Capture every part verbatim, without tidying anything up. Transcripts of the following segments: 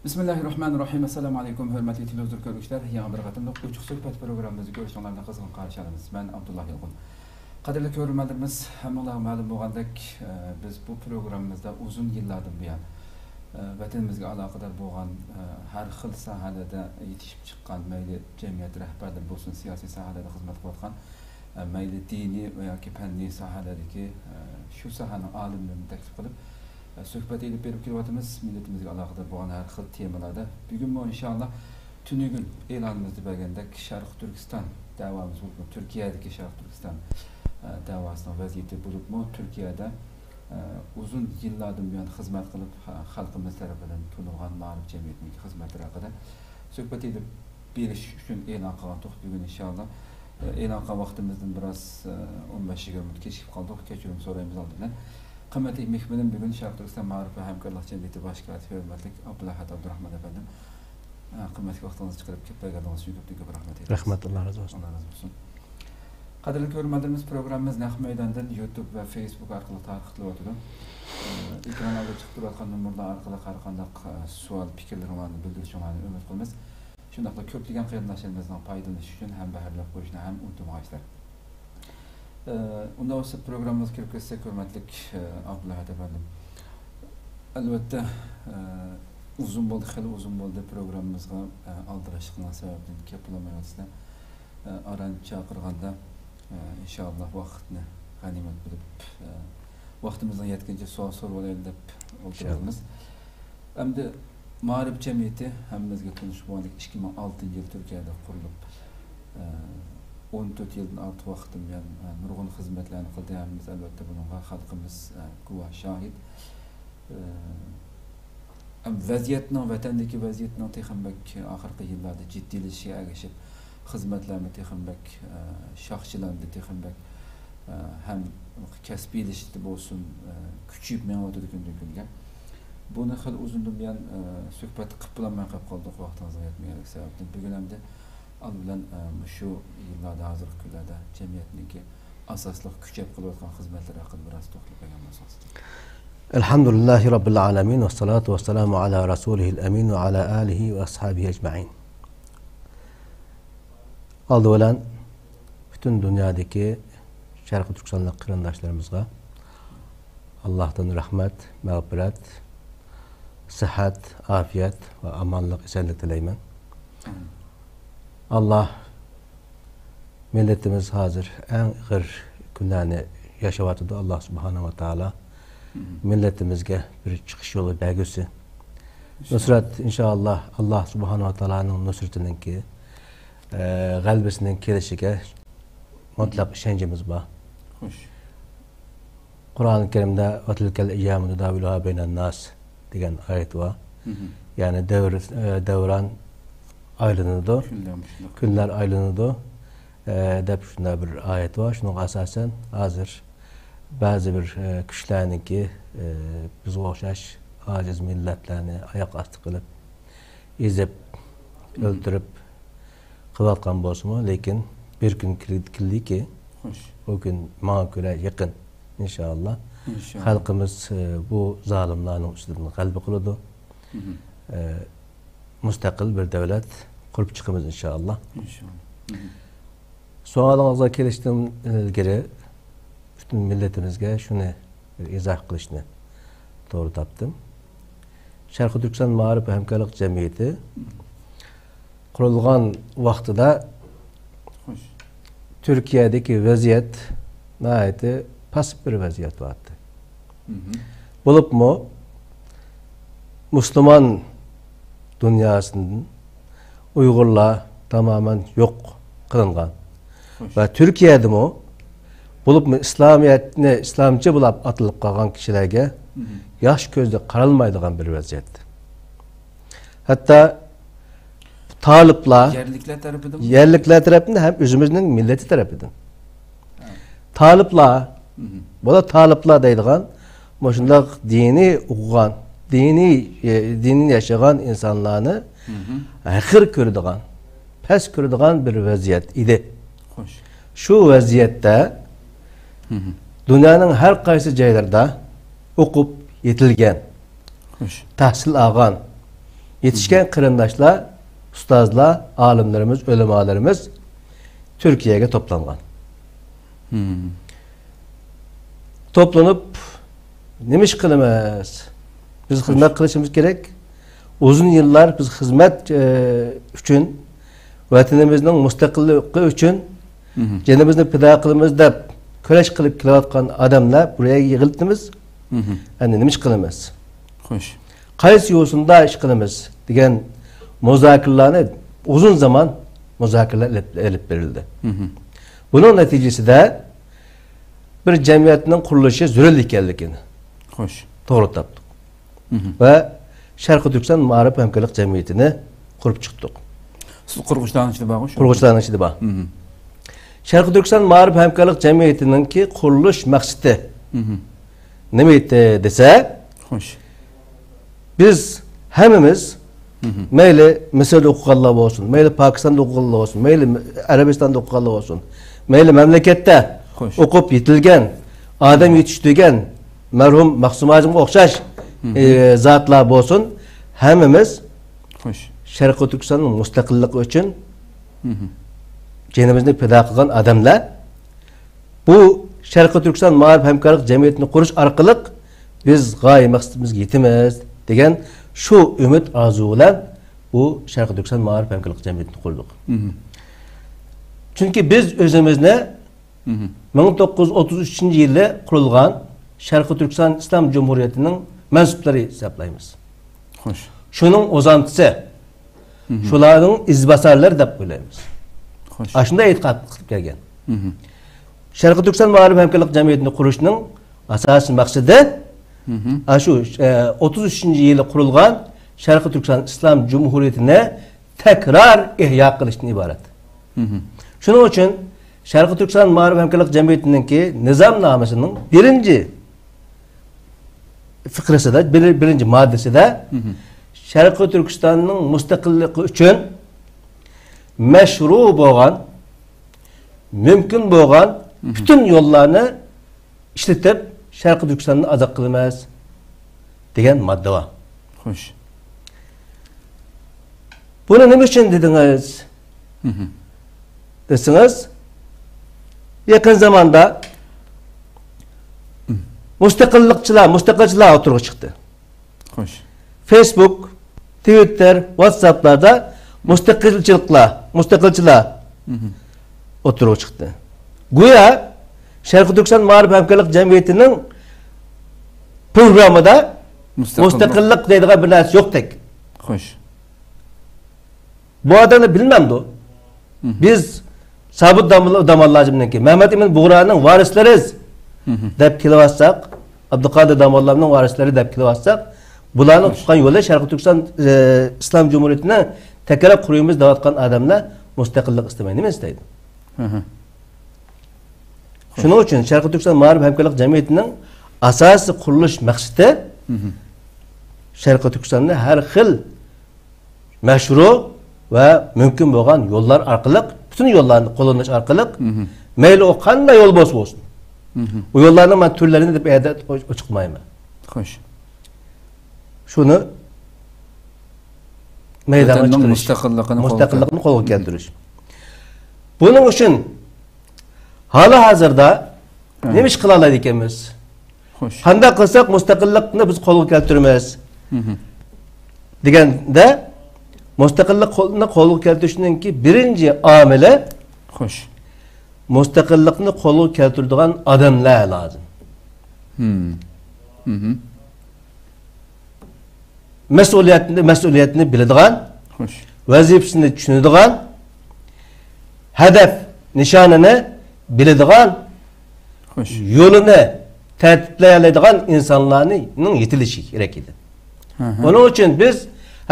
بىسمىللاھىررەھمانىررەھىم. ئەسسالامۇ ئەلەيكۇم، ھۆرمەتلىك تېلېۋىزور كۆرگۈچىلەر. يېڭى بىر قېتىملىق ئوچۇق سۆھبەت پروگراممىمىزدا كۆرۈشۈڭلارنى قىزغىن قارشى ئالىمىز. مەن ئابدۇللا يالقۇن. قەدىرلىك كۆرۈرمەنلىرىمىز، ھەممىڭلارغا مەلۇم بولغاندەك، ئە، بىز بۇ پروگراممىمىزدا ئۇزۇن يىللاردىن بۇيان، ئە، ۋەتىنىمىزگە ئالاقىدار بولغان، ئە، ھەر خىل ساھەلەردە يېتىشىپ چىققان، مەيلى جەمئىيەت رەھبەرلىرى بولسۇن، سىياسىي ساھەلەردە خىزمەت قىلىۋاتقان، ئە، مەيلى دىنىي ۋە ياكى پەننىي ساھەلەردىكى، ئە، شۇ ساھەنىڭ ئالىملىرىنى تەكلىپ قىلىپ، ئە، سۆھبەت ئېلىپ بېرىپ كېلىۋاتىمىز. مىللىتىمىزگە ئالاقىدار بولغان ھەر خىل تېمىلاردا. بۈگۈنمۇ ئىنشائاللا تۈنۈگۈن ئېلانىمىزدا بەرگەندەك شەرقىي تۈركىستان دەۋامىز بولۇپمۇ، تۈركىيەدىكى شەرقىي تۈركىستان، ئە، دەۋاسىنىڭ ۋەزىيىتى بولۇپمۇ، تۈركىيەدە، ئە، ئۇزۇن يىللاردىن بۇيان خىزمەت قىلىپ، خە-، خەلقىمىز تەرىپىدىن تونۇلغان مائارىپ جەمئىيىتىنىڭكى خىزمەتلىرى ھەققىدە سۆھبەت ئېلىپ بېرىش ئۈچۈن ئېلان قىلغانتۇق. بۈگۈن ئىنشائاللا، ئە، ئېلان قىلغان ۋاقتىمىزدىن بىراز، ئە، ئون بەش يىگىرمە مىنۇت كېچىكىپ قالدۇق. كەچۈرۈم سورايمىز ئالدى بىلەن. قىممەتلىك مېھمىنىم بۈگۈن شەرقىي تۈركىستان مائارىپ ۋە ھەمكارلىق جەمئىيىتى باش كاتىپى ھۆرمەتلىك ئابدۇلئەھەد ئابدۇراخمان ئەپەندىم. ئە، قىممەتلىك ۋاقتىڭىزنى چىقىرىپ كېلىپ بەرگەنلىكىڭىز ئۈچۈن كۆپتىن كۆپ رەھمەت ئېيتىمىز. رەھمەت، ئاللا رازى بولسۇن. ئاللا رازى بولسۇن. قەدىرلىك كۆرۈرمەنلىرىمىز، پروگراممىمىز نەق مەيداندىن يۇتۇب ۋە فېيسبۇك ئارقىلىق تارقىتىلىۋاتىدۇ. ئېكران ئالدىدا چىقىپ تۇرۇۋاتقان نومۇرلار ئارقىلىق ھەر قانداق، ئە، سوئال، پىكىرلىرىڭلارنى بىلدۈرۈشۈڭلارنى ئۈمىد قىلىمىز. شۇنداقلا كۆپلىگەن قېرىنداشلىرىمىزنىڭ پايدىلىنىشى ئۈچۈن ھەم بەھرىلەپ قويۇشنى ھەم ئۇنتۇمىغايسىلەر. ئە، ئۇنداق بولسا پروگراممىمىزغا كىرىپ كەتسەك، ھۆرمەتلىك، ئە، ئابدۇلئەھەد ئەپەندىم. ئەلۋەتتە، ئە، ئۇزۇن بولدى، خېلى ئۇزۇن بولدى پروگراممىمىزغا، ئە، ئالدىراشلىقىڭلار سەۋەبىدىن كېلىپ بولالمايۋاتىسىلەر. ئە، ئاران چاقىرغاندا، ئە، ئىنشائاللا ۋاقىتنى غەنىيمەت بىلىپ، ئە، ۋاقتىمىزنىڭ يەتكىنىچە سوئال سوراۋالايلى دەپ ئولتۇرىمىز. ئەمدى مائارىپ جەمئىيىتى ھەممىمىزگە تونۇش بولغاندەك ئىككى مىڭ ئالتىنچى يىل تۈركىيەدە قۇرۇلۇپ، ئە، ئون تۆت يىلدىن ئارتۇق ۋاقىتتىن بۇيان، ئە، نۇرغۇن خىزمەتلەرنى قىلدى. ھەممىمىز ئەلۋەتتە بۇنىڭغا خەلقىمىز، ئە، گۇۋاھ، شاھىت. ئە، ئەم، ۋەزىيەتنىڭ، ۋەتەندىكى ۋەزىيەتنىڭ تېخىمۇ بەك ئاخىرقى يىللاردا جىددىيلىشىشىگە ئەگىشىپ، خىزمەتلەرمۇ تېخىمۇ بەك، ئە، شاخچىلاندى، تېخىمۇ بەك، ئە، ھەم كەسپىيلىشىشتە بولسۇن، ئە، كۈچىيىپ مېڭىۋاتىدۇ كۈندىن كۈنگە. بۇنى خېلى ئۇزۇندىن بۇيان، ئە، سۆھبەت قىلىپ بولالماي قېلىپ قالدۇق، ۋاقتىڭىزنىڭ يەتمىگەنلىكى سەۋەبىدىن. بۈگۈن ئەمدى ئالدى بىلەن، ئە، مۇشۇ يىللاردا، ھازىرقى كۈنلەردە جەمئىيەتنىڭكى ئاساسلىق كۈچەپ قىلىۋاتقان خىزمەتلىرى ھەققىدە بىراز توختىلىپ بەرگەن بولسىڭىز. ئەلھەمدۇلىللاھى رەببىل ئالەمىن، ۋەسسالاتۇ ۋەسسالامۇ ئالا رەسۇلىھىل ئەمىن ۋە ئالا ئالىھى ۋە ئەسھابىھى ئەجمەئىن. ئالدى بىلەن پۈتۈن دۇنيادىكى شەرقىي تۈركىستانلىق قېرىنداشلىرىمىزغا ئاللاھتىن رەھمەت، مەغپىرەت، سىھھەت، ئافىيەت ۋە ئامانلىق، ئېسەنلىك تىلەيمەن. ئاللاھ مىللىتىمىز ھازىر ئەڭ ئېغىر كۈنلەرنى ياشاۋاتىدۇ. ئاللاھ سۇبھانەھۇ ۋە تائالا مىللىتىمىزگە بىر چىقىش يولى بەرگۈسى. نۇسرەت، ئىنشائاللاھ، ئاللاھ سۇبھانەھۇ ۋە تائالانىڭ نۇسرىتىنىڭكى، ئە، غەلىبىسىنىڭ كېلىشىگە مۇتلەق ئىشەنچىمىز بار. خوش. قۇرئان كەرىمدە «ۋە تىلكەل ئەييامۇ نۇداۋىلۇھا بەينەنناس» دېگەن ئايەت بار. يەنى دەۋر، ئە، دەۋران ئايلىنىدۇ. كۈنلەر مۇشۇنداق. كۈنلەر ئايلىنىدۇ، ئە، دەپ شۇنداق بىر ئايەت بار. شۇنىڭغا ئاساسەن، ھازىر بەزى بىر، ئە، كۈچلەرنىڭكى، ئە، بىزگە ئوخشاش ئاجىز مىللەتلەرنى ئاياق ئاستى قىلىپ، ئېزىپ، ئۆلتۈرۈپ قىلىۋاتقان بولسىمۇ، لېكىن بىر كۈن كېل-، كېلىدىكى، خوش. ئۇ كۈن ماڭا كۆرە يېقىن، ئىنشائاللا. ئىنشائاللا. خەلقىمىز، ئە، بۇ زالىملارنىڭ ئۈستىدىن غەلىبە قىلىدۇ. ئە، مۇستەقىل بىر دۆلەت قۇرۇپ چىقىمىز، ئىنشائاللا. ئىنشائاللا. سوئالىڭىزغا كېلىشتىن ئىلگىرى، پۈتۈن مىللىتىمىزگە شۇنى بىر ئىزاھ قىلىشنى توغرا تاپتىم. شەرقىي تۈركىستان مائارىپ ۋە ھەمكارلىق جەمئىيىتى قۇرۇلغان ۋاقتىدا خوش. تۈركىيەدىكى ۋەزىيەت ناھايىتى پاسسىپ بىر ۋەزىيەت بارتتى. بولۇپمۇ مۇسۇلمان دۇنياسىدىن ئۇيغۇرلار تامامەن يوق قىلىنغان. خوش. ۋە تۈركىيەدىمۇ بولۇپمۇ ئىسلامىيەتنى ئىسلامچى بولاپ ئاتىلىپ قالغان كىشىلەرگە ياخشى كۆزدە قارالمايدىغان بىر ۋەزىيەت. ھەتتا تالىپلار يەرلىكلەر تەرىپىدىنمۇ؟ يەرلىكلەر تەرىپىدىن ھەم ئۆزىمىزنىڭ مىللىتى تەرىپىدىن. تالىپلار، بۇلار تالىپلار دەيدىغان مۇشۇنداق دىنىي ئوقۇغان، دىنىي، ئە، دىنىنى ياشىغان ئىنسانلارنى ھەقىر كۆرىدىغان، پەس كۆرىدىغان بىر ۋەزىيەت ئىدى. خوش. شۇ ۋەزىيەتتە دۇنيانىڭ ھەر قايسى جايلىرىدا ئوقۇپ يېتىلگەن، خوش. تەھسىل ئالغان، يېتىشكەن قېرىنداشلار، ئۇستازلار، ئالىملىرىمىز، ئۆلىمالىرىمىز تۈركىيەگە توپلانغان. توپلىنىپ، نېمە ئىش قىلىمىز؟ بىز خىزمەت قىلىشىمىز كېرەك. ئۇزۇن يىللار بىز خىزمەت، ئى، ئۈچۈن، ۋەتىنىمىزنىڭ مۇستەقىللىقى ئۈچۈن جېنىمىزنى پىدا قىلىمىز دەپ كۈرەش قىلىپ كېلىۋاتقان ئادەملەر بۇ يەرگە يىغىلىپتىمىز. ئەمدى نېمە ئىش قىلىمىز؟ خوش. قايسى يوسۇندا ئىش قىلىمىز دېگەن مۇزاكىرىلەرنى ئۇزۇن زامان مۇزاكىرىلەر ئېلىپ، ئېلىپ بېرىلدى. بۇنىڭ نەتىجىسىدە بىر جەمئىيەتنىڭ قۇرۇلۇشى زۆرۈر ئىكەنلىكىنى خوش. توغرا تاپتۇق. ۋە شەرقىي تۈركىستان مائارىپ ھەمكارلىق جەمئىيىتىنى قۇرۇپ چىقتۇق. سىز قۇرغۇچىلارنىڭ ئىچىدە بارغۇ شۇ؟ قۇرغۇچىلارنىڭ ئىچىدە بار. شەرقىي تۈركىستان مائارىپ ھەمكارلىق جەمئىيىتىنىڭكى قۇرۇلۇش مەقسىتى نېمە ئىدى دېسە، خوش. بىز ھەممىمىز، مەيلى مىسىردا ئوقۇغانلار بولسۇن، مەيلى پاكىستاندا ئوقۇغانلار بولسۇن، مەيلى ئەرەبىستاندا ئوقۇغانلار بولسۇن، مەيلى مەملىكەتتە خوش. ئوقۇپ يېتىلگەن، ئادەم يېتىشتۈرگەن، مەرھۇم مەخسۇم ھاجىمغا ئوخشاش، ئى، زاتلار بولسۇن، ھەممىمىز خوش. شەرقىي تۈركىستاننىڭ مۇستەقىللىقى ئۈچۈن جېنىمىزنى پىدا قىلغان ئادەملەر. بۇ شەرقىي تۈركىستان مائارىپ ھەمكارلىق جەمئىيىتىنى قۇرۇش ئارقىلىق بىز غايە مەقسىتىمىزگە يېتىمىز دېگەن شۇ ئۈمىد ئارزۇ بىلەن بۇ شەرقىي تۈركىستان مائارىپ ھەمكارلىق جەمئىيىتىنى قۇردۇق. چۈنكى بىز ئۆزىمىزنى مىڭ توققۇز يۈز ئوتتۇز ئۈچىنچى يىلى قۇرۇلغان شەرقىي تۈركىستان ئىسلام جۇمھۇرىيىتىنىڭ مەنسۇپلىرى ھېسابلايمىز. خوش. شۇنىڭ ئوزانتىسى، شۇلارنىڭ ئىزباسارلىرى دەپ ئويلايمىز. خوش. ئاشۇنداق ئېتىقاد قىلىپ كەلگەن. شەرقىي تۈركىستان مائارىپ ھەمكارلىق جەمئىيىتىنى قۇرۇشنىڭ ئاساسىي مەقسىتى، ئاشۇ، ئە، ئوتتۇز ئۈچىنچى يىلى قۇرۇلغان شەرقىي تۈركىستان ئىسلام جۇمھۇرىيىتىنى تەكرار ئىھيا قىلىشتىن ئىبارەت. شۇنىڭ ئۈچۈن شەرقىي تۈركىستان مائارىپ ھەمكارلىق جەمئىيىتىنىڭكى نىزامنامىسىنىڭ بىرىنچى فىقرىسىدە، بىر-، بىرىنچى ماددىسىدە شەرقىي تۈركىستاننىڭ مۇستەقىللىقى ئۈچۈن مەشرۇ بولغان، مۇمكىن بولغان پۈتۈن يوللارنى ئىشلىتىپ، شەرقىي تۈركىستاننى ئازاد قىلىمىز دېگەن ماددا بار. خوش. بۇنى نېمە ئۈچۈن دېدىڭىز؟ دېسىڭىز، يېقىن زاماندا مۇستەقىللىقچىلار، مۇستەقىلچىلار ئوتتۇرىغا چىقتى. خوش. فېيسبۇك، تىۋىتتېر، ۋاتساپلاردا مۇستەقىلچىلىقلار، مۇستەقىلچىلار ئوتتۇرىغا چىقتى. گويا شەرقىي تۈركىستان مائارىپ ھەمكارلىق جەمئىيىتىنىڭ پروگراممىدا مۇستەقىللىق. مۇستەقىللىق دەيدىغان بىر نەرسە يوقتەك. خوش. بۇ ئادەملەر بىلمەمدۇ؟ بىز سابىت دام-، داموللامنىڭكى، مەمەت ئىمىن بۇغرانىڭ ۋارىسلىرىز دەپ كېلىۋاتساق، ئابدۇقادىر داموللامنىڭ ۋارىسلىرى دەپ كېلىۋاتساق، بۇلارنىڭ تۇتقان يولى شەرقىي تۈركىستان، ئى، ئىسلام جۇمھۇرىيىتىنى تەكرار قۇرىمىز دەۋاتقان ئادەملەر مۇستەقىللىق ئىستىمەي نېمە ئىستەيدۇ؟ شۇنىڭ ئۈچۈن شەرقىي تۈركىستان مائارىپ ھەمكارلىق جەمئىيىتىنىڭ ئاساسىي قۇرۇلۇش مەقسىتى شەرقىي تۈركىستاننى ھەر خىل مەشرۇ ۋە مۇمكىن بولغان يوللار ئارقىلىق، پۈتۈن يوللارنى قوللىنىش ئارقىلىق، مەيلى ئۇ قانداق يول بولسا بولسۇن، ئۇ يوللارنىڭ مەن تۈرلىرىنى دەپ ئەدە ئوچۇقلىمايمەن. خوش. شۇنى مەيدانغا چىقىرىش، مۇستەقىللىقىنى قولغا كەلتۈرۈش. بۇنىڭ ئۈچۈن ھالى ھازىردا نېمە ئىش قىلالايدىكەنمىز؟ خوش. قانداق قىلساق مۇستەقىللىقنى بىز قولغا كەلتۈرىمىز؟ دېگەندە، مۇستەقىللىقنى قولغا كەلتۈرۈشنىڭكى بىرىنچى ئامىلى، خوش، مۇستەقىللىقنى قولغا كەلتۈرىدىغان ئادەملەر لازىم. مەسئۇلىيەتنى، مەسئۇلىيەتنى بىلىدىغان، خوش، ۋەزىپىسىنى چۈشىنىدىغان، ھەدەپ نىشانىنى بىلىدىغان، خوش، يولىنى تەرتىپلىيەلەيدىغان ئىنسانلارنىڭ يېتىلىشى كېرەك ئىدى. ئۇنىڭ ئۈچۈن بىز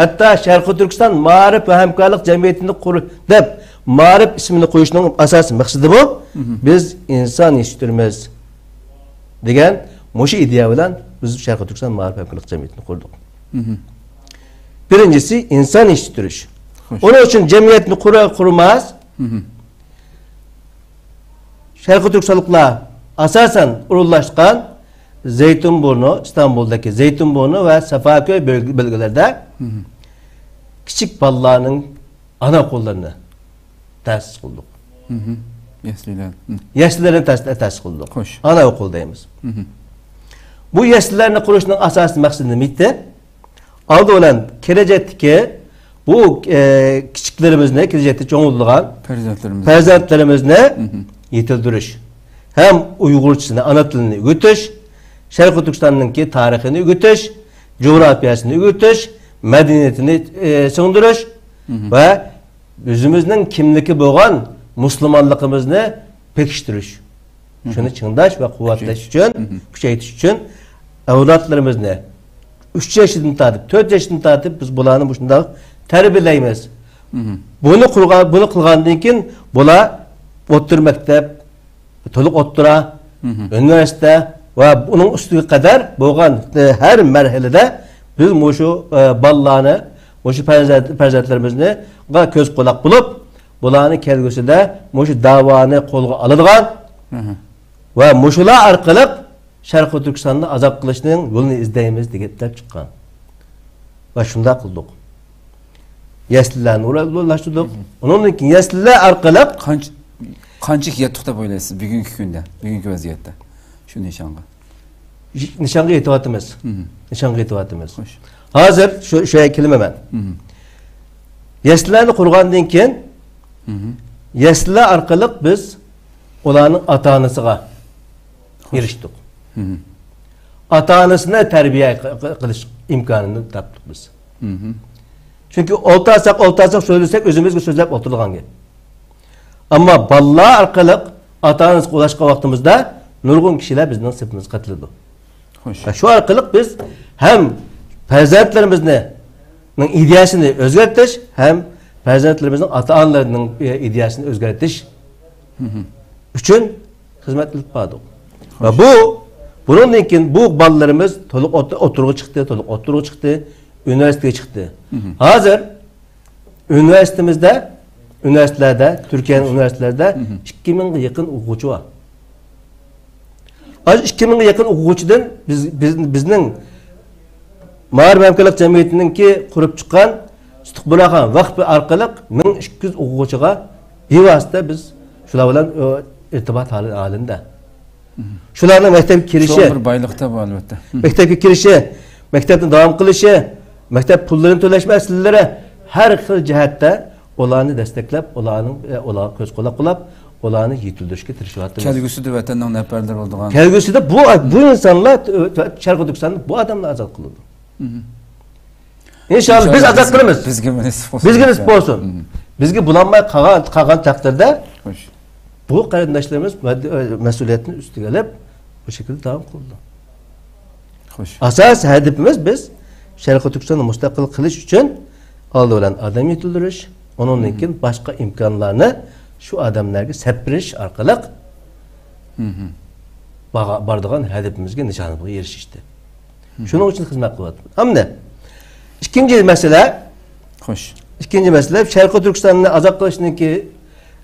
ھەتتا شەرقىي تۈركىستان مائارىپ ۋە ھەمكارلىق جەمئىيىتىنى قۇر-، دەپ مائارىپ ئىسمىنى قويۇشنىڭ ئاساسىي مەقسىتى بۇ. بىز ئىنسان يېتىشتۈرىمىز دېگەن مۇشۇ ئىدىيە بىلەن بىز شەرقىي تۈركىستان مائارىپ ھەمكارلىق جەمئىيىتىنى قۇردۇق. بىرىنچىسى ئىنسان يېتىشتۈرۈش. خوش. ئۇنىڭ ئۈچۈن جەمئىيەتنى قۇرار قۇرماس، شەرقىي تۈركىستانلىقلار ئاساسەن ئورۇنلاشقان زەيتۇنبۇرنۇ، ئىستانبۇلدىكى زەيتۇنبۇرنۇ ۋە سافاكۆي بۆلگە-، بۆلگىلىرىدە كىچىك بالىلارنىڭ ئانا ئوقۇللىرىنى تەسىس قىلدۇق. مھم. يەسلىلەر. مم. يەسلىلەرنى تەس-، تەسىس قىلدۇق. خوش. ئانا ئوقۇل دەيمىز. مھم. بۇ يەسلىلەرنى قۇرۇشنىڭ ئاساسىي مەقسىتى نېمە ئىدى؟ ئالدى بىلەن كېلەچەكتىكى بۇ، ئە، كىچىكلىرىمىزنى، كېلەچەكتە چوڭ بولىدىغان پەرزەنتلىرىمىزنى. پەرزەنتلىرىمىزنى مھم. يېتىلدۈرۈش ھەم ئۇيغۇرچىسىنى، ئانا تىلىنى ئۆگىتىش، شەرقىي تۈركىستاننىڭكى تارىخىنى ئۆگىتىش، جۇغراپىيەسىنى ئۆگىتىش، مەدەنىيىتىنى، ئە، سىڭدۈرۈش مھم. ۋە ئۆزىمىزنىڭ كىملىكى بولغان مۇسۇلمانلىقىمىزنى پېكىشتۈرۈش. مھم. شۇنى چىڭداش ۋە قۇۋۋەتلەش كۈچەيتىش. ئۈچۈن، مھم. كۈچەيتىش ئۈچۈن ئەۋلادلىرىمىزنى ئۈچ ياشىدىن تارتىپ، تۆت ياشىدىن تارتىپ بىز بۇلارنى مۇشۇنداق تەربىيەلەيمىز. مھم. بۇنى قۇرغان، بۇنى قىلغاندىن كېيىن بۇلار ئوتتۇرا مەكتەپ، تولۇق ئوتتۇرا، مھم. ئۇنىۋېرسىتېت ۋە ئۇنىڭ ئۈستىگە قەدەر بولغان، ئە، ھەر مەرھەلىدە بىز مۇشۇ، ئە، بالىلارنى، مۇشۇ پەرزەنت-، پەرزەنتلىرىمىزنى كۆز قۇلاق بولۇپ، بۇلارنى كەلگۈسىدە مۇشۇ داۋانى قولغا ئالىدىغان مھم. ۋە مۇشۇلار ئارقىلىق شەرقىي تۈركىستاننى ئازاد قىلىشنىڭ يولىنى ئىزدەيمىز دېگەن دەپ چىققان. ۋە شۇنداق قىلدۇق. يەسلىلەرنى ئورۇنلاشتۇردۇق. مھم. ئۇنىڭدىن كېيىن يەسلىلەر ئارقىلىق قانچە، قانچىلىك يەتتۇق دەپ ئويلايسىز بۈگۈنكى كۈندە، بۈگۈنكى ۋەزىيەتتە شۇ نىشانغا؟ نىشانغا يېتىۋاتىمىز. مھم. نىشانغا يېتىۋاتىمىز. خوش. ھازىر شۇ، شۇ يەرگە كېلىمەن مەن. مھم. يەسلىلەرنى قۇرغاندىن كېيىن، مھم. يەسلىلەر ئارقىلىق بىز ئۇلارنىڭ ئاتا-ئانىسىغا خوش. ئېرىشتۇق. مھم. ئاتا-ئانىسىنى تەربىيە ق-، ق-، قىلىش ئىمكانىنى تاپتۇق بىز. مھم. چۈنكى ئولتۇرساق، ئولتۇرساق، سۆزلىسەك، ئۆزىمىزگە سۆزلەپ ئولتۇرىدىغان گەپ. ئەمما بالىلار ئارقىلىق ئاتا-ئانىسىغا ئۇلاشقان ۋاقتىمىزدا نۇرغۇن كىشىلەر بىزنىڭ سېپىمىزغا قېتىلىدۇ. خوش. ۋە شۇ ئارقىلىق بىز ھەم پەرزەنتلىرىمىزنىڭ ئىدىيەسىنى ئۆزگەرتىش، ھەم پەرزەنتلىرىمىزنىڭ ئاتا-ئانىلىرىنىڭ، ئە، ئىدىيەسىنى ئۆزگەرتىش مھم. ئۈچۈن خىزمەت ئېلىپ باردۇق. ۋە خوش. بۇ، بۇنىڭدىن كېيىن بۇ بالىلىرىمىز تولۇق ئوت-، ئوتتۇرىغا چىقتى، تولۇق ئوتتۇرىغا چىقتى، ئۇنىۋېرسىتېتكە چىقتى. مھم. ھازىر ئۇنىۋېرسىتېتىمىزدە، ئۇنىۋېرسىتېتلەردە، تۈركىيەنىڭ ئۇنىۋېرسىتېتلىرىدە مھم. ئىككى مىڭغا يېقىن ئوقۇغۇچى بار. ئاشۇ ئىككى مىڭغا يېقىن ئوقۇغۇچىدىن بىز، بىز، بىزنىڭ مائارىپ ھەمكارلىق جەمئىيىتىنىڭكى قۇرۇپ چىققان سۇتۇق بۇرھان ۋەقپى ئارقىلىق مىڭ ئىككى يۈز ئوقۇغۇچىغا بىۋاسىتە بىز شۇلار بىلەن، ئۆ، ئىرتىبات ھالى-، ھالىندا. مھم. شۇلارنىڭ مەكتەپكە كىرىشى، شۇ بىر بايلىق-تە بۇ، ئەلۋەتتە. مھم. مەكتەپكە كىرىشى، مەكتەپنى داۋام قىلىشى، مەكتەپ پۇللىرىنى تۆلەش مەسىلىلىرى، ھەر خىل جەھەتتە ئۇلارنى دەستەكلەپ، ئۇلارنىڭ، ئە، ئۇلارغا كۆز قۇلاق بولاپ، ئۇلارنى يېتىلدۈرۈشكە تىرىشىۋاتىمىز. كەلگۈسىدە ۋەتەننىڭ نەپەرلىرى بولىدىغان. كەلگۈسىدە بۇ، بۇ ئىنسانلار، ئە، شەرقىي تۈركىستاندا بۇ ئادەملەر ئازاد قىلىدۇ. مھم. ئىنشاللا بىز ئازاد قىلىمىز. بىزگە نېسىپ بولسۇن. بىزگە نېسىپ بولسۇن. مھم. بىزگە بولالماي قالغان، قالغان تەقدىردە خوش. بۇ قېرىنداشلىرىمىز مەد-، مەسئۇلىيەتنى ئۈستىگە ئېلىپ، بۇ شەكىلدە داۋام قىلىدۇ. خوش. ئاساسىي ھەدىپىمىز بىز شەرقىي تۈركىستاننى مۇستەقىل قىلىش ئۈچۈن ئالدى بىلەن ئادەم يېتىلدۈرۈش، ئۇنىڭدىن مھم. كېيىن باشقا ئىمكانلارنى شۇ ئادەملەرگە سەپىرىش ئارقىلىق مھم. باغا-، بارىدىغان ھەدىپىمىزگە، نىشانىمىزغا ئېرىشىشتى. مھم. شۇنىڭ ئۈچۈن خىزمەت قىلىۋاتىمىز. ئەمدى ئىككىنچى مەسىلە. خوش. ئىككىنچى مەسىلە، شەرقىي تۈركىستاننى ئازاد قىلىشنىڭكى،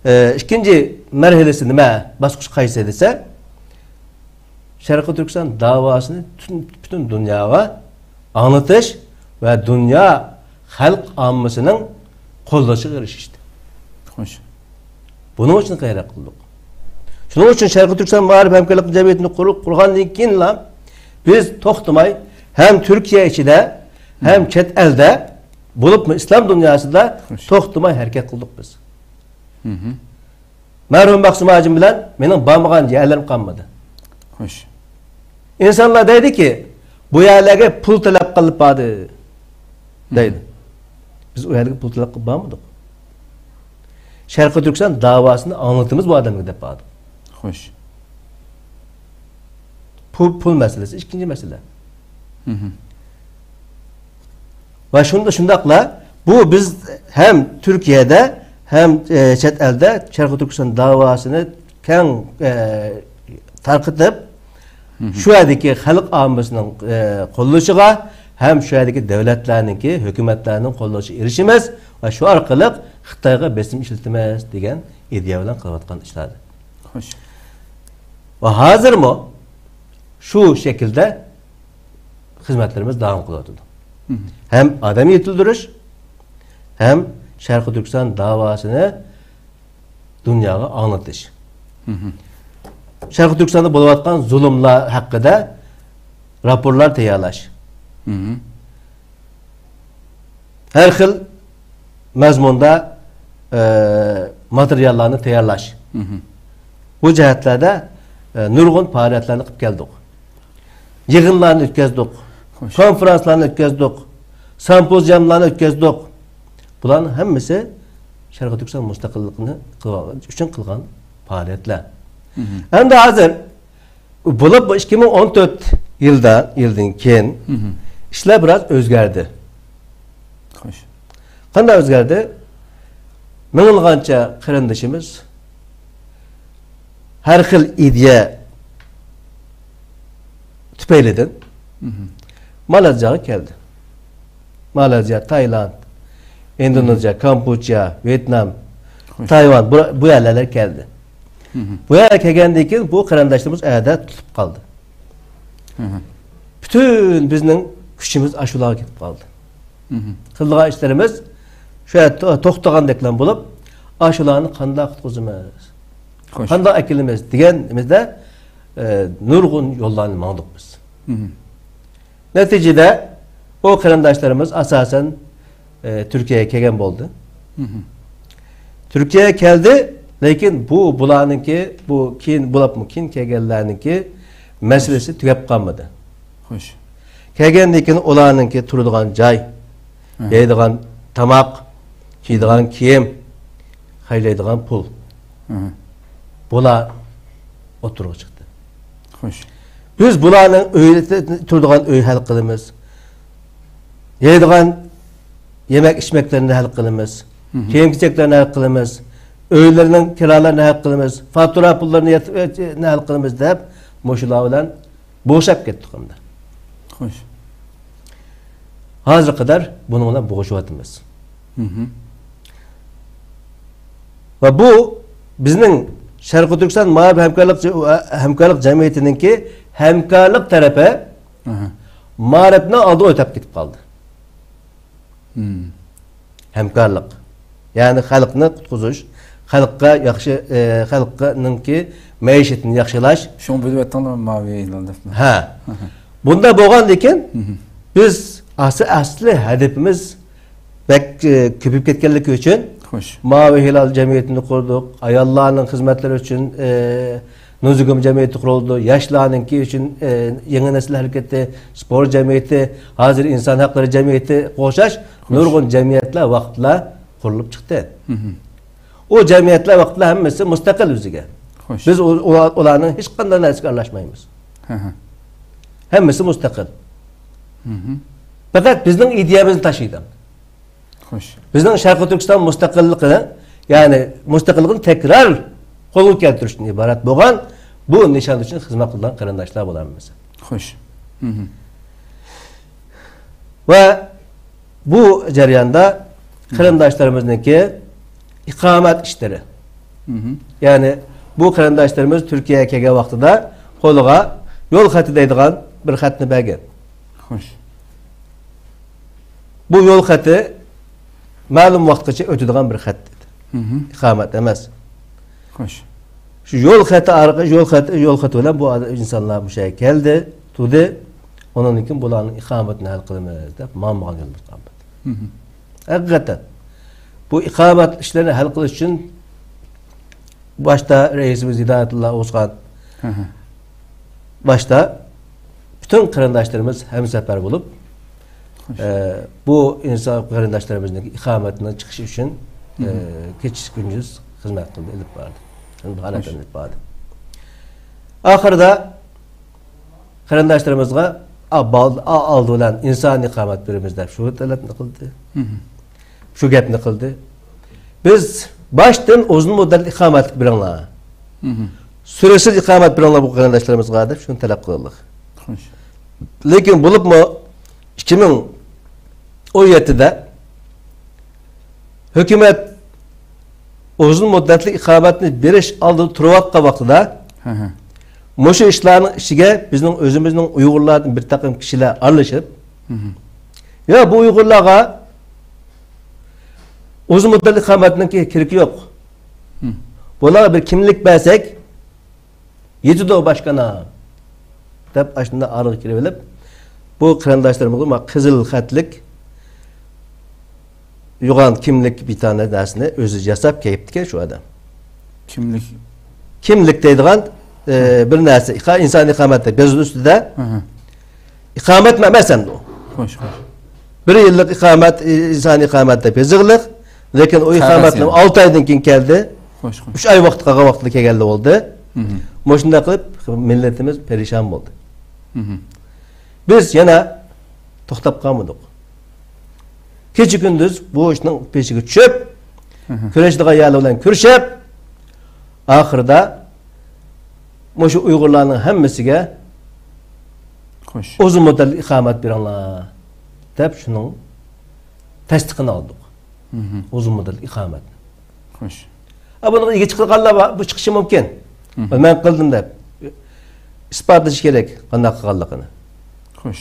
ئە، ئىككىنچى مەرھىلىسى نېمە؟ باسقۇچ قايسى دېسە، شەرقىي تۈركىستان داۋاسىنى پۈتۈن، پۈتۈن دۇنياغا ئاڭلىتىش ۋە دۇنيا خەلق ئاممىسىنىڭ قوللىشىغا ئېرىشىشتى. خوش. بۇنىڭ ئۈچۈن غەيرەت قىلدۇق. شۇنىڭ ئۈچۈن شەرقىي تۈركىستان مائارىپ ھەمكارلىق جەمئىيىتىنى قۇرۇپ، قۇرغاندىن كېيىنلا بىز توختىماي ھەم تۈركىيە ئىچىدە، ھەم مھم. چەت ئەلدە، بولۇپمۇ ئىسلام دۇنياسىدا خوش. توختىماي ھەرىكەت قىلدۇق بىز. مھم. مەرھۇم مەخسۇم ھاجىم بىلەن مېنىڭ بارمىغان يەرلىرىم قالمىدى. خوش. ئىنسانلار دەيدىكى، بۇ يەرلەرگە پۇل تەلەپ قىلىپ باردى، دەيدۇ. مھم. بىز ئۇ يەرگە پۇل تەلەپ قىلىپ بارمىدۇق. شەرقىي تۈركىستان داۋاسىنى ئاڭلىتىمىز بۇ ئادەمگە دەپ باردۇق. خوش. پۇل، پۇل مەسىلىسى ئىككىنچى مەسىلە. مھم. ۋە شۇندا شۇنداقلا بۇ بىز ھەم تۈركىيەدە ھەم، ئە، چەت ئەلدە شەرقىي تۈركىستان داۋاسىنى كەڭ، ئە، تارقىتىپ، مھم. شۇ يەردىكى خەلق ئاممىسىنىڭ، ئە، قوللىشىغا ھەم شۇ يەردىكى دۆلەتلەرنىڭكى، ھۆكۈمەتلەرنىڭ قوللىشىغا ئېرىشىمىز ۋە شۇ ئارقىلىق خىتايغا بېسىم ئىشلىتىمىز دېگەن ئىدىيە بىلەن قىلىۋاتقان ئىشلاردۇر. خوش. ۋە ھازىرمۇ شۇ شەكىلدە خىزمەتلىرىمىز داۋام قىلىۋاتىدۇ. مھم. ھەم ئادەم يېتىلدۈرۈش، ھەم شەرقىي تۈركىستان داۋاسىنى دۇنياغا ئاڭلىتىش. شەرقىي تۈركىستاندا بولۇۋاتقان زۇلۇملار ھەققىدە راپورلار تەييارلاش. ھەر خىل مەزمۇندا، ئە، ماتېرىياللارنى تەييارلاش. بۇ جەھەتلەردە، ئە، نۇرغۇن پائالىيەتلەرنى قىلىپ كەلدۇق. يىغىنلارنى ئۆتكەزدۇق. خوش. كونفېرانسلارنى ئۆتكەزدۇق. سىمپوزىيۇملارنى ئۆتكەزدۇق. بۇلارنىڭ ھەممىسى شەرقىي تۈركىستان مۇستەقىللىقىنى قىلغان، ئۈچۈن قىلغان پائالىيەتلەر. ئەمدى ھازىر بولۇپ، بۇ ئىككى مىڭ ئون تۆت يىلدا، يىلدىن كېيىن ئىشلار بىراز ئۆزگەردى. خوش. قانداق ئۆزگەردى؟ مىڭلىغانچە قېرىندىشىمىز ھەر خىل ئىدىيە تۈپەيلىدىن مالايزىياغا كەلدى. مالايزىيا، تايلاند، ئىندونېزىيە، كامپودژا، ۋيېتنام، خوش. تايۋان، بۇ، بۇ يەرلەرگە كەلدى. بۇ يەرگە كەلگەندىن كېيىن بۇ قېرىنداشلىرىمىز ئەدە تۇتۇپ قالدى. پۈتۈن بىزنىڭ كۈچىمىز ئاشۇلارغا كېتىپ قالدى. قىلىدىغان ئىشلىرىمىز شۇ يەردە تو-، توختىغاندەكلا بولۇپ، ئاشۇلارنى قانداق قۇتقۇزىمىز؟ خوش. قانداق ئەكېلىمىز دېگىنىمىزدە، ئە، نۇرغۇن يوللارنى ماڭدۇق بىز. نەتىجىدە ئۇ قېرىنداشلىرىمىز ئاساسەن، ئە، تۈركىيەگە كەلگەن بولدى. تۈركىيەگە كەلدى، لېكىن بۇ، بۇلارنىڭكى، بۇ كېيىن، بولۇپمۇ كېيىن كەلگەنلەرنىڭكى مەسىلىسى تۈگەپ قالمىدى. خوش. كەلگەندىن كېيىن ئۇلارنىڭكى تۇرىدىغان جاي، يەيدىغان تاماق، كىيىدىغان كىيىم، خەجلەيدىغان پۇل. بۇلار ئوتتۇرىغا چىقتى. خوش. بىز بۇلارنىڭ ئۆي، تۇرىدىغان ئۆي ھەل قىلىمىز. يەيدىغان يېمەك ئىچمەكلىرىنى ھەل قىلىمىز. كىيىم-كېچەكلىرىنى ھەل قىلىمىز. ئۆيلىرىنىڭ كىرالىرىنى ھەل قىلىمىز. فاتۇرا پۇللىرىنى يەت-، نى ھەل قىلىمىز دەپ، مۇشۇلار بىلەن بوشاپ كەتتۇق ئەمدى. خوش. ھازىرغا قەدەر بۇنىڭ بىلەن بوغۇشۇۋاتىمىز. ۋە بۇ بىزنىڭ شەرقىي تۈركىستان مائارىپ ھەمكارلىق، ھەمكارلىق جەمئىيىتىنىڭكى ھەمكارلىق تەرىپى مائارىپنىڭ ئالدىغا ئۆتۈپ كېتىپ قالدى. ھەمكارلىق. يەنى خەلقنى قۇتقۇزۇش، خەلققە ياخشى، ئە، خەلقنىڭكى مەئىشىتىنى ياخشىلاش. شۇڭا بۆلۈۋەتتىڭلارمۇ ماۋى ھىلال دەپ؟ ھە. بۇنداق بولغاندىكىن، بىز ئەسلى، ئەسلى ھەدىپىمىز بەك، ئە، كۆپىيىپ كەتكەنلىكى ئۈچۈن خوش. ماۋى ھىلال جەمئىيىتىنى قۇردۇق، ئاياللارنىڭ خىزمەتلىرى ئۈچۈن، ئە، نۇزۇگۇم جەمئىيىتى قۇرۇلدى، ياشلارنىڭكى ئۈچۈن، ئە، يېڭى نەسىل ھەرىكىتى، سپورت جەمئىيىتى، ھازىر ئىنسان ھەقلىرى جەمئىيىتى قوشاش خوش. نۇرغۇن جەمئىيەتلەر، ۋاقىتلار قۇرۇلۇپ چىقتى. ئۇ جەمئىيەتلەر، ۋاقىتلار ھەممىسى مۇستەقىل ئۆزىگە. خوش. بىز ئۇ-، ئۇلار، ئۇلارنىڭ ھېچقانداق نەرسىگە ئارىلاشمايمىز. ھەممىسى مۇستەقىل. پەقەت بىزنىڭ ئىدىيەمىزنى تاشلايدۇ. خوش. بىزنىڭ شەرقىي تۈركىستان مۇستەقىللىقىنى، يەنى مۇستەقىللىقنى تەكرار قولغا كەلتۈرۈشتىن ئىبارەت بولغان بۇ نىشان ئۈچۈن خىزمەت قىلغان قېرىنداشلار بۇلار ھەممىسى. خوش. ۋە بۇ جەرياندا قېرىنداشلىرىمىزنىڭكى ئىقامەت ئىشلىرى. يەنى بۇ قېرىنداشلىرىمىز تۈركىيەگە كەلگەن ۋاقتىدا قولىغا يول خېتى دەيدىغان بىر خەتنى بەرگەن. خوش. بۇ يول خېتى مەلۇم ۋاقىتقىچە ئۆتىدىغان بىر خەت دېدى. ئىقامەت ئەمەس. خوش. شۇ يول خېتى ئارقا-، يول خېتى، يول خېتى بىلەن بۇ ئادەم، ئىنسانلار مۇشۇ يەرگە كەلدى، تۇردى. ئۇنىڭدىن كېيىن بۇلارنىڭ ئىقامىتىنى ھەل قىلىمىز دەپ ماڭمىغان يولىمىز قالمىدى. ھەقىقەتەن بۇ ئىقامەت ئىشلىرىنى ھەل قىلىش ئۈچۈن باشتا رەئىسىمىز ھىدايەتۇللا ئوغۇزخان، باشتا پۈتۈن قېرىنداشلىرىمىز ھەمسەپەر بولۇپ، خوش. ئە، بۇ ئىنسان قېرىنداشلىرىمىزنىڭ ئىقامىتىنىڭ چىقىشى ئۈچۈن، ئە، كېچە كۈندۈز خىزمەت قىلدى، ئېلىپ باردى. پائالىيەتلەرنى خوش. ئېلىپ باردى. ئاخىرىدا قېرىنداشلىرىمىزغا، ئا، بال-، ئا، ئالدى بىلەن ئىنسانىي ئىقامەت بېرىمىز دەپ شۇ تەلەپنى قىلدى. شۇ گەپنى قىلدى. بىز باشتىن ئۇزۇن مۇددەتلىك ئىقامەتلىك بېرىڭلار. سۈرۈشسىز ئىقامەت بېرىڭلار بۇ قېرىنداشلىرىمىزغا دەپ شۇنى تەلەپ قىلدۇق. خوش. لېكىن بولۇپمۇ ئىككى مىڭ ئون يەتتىدە ھۆكۈمەت ئۇزۇن مۇددەتلىك ئىقامەتنى بېرىش ئالدىدا تۇرۇۋاتقان ۋاقتىدا، مۇشۇ ئىشلارنىڭ ئىچىگە بىزنىڭ ئۆزىمىزنىڭ ئۇيغۇرلاردىن بىر تاقىم كىشىلەر ئارىلىشىپ، يا بۇ ئۇيغۇرلارغا ئۇزۇن مۇددەتلىك ئىقامەتنىڭكى كېرىكى يوق. بۇلارغا بىر كىملىك بەرسەك، يېتىدۇ باشقىنا، دەپ ئاشۇنداق ئارىغا كىرىۋېلىپ، بۇ قېرىنداشلىرىمىزغا مانا قىزىل خەتلىك يوغان كىملىك بىر دانە نەرسىنى ئۆزى ياساپ كەيپتىكەن شۇ ئادەم. كىملىك؟ كىملىك دەيدىغان، ئە، بىر نەرسە، ئىقا-، ئىنسانىي ئىقامەت دەپ يازىدۇ ئۈستىدە. ئىقامەتمۇ ئەمەس ئەمدى ئۇ. خوش، خوش. بىر يىللىق ئىقامەت، ئىنسانىي ئىقامەت دەپ يېزىقلىق. لېكىن ئۇ ئىقامەتنىڭ ئالتە ئايدىن كېيىن كەلدى. خوش، خوش. ئۈچ ئاي ۋاقتى قالغان ۋاقتىدا كەلگەنلا بولدى. مۇشۇنداق قىلىپ مىللىتىمىز پەرىشان بولدى. بىز يەنە توختاپ قالمىدۇق. كېچە-كۈندۈز بۇ ئىشنىڭ پېشىگە چۈشۈپ، كۈرەشىدىغان يەرلەر بىلەن كۈرىشىپ، ئاخىرىدا مۇشۇ ئۇيغۇرلارنىڭ ھەممىسىگە خوش. ئۇزۇن مۇددەتلىك ئىقامەت بېرىڭلار، دەپ شۇنىڭ تەستىقىنى ئالدۇق. ئۇزۇن مۇددەتلىك ئىقامەت. خوش. ئا، بۇنىڭغا ئىگە چىقىدىغانلار بار، بۇ چىقىشى مۇمكىن. مەن قىلدىم دەپ ئىسپاتلىشى كېرەك قانداق قىلغانلىقىنى. خوش.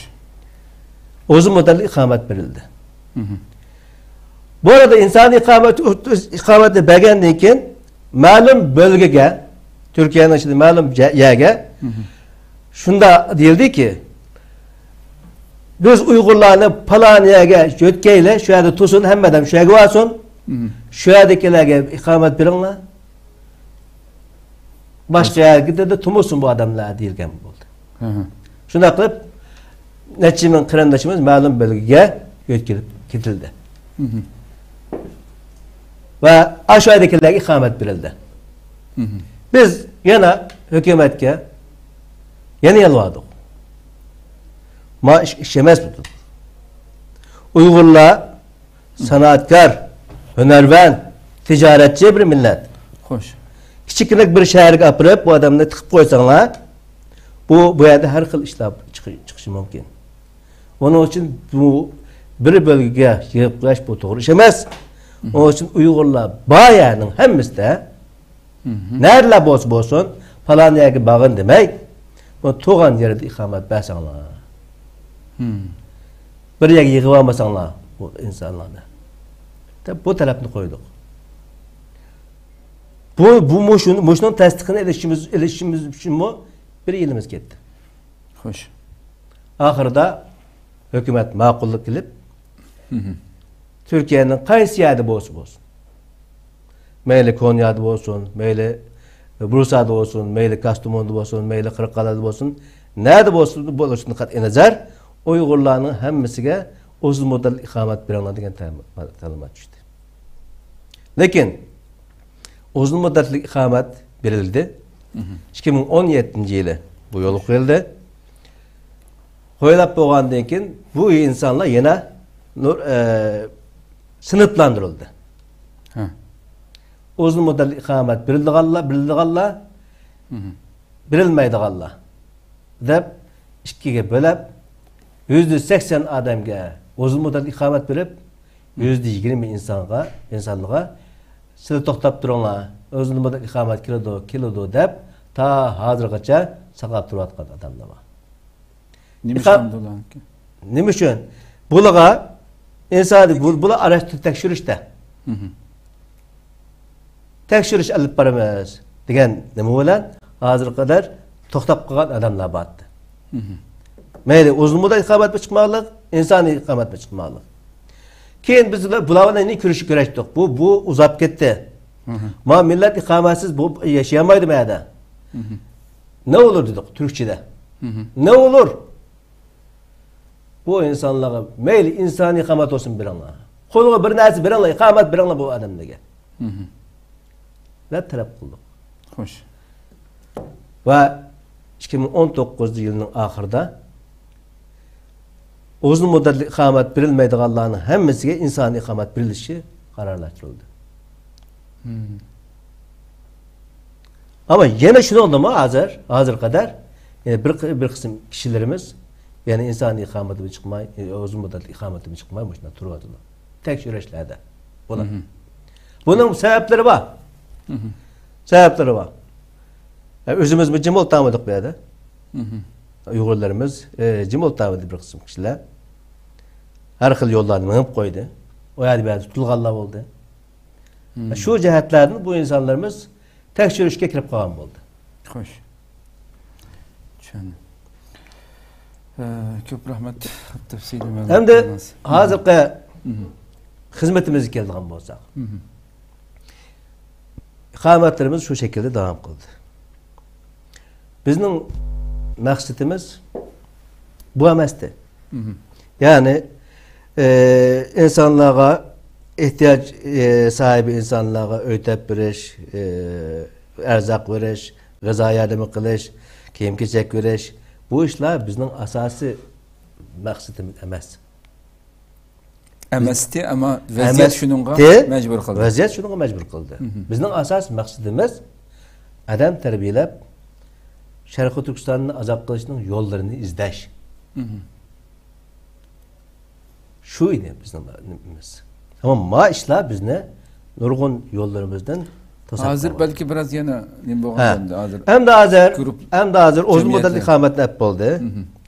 ئۇزۇن مۇددەتلىك ئىقامەت بېرىلدى. بۇ ئارىدا ئىنسانىي ئىقامەت، ئىقامەتنى بەرگەندىن كېيىن مەلۇم بۆلگىگە، تۈركىيەنىڭ ئىچىدە مەلۇم جە-، يەرگە شۇنداق دېيىلدىكى، بىز ئۇيغۇرلارنى پالان يەرگە يۆتكەيلى، شۇ يەردە تۇرسۇن، ھەممە ئادەم شۇ يەرگە بارسۇن، شۇ يەردىكىلەرگە ئىقامەت بېرىڭلار. باشقا يەرگە دە تۇرمىسۇن بۇ ئادەملەر دېيىلگەن بولدى. شۇنداق قىلىپ، نەچچە مىڭ قېرىندىشىمىز مەلۇم بۆلگىگە يۆتكىلىپ كېتىلدى. ۋە ئاشۇ يەردىكىلەرگە ئىقامەت بېرىلدى. بىز يەنە ھۆكۈمەتكە يەنە يالۋاردۇق. ما ئىش، ئىش ئەمەس بۇ. ئۇيغۇرلار سانائەتكار، ھۈنەرۋەن، تىجارەتچى بىر مىللەت. خوش. كىچىككىنە بىر شەھەرگە ئاپىرىپ، بۇ ئادەمنى تىقىپ قويساڭلار، بۇ، بۇ يەردە ھەر خىل ئىشلار چىقى-، چىقىشى مۇمكىن. ئۇنىڭ ئۈچۈن بۇ بىر بۆلگىگە يىغىپ قويۇش بۇ توغرا ئىش ئەمەس. ئۇنىڭ ئۈچۈن ئۇيغۇرلار بار يەرنىڭ ھەممىسىدە نەدىلا بولسا بولسۇن، پالان يەرگە بارغىن دېمەي، بۇ تۇرغان يېرىدە ئىقامەت بەرسەڭلار. بىر يەرگە يىغىۋالمىساڭلار بۇ ئىنسانلارنى، دەپ بۇ تەلەپنى قويدۇق. بۇ، بۇ مۇشۇ-، مۇشۇنىڭ تەستىقىنى ئېلىشىمىز، ئېلىشىمىز ئۈچۈنمۇ بىر يىلىمىز كەتتى. خوش. ئاخىرىدا ھۆكۈمەت ماقۇللۇق قىلىپ، تۈركىيەنىڭ قايسى يەردە بولسا بولسۇن، مەيلى كونيادا بولسۇن، مەيلى بۇرسادا بولسۇن، مەيلى كاستموندا بولسۇن، مەيلى قىرىققالىدا بولسۇن، نەدە بولسۇن، بولۇشىدىن قەتئىينەزەر، ئۇيغۇرلارنىڭ ھەممىسىگە ئۇزۇن مۇددەتلىك ئىقامەت بېرىڭلار دېگەن تەم-، تەلىمات چۈشتى. لېكىن ئۇزۇن مۇددەتلىك ئىقامەت بېرىلدى. ئىككى مىڭ ئون يەتتىنچى يىلى بۇ يولغا قويۇلدى. قويۇلۇپ بولغاندىن كېيىن بۇ ئىنسانلار يەنە نۇر-، ئە، سىنىپلاندۇرۇلدى. ئۇزۇن مۇددەتلىك ئىقامەت بېرىلىدىغانلار، بېرىلىدىغانلار، بېرىلمەيدىغانلار دەپ ئىككىگە بۆلۈپ، يۈزدە سەكسەن ئادەمگە ئۇزۇن مۇددەتلىك ئىقامەت بېرىپ، يۈزدە يىگىرمە ئىنسانغا، ئىنسانلارغا سىلەر توختاپ تۇرۇڭلار، ئۇزۇن مۇددەتلىك ئىقامەت كېلىدۇ، كېلىدۇ دەپ تا ھازىرغىچە ساقلاپ تۇرۇۋاتقان ئادەملار بار. نېمە ئىقا-، ئىشلامدۇ ئۇلارنىڭكى؟ نېمە ئۈچۈن؟ بۇلارغا ئىنسانىي، بۇ-، بۇلار ئاراشتۇرۇپ تەكشۈرۈشتە. تەكشۈرۈش ئېلىپ بارىمىز دېگەن نېمە بىلەن ھازىرغا قەدەر توختاپ قالغان ئادەملەر بار ئىدى. مەيلى ئۇزۇن مۇددەت ئىقامەتمۇ چىقماقلىق، ئىنسانىي ئىقامەتمۇ چىقماقلىق. كېيىن بىز بۇلار بۇلار بىلەن يەنە كۈرىشىپ كۈرەشتۇق. بۇ، بۇ ئۇزاپ كەتتى. ما مىللەت ئىقامەتسىز بۇ ياشىيالمايدۇ مەدە. نە ئولۇر دېدۇق تۈركچىدە. نە ئولۇر؟ بۇ ئىنسانلارغا مەيلى ئىنسانىي ئىقامەت بولسۇن بېرىڭلار. قولىغا بىر نەرسە بېرىڭلار، ئىقامەت بېرىڭلار بۇ ئادەملەرگە. دەپ تەلەپ قىلدۇق. خوش. ۋە ئىككى مىڭ ئون توققۇزىنچى يىلنىڭ ئاخىرىدا ئۇزۇن مۇددەتلىك ئىقامەت بېرىلمەيدىغانلارنىڭ ھەممىسىگە ئىنسانىي ئىقامەت بېرىلىشى قارارلاشتۇرۇلدى. ئەمما يەنە شۇنىڭدىمۇ ھازىر، ھازىرغا قەدەر يەنە بىر، بىر قىسىم كىشىلىرىمىز يەنە ئىنسانىي ئىقامەتتىن چىقماي، ئۇزۇن مۇددەتلىك ئىقامەتتىن چىقماي مۇشۇنداق تۇرۇۋاتىدۇ. تەكشۈرۈشلەردە. بۇلار. بۇنىڭ سەۋەبلىرى بار. سەۋەبلىرى بار. ئۆزىمىزمۇ جىم ئولتۇرمىدۇق بۇ يەردە. ئۇيغۇرلىرىمىز، ئە، جىم ئولتۇرمىدى بىر قىسىم كىشىلەر. ھەر خىل يوللارنى مېڭىپ قويدى. ئۇ يەردە بۇ يەردە تۇتۇلغانلار بولدى. شۇ جەھەتلەردىن بۇ ئىنسانلىرىمىز تەكشۈرۈشكە كىرىپ قالغان بولدى. خوش. چۈشەندىم. ئە، كۆپ رەھمەت. تەپسىلىي مەلۇمات ئەمدى بەرگەنسىز. ھازىرقى خىزمىتىمىزگە كېلىدىغان بولساق، ئىقامەتلىرىمىز شۇ شەكىلدە داۋام قىلدى. بىزنىڭ مەقسىتىمىز بۇ ئەمەستى. يەنى، ئى، ئىنسانلارغا، ئېھتىياج، ئى، ساھىبى ئىنسانلارغا ئۆي تېپىپ بېرىش، ئى، ئەرزاق بېرىش، غىزا ياردىمى قىلىش، كىيىم-كېچەك بېرىش، بۇ ئىشلار بىزنىڭ ئاساسىي مەقسىتىمىز ئەمەس. ئەمەستى، ئەمما ۋەزىيەت شۇنىڭغا مەجبۇر قىلدى. ۋەزىيەت شۇنىڭغا مەجبۇر قىلدى. بىزنىڭ ئاساسىي مەقسىتىمىز ئادەم تەربىيەلەپ، شەرقىي تۈركىستاننى ئازاد قىلىشنىڭ يوللىرىنى ئىزدەش. شۇ ئىدى بىزنىڭ نېمىمىز. ئەمما ما ئىشلار بىزنى نۇرغۇن يوللىرىمىزدىن توسۇپ ھازىر قالغان. بەلكى بىراز يەنە نېمە ھە. بولغان ئەمدى ھازىر. ئەمدى ھازىر، گۇرۇپ ئەمدى ھازىر ئۇزۇن مۇددەتلىك جەمئىيەتلەر. ئىقامەتنى ئەپ بولدى.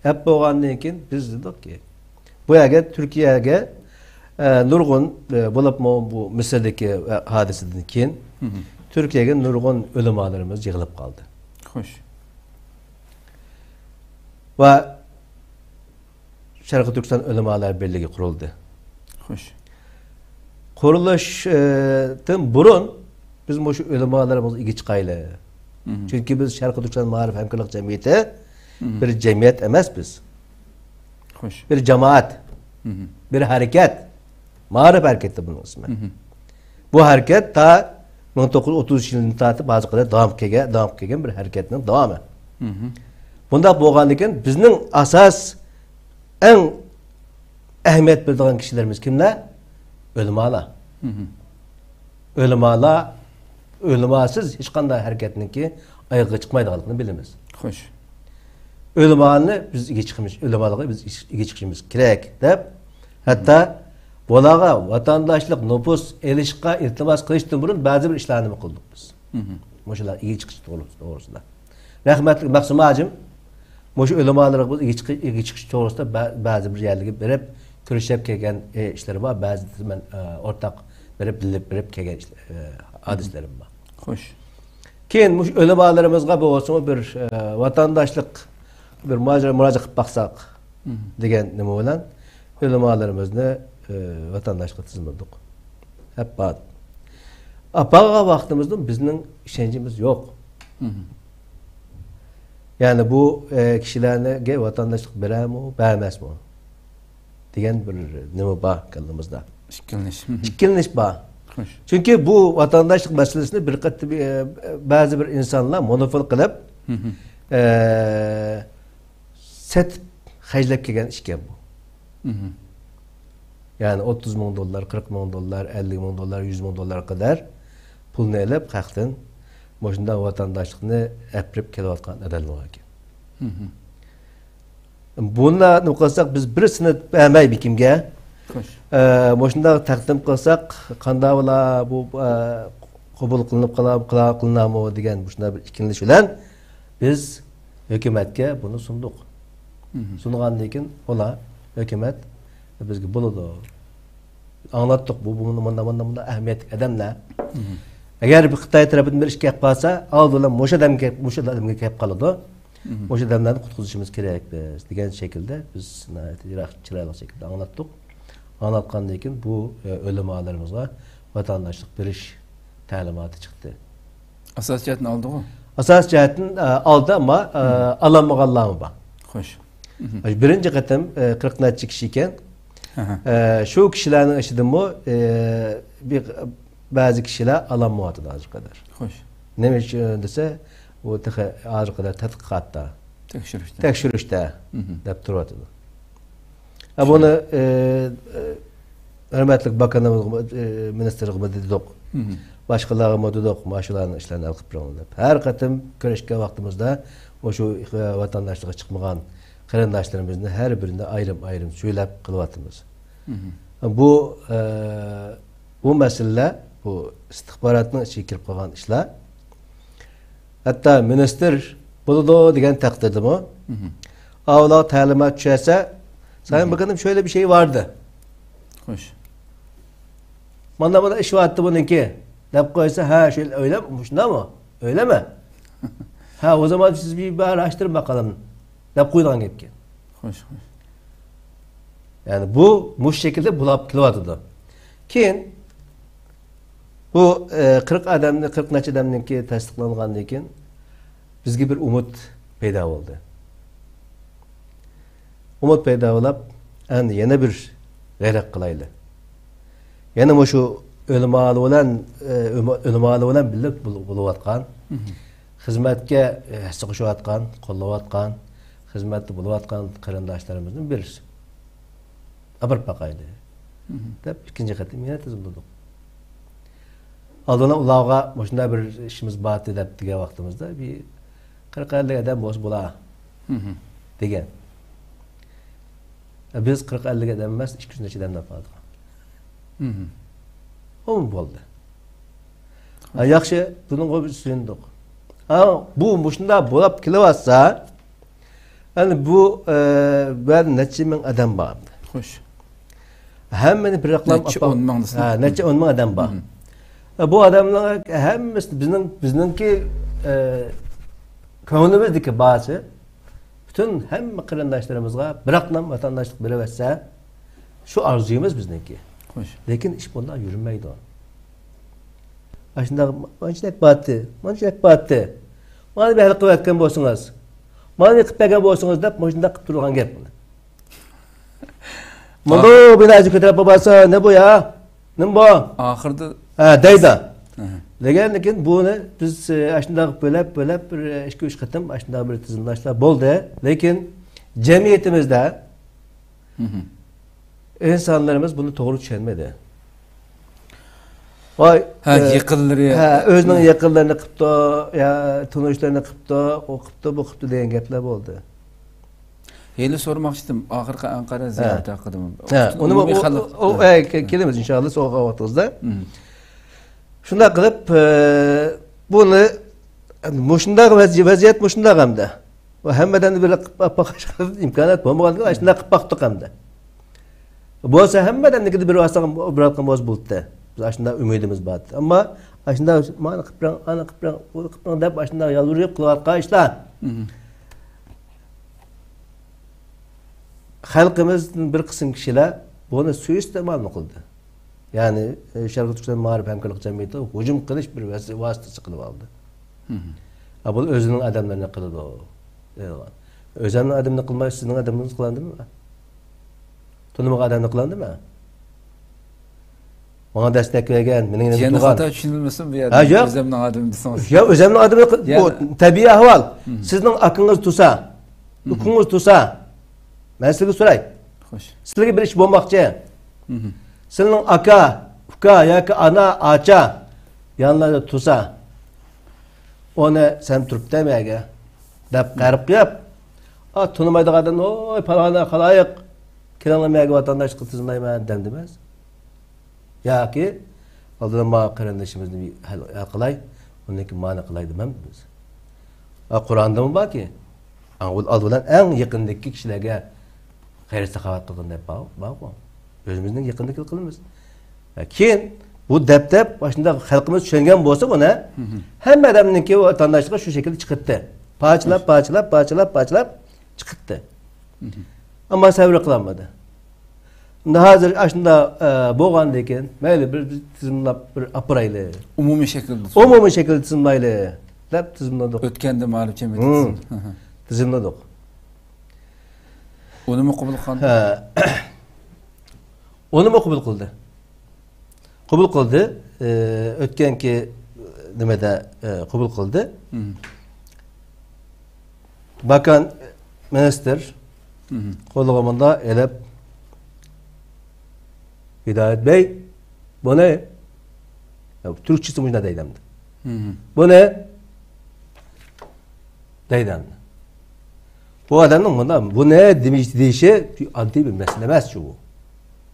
ئەپ بولغاندىن كېيىن بىز دېدۇقكى، بۇ يەرگە، تۈركىيەگە، ئە، نۇرغۇن، ئە، بولۇپمۇ بۇ مىسىردىكى، ئە، ھادىسىدىن كېيىن تۈركىيەگە نۇرغۇن ئۆلىمالىرىمىز يىغىلىپ قالدى. خوش. ۋە شەرقىي تۈركىستان ئۆلىمالار بىرلىكى قۇرۇلدى. خوش. قۇرۇلۇشتىن بۇرۇن بىز مۇشۇ ئۆلىمالىرىمىزغا ئىگە چىقايلى. چۈنكى بىز شەرقىي تۈركىستان مائارىپ ھەمكارلىق جەمئىيىتى بىر جەمئىيەت ئەمەس بىز. خوش. بىر جامائەت، بىر ھەرىكەت. مائارىپ ھەرىكىتى بۇنىڭ ئىسمى. بۇ ھەرىكەت تا مىڭ توققۇز يۈز ئوتتۇز يىلىدىن تارتىپ ھازىرغا قەدەر داۋام كەلگەن، داۋام كەلگەن بىر ھەرىكەتنىڭ داۋامى. بۇنداق بولغاندىكىن بىزنىڭ ئاساس، ئەڭ ئەھمىيەت بېرىدىغان كىشىلىرىمىز كىملەر؟ ئۆلىمالار. ئۆلىمالار، ئۆلىماسىز ھېچقانداق ھەرىكەتنىڭكى ئايىغىغا چىقمايدىغانلىقىنى بىلىمىز. خوش. ئۆلىمانى بىز ئىگە چىقىمىز، ئۆلىمالارغا بىز ئىگە چىقىشىمىز كېرەك دەپ، ھەتتا بۇلارغا ۋاتانداشلىق نوپۇس ئېلىشقا ئىلتىماس قىلىشتىن بۇرۇن بەزى بىر ئىشلارنى قىلدۇق بىز. مۇشۇلار ئىگە چىقىش توغرىسىدا. رەھمەتلىك مەخسۇم ھاجىم مۇشۇ ئۆلىمالارغا بىز ئىگە چىقىش، ئىگە چىقىش توغرىسىدا بە-، بەزى بىر يەرلەرگە بېرىپ كۆرۈشۈپ كەلگەن، ئى، ئىشلىرى بار. بەزىدە مەن، ئى، ئورتاق بېرىپ، بىللە بېرىپ كەلگەن ئىشلار، ئى، ھادىسىلىرىم بار. خوش. كېيىن مۇشۇ ئۆلىمالىرىمىزغا بولسىمۇ بىر، ئە، ۋاتانداشلىق بىر مۇراجىئەت، مۇراجىئەت قىلىپ باقساق دېگەن نېمە بىلەن ئۆلىمالىرىمىزنى، ئە، ۋاتانداشلىققا تىزىملىدۇق. ئەپ باردۇق. ئاپارغان ۋاقتىمىزدا بىزنىڭ ئىشەنچىمىز يوق. يەنى بۇ، ئە، كىشىلەرگە ۋاتانداشلىق بېرەرمۇ، بەرمەسمۇ؟ دېگەن بىر نېمە بار كاللىمىزدا. ئىككىلىنىش. ئىككىلىنىش بار. خوش. چۈنكى بۇ ۋاتانداشلىق مەسىلىسىنى بىر قېتىم، ئە، بەزى بىر ئىنسانلار مونوپول قىلىپ، ئە، سېتىپ خەجلەپ كەلگەن ئىشكەن بۇ. يەنى ئوتتۇز مىڭ دوللار، قىرىق مىڭ دوللار، ئەللىك مىڭ دوللار، يۈز مىڭ دوللار قەدەر پۇلنى ئېلىپ خەقتىن مۇشۇنداق ۋاتانداشلىقنى ئەپىرىپ كېلىۋاتقان ئادەملەر بار ئىكەن. بۇنى نېمە قىلساق، بىز بىر سېنىت بەرمەي بىكىمگە، خوش. ئە، مۇشۇنداق تەقدىم قىلساق، قانداق بولا بۇ، ئە، قوبۇل قىلىنىپ قالا-، قىلا-، قىلىنامۇ دېگەن مۇشۇنداق بىر ئىككىلىنىش بىلەن بىز ھۆكۈمەتكە بۇنى سۇندۇق. سۇنغاندىن كېيىن ئۇلار، ھۆكۈمەت بىزگە بولىدۇ. ئاڭلاتتۇق، بۇ، بۇ مۇنداق، مۇنداق، مۇنداق، مۇنداق ئەھمىيەتلىك ئادەملەر. ئەگەر بىر خىتاي تەرىپىدىن بىر ئىش كەپ قالسا، ئالدى بىلەن مۇشۇ ئادەمگە كەپ، مۇشۇ ئادەمگە كەپ قالىدۇ. مۇشۇ ئادەملەرنى قۇتقۇزۇشىمىز كېرەك بىز، دېگەن شەكىلدە بىز ناھايىتى يىراق، چىرايلىق شەكىلدە ئاڭلاتتۇق. ئاڭلاتقاندىن كېيىن بۇ، ئە، ئۆلىمالىرىمىزغا ۋاتانداشلىق بېرىش تەلىماتى چىقتى. ئاساسىي جەھەتتىن ئالدىغۇ؟ ئاساسىي جەھەتتىن، ئە، ئالدى، ئەمما، ئە، ئالالمىغانلارمۇ بار. خوش. بىرىنچى قېتىم، ئە، قىرىق نەچچە كىشى ئىكەن. ئە، شۇ كىشىلەرنىڭ ئىچىدىمۇ، ئە، بىر، بەزى كىشىلەر ئالالمايۋاتىدۇ ھازىرغا قەدەر. خوش. نېمە ئۈچۈن دېسە، ئۇ تېخى ھازىرغا قەدەر تەتقىقاتتا، تەكشۈرۈشتە. تەكشۈرۈشتە دەپ تۇرۇۋاتىدۇ. ھە، بۇنى، ئى، ئى، ھۆرمەتلىك باكانىمىزغا، ئى، مىنىستىرغىمۇ دېدۇق. باشقىلارغىمۇ دېدۇق، مانا شۇلارنىڭ ئىشلىرىنى ھەل قىلىپ بېرىڭلار دەپ. ھەر قېتىم كۆرۈشكەن ۋاقتىمىزدا مۇشۇ، ئى، ۋاتانداشلىققا چىقمىغان قېرىنداشلىرىمىزنى ھەر بىرىنى ئايرىم-ئايرىم سۈيلەپ قىلىۋاتىمىز. بۇ، ئى، بۇ مەسىلىلەر، بۇ ئىستىخباراتنىڭ ئىچىگە كىرىپ قالغان ئىشلار. ھەتتا مىنىستىر بولىدۇ دېگەن تەقدىردىمۇ، ئاۋۇلارغا تەلىمات چۈشەرسە، سايىن باكانىم، شۆيلە بىر شەي باردى. خوش. مانا، مانا ئىش بارتتى بۇنىڭكى. دەپ قويسا، ھە، شۇ ئۆيلەم-، مۇشۇنداقمۇ؟ ئۆيلەمە. ھە، ئۇ زامان سىز بىر بار ئاشتۇرۇپ باقالىم، دەپ قويىدىغان گەپكەن. خوش، خوش. يەنى بۇ مۇشۇ شەكىلدە بولاپ كېلىۋاتىدۇ. كېيىن بۇ، ئە، قىرىق ئادەمنى، قىرىق نەچچە ئادەمنىڭكى تەستىقلانغاندىن كېيىن بىزگە بىر ئۈمىد پەيدا بولدى. ئۈمىد پەيدا بولۇپ، ئەمدى يەنە بىر غەيرەت قىلايلى. يەنە مۇشۇ ئۆلىمالار بىلەن، ئە، ئۆمە-، ئۆلىمالار بىلەن بىللە بول-، بولۇۋاتقان، مهم. خىزمەتكە، ئە، ھەسسە قوشۇۋاتقان، قوللاۋاتقان، خىزمەتتە بولۇۋاتقان قېرىنداشلىرىمىزنىڭ بىرسى. ئاپىرىپ باقايلى، مهم. دەپ ئىككىنچى قېتىم يەنە تىزىملىدۇق. ئالدىن ئۇلارغا مۇشۇنداق بىر ئىشىمىز بارتى دەپ دېگەن ۋاقتىمىزدا بىر قىرىق ئەللىك ئادەم بولسا بولا، مهم. دېگەن. بىز قىرىق ئەللىك ئادەم ئەمەس، ئىككى يۈز نەچچە ئادەم دەپ قالدۇق. مهم. ئۇمۇ بولدى. ھا، ياخشى، بۇنىڭغا بىز سۆيۈندۇق. ھا، بۇ مۇشۇنداق بولاپ كېلىۋاتسا، ئەنە بۇ، ئە، بۇ يەردە نەچچە مىڭ ئادەم بار. خوش. ھەممىنى بىر رەقلام نەچچە ئاپا-، ئون مىڭ دېسىڭىز. ھە، نەچچە ئون مىڭ ئادەم بار. مم. ئە، بۇ ئادەملەر ھەممىسى بىزنىڭ، بىزنىڭكى، ئە، كۆڭلىمىزدىكى بارچە پۈتۈن ھەممە قېرىنداشلىرىمىزغا بىر رەقلام ۋاتانداشلىق بېرىۋەتسە، شۇ ئارزۇيىمىز بىزنىڭكى. خوش. لېكىن ئىش بۇنداق يۈرمەيدۇ. ئاشۇنداق، مانچىلىك بارتى، مانچىلىك بارتى. مانا بىر ھەل قىلىۋەتكەن بولسىڭىز، مانا قىلىپ بەرگەن بولسىڭىز دەپ مۇشۇنداق قىلىپ تۇرىدىغان گەپ. مانا بۇ بىناسى كۆتۈرۈپ بارسا، نېمە بۇ يا؟ نېمە بۇ؟ ئاخىردا ھە، دەيدۇ. ئەھە. دېگەندىن كېيىن بۇنى بىز، ئە، ئاشۇنداق بۆلەپ، بۆلەپ بىر، ئە، ئىككى، ئۈچ قېتىم ئاشۇنداق بىر تىزىملاشلار بولدى. لېكىن جەمئىيىتىمىزدە مهم. ئىنسانلىرىمىز بۇنى توغرا چۈشەنمىدى. ۋاي، ھە، ئە، يېقىنلىرى. ھە، ئۆزىنىڭ يېقىنلىرىنى قىپتۇ، يا تونۇشلىرىنى قىپتۇ، ئۇ قىپتۇ، بۇ قىپتۇ دېگەن گەپلەر بولدى. ھېلى سورىماقچىدىم، ئاخىرقى ئەنقەرە ھە. زىيارىتى ھەققىدىمۇ. ھە، ئۇنىمۇ ئومۇمىي ئۇ، خەلق. ئۇ، ئۇ، ھە. ئە، كە-، كېلىمىز ئىنشاللا سوغۇق ۋاقتىڭىزدا. مم. شۇنداق قىلىپ، ئە، بۇنى، مۇشۇنداق ۋەزىي-، ۋەزىيەت مۇشۇنداق ئەمدى. ئۇ ھەممە ئادەمنى بىر قىلىپ باققان ئىمكانىيەت بولمىغاندىن كېيىن، ئاشۇنداق قىلىپ باقتۇق ئەمدى. بولسا ھەممە ئادەمنىڭكىدە بىر بارساق، بىر ئاتقان بولسا بولاتتى. بىز ئاشۇنداق ئۈمىدىمىز بار. ئەمما ئاشۇنداق مانا قىلىپ بېرىڭ، ئانا قىلىپ بېرىڭ، بۇنى قىلىپ بېرىڭ دەپ ئاشۇنداق يالۋۇرۇپ قىلىۋاتقان ئىشلار. مم. خەلقىمىزدىن بىر قىسىم كىشىلەر بۇنى سۇيىئىستېمالمۇ قىلدى. يەنى، ئى، شەرقىي تۈركىستان مائارىپ ھەمكارلىق جەمئىيىتى ھۇجۇم قىلىش بىر ۋەس-، ۋاسىتىسى قىلىپ ئالدى. مم. ھە، بۇ ئۆزىنىڭ ئادەملىرىنى قىلىدۇ. دەيدىغان. ئۆزۈمنىڭ ئادىمىنى قىلماي، سىزنىڭ ئادىمىڭىزنى قىلاندىمەن؟ تونۇمىغان ئادەمنى قىلاندىمەن؟ ماڭا دەستەك بەرگەن، مېنىڭ يېنىمدا يەنە تۇرغان. خاتا چۈشىنىلمىسۇن بۇ يەردە. ھە، ياق. ئۆزۈمنىڭ ئادىمى دېسىڭىز. يا، ئۆزۈمنىڭ ئادىمى قىل-، يەنە بۇ تەبىئىي ئەھۋال. مم. سىزنىڭ ئاكىڭىز تۇرسا، مم. ئۇكىڭىز تۇرسا، مەن سىزگە سوراي. خوش. سىزگە بىر ئىش بولماقچى. مم. سىزنىڭ ئاكا، ئۇكا ياكى ئانا، ئاچا يانلاردا تۇرسا، ئۇنى سەن تۇرۇپتە مەگە دەپ قېرىپ قويۇپ، ئا، تونۇمايدىغان ئادەم، ۋوي، پالانا، خالايىق، كېلىڭلار مەگە ۋاتانداشلىققا تىزىملايمەن دەمدىمەز. ياكى ئالدىدا ما قېرىندىشىمىزنى ھەل، ھەل قىلاي، ئۇنىڭكى مانى قىلاي دېمەمدۇ بىز؟ ھا، قۇرئاندىمۇ باركى، ئەڭ ئۇل-، ئالدى بىلەن ئەڭ يېقىندىكى كىشىلەرگە خەير ساخاۋەت قىلغىن دەپ بار، بارغۇ. ئۆزىمىزنىڭ يېقىندىكىنى قىلىمىز. ھە، كېيىن بۇ دەپ-دەپ، ئاشۇنداق خەلقىمىز چۈشەنگەن بولسا بۇنى، مم. ھەممە ئادەمنىڭكى ۋاتانداشلىقى شۇ شەكىلدە چىقىتتى. پارچىلاپ، مم. پارچىلاپ، پارچىلاپ، پارچىلاپ چىقىتتى. مم. ئەمما سەۋر قىلالمىدى. ئەمدى ھازىر ئاشۇنداق، ئە، بولغاندىن كېيىن، مەيلى، بىر، بىر تىزىملاپ بىر ئاپىرايلى. ئومۇمىي شەكىلدە. ئومۇمىي شەكىلدە تىزىملايلى، دەپ تىزىملىدۇق. ئۆتكەندە مائارىپ جەمئىيىتى مم. تىزىم-، ھە، ھە. تىزىملىدۇق. ئۇنىمۇ قوبۇل قىلغان؟ ھە. ئۇنىمۇ قوبۇل قىلدى. قوبۇل قىلدى. ئە، ئۆتكەنكى نېمىدە، ئە، قوبۇل قىلدى. مم. ماكان مىنىستىر مم. قولىغا مۇنداق ئېلىپ، ھىدايەت بەي، بۇنى، تۈركچىسى مۇشۇنداق دەيدۇ ئەمدى. مم. بۇنى دەيدۇ ئەمدى. بۇ ئادەمنىڭ مۇنداق، بۇنى دېمىش-، دېيىشى ئاددىي بىر مەسىلە ئەمەس شۇ بۇ.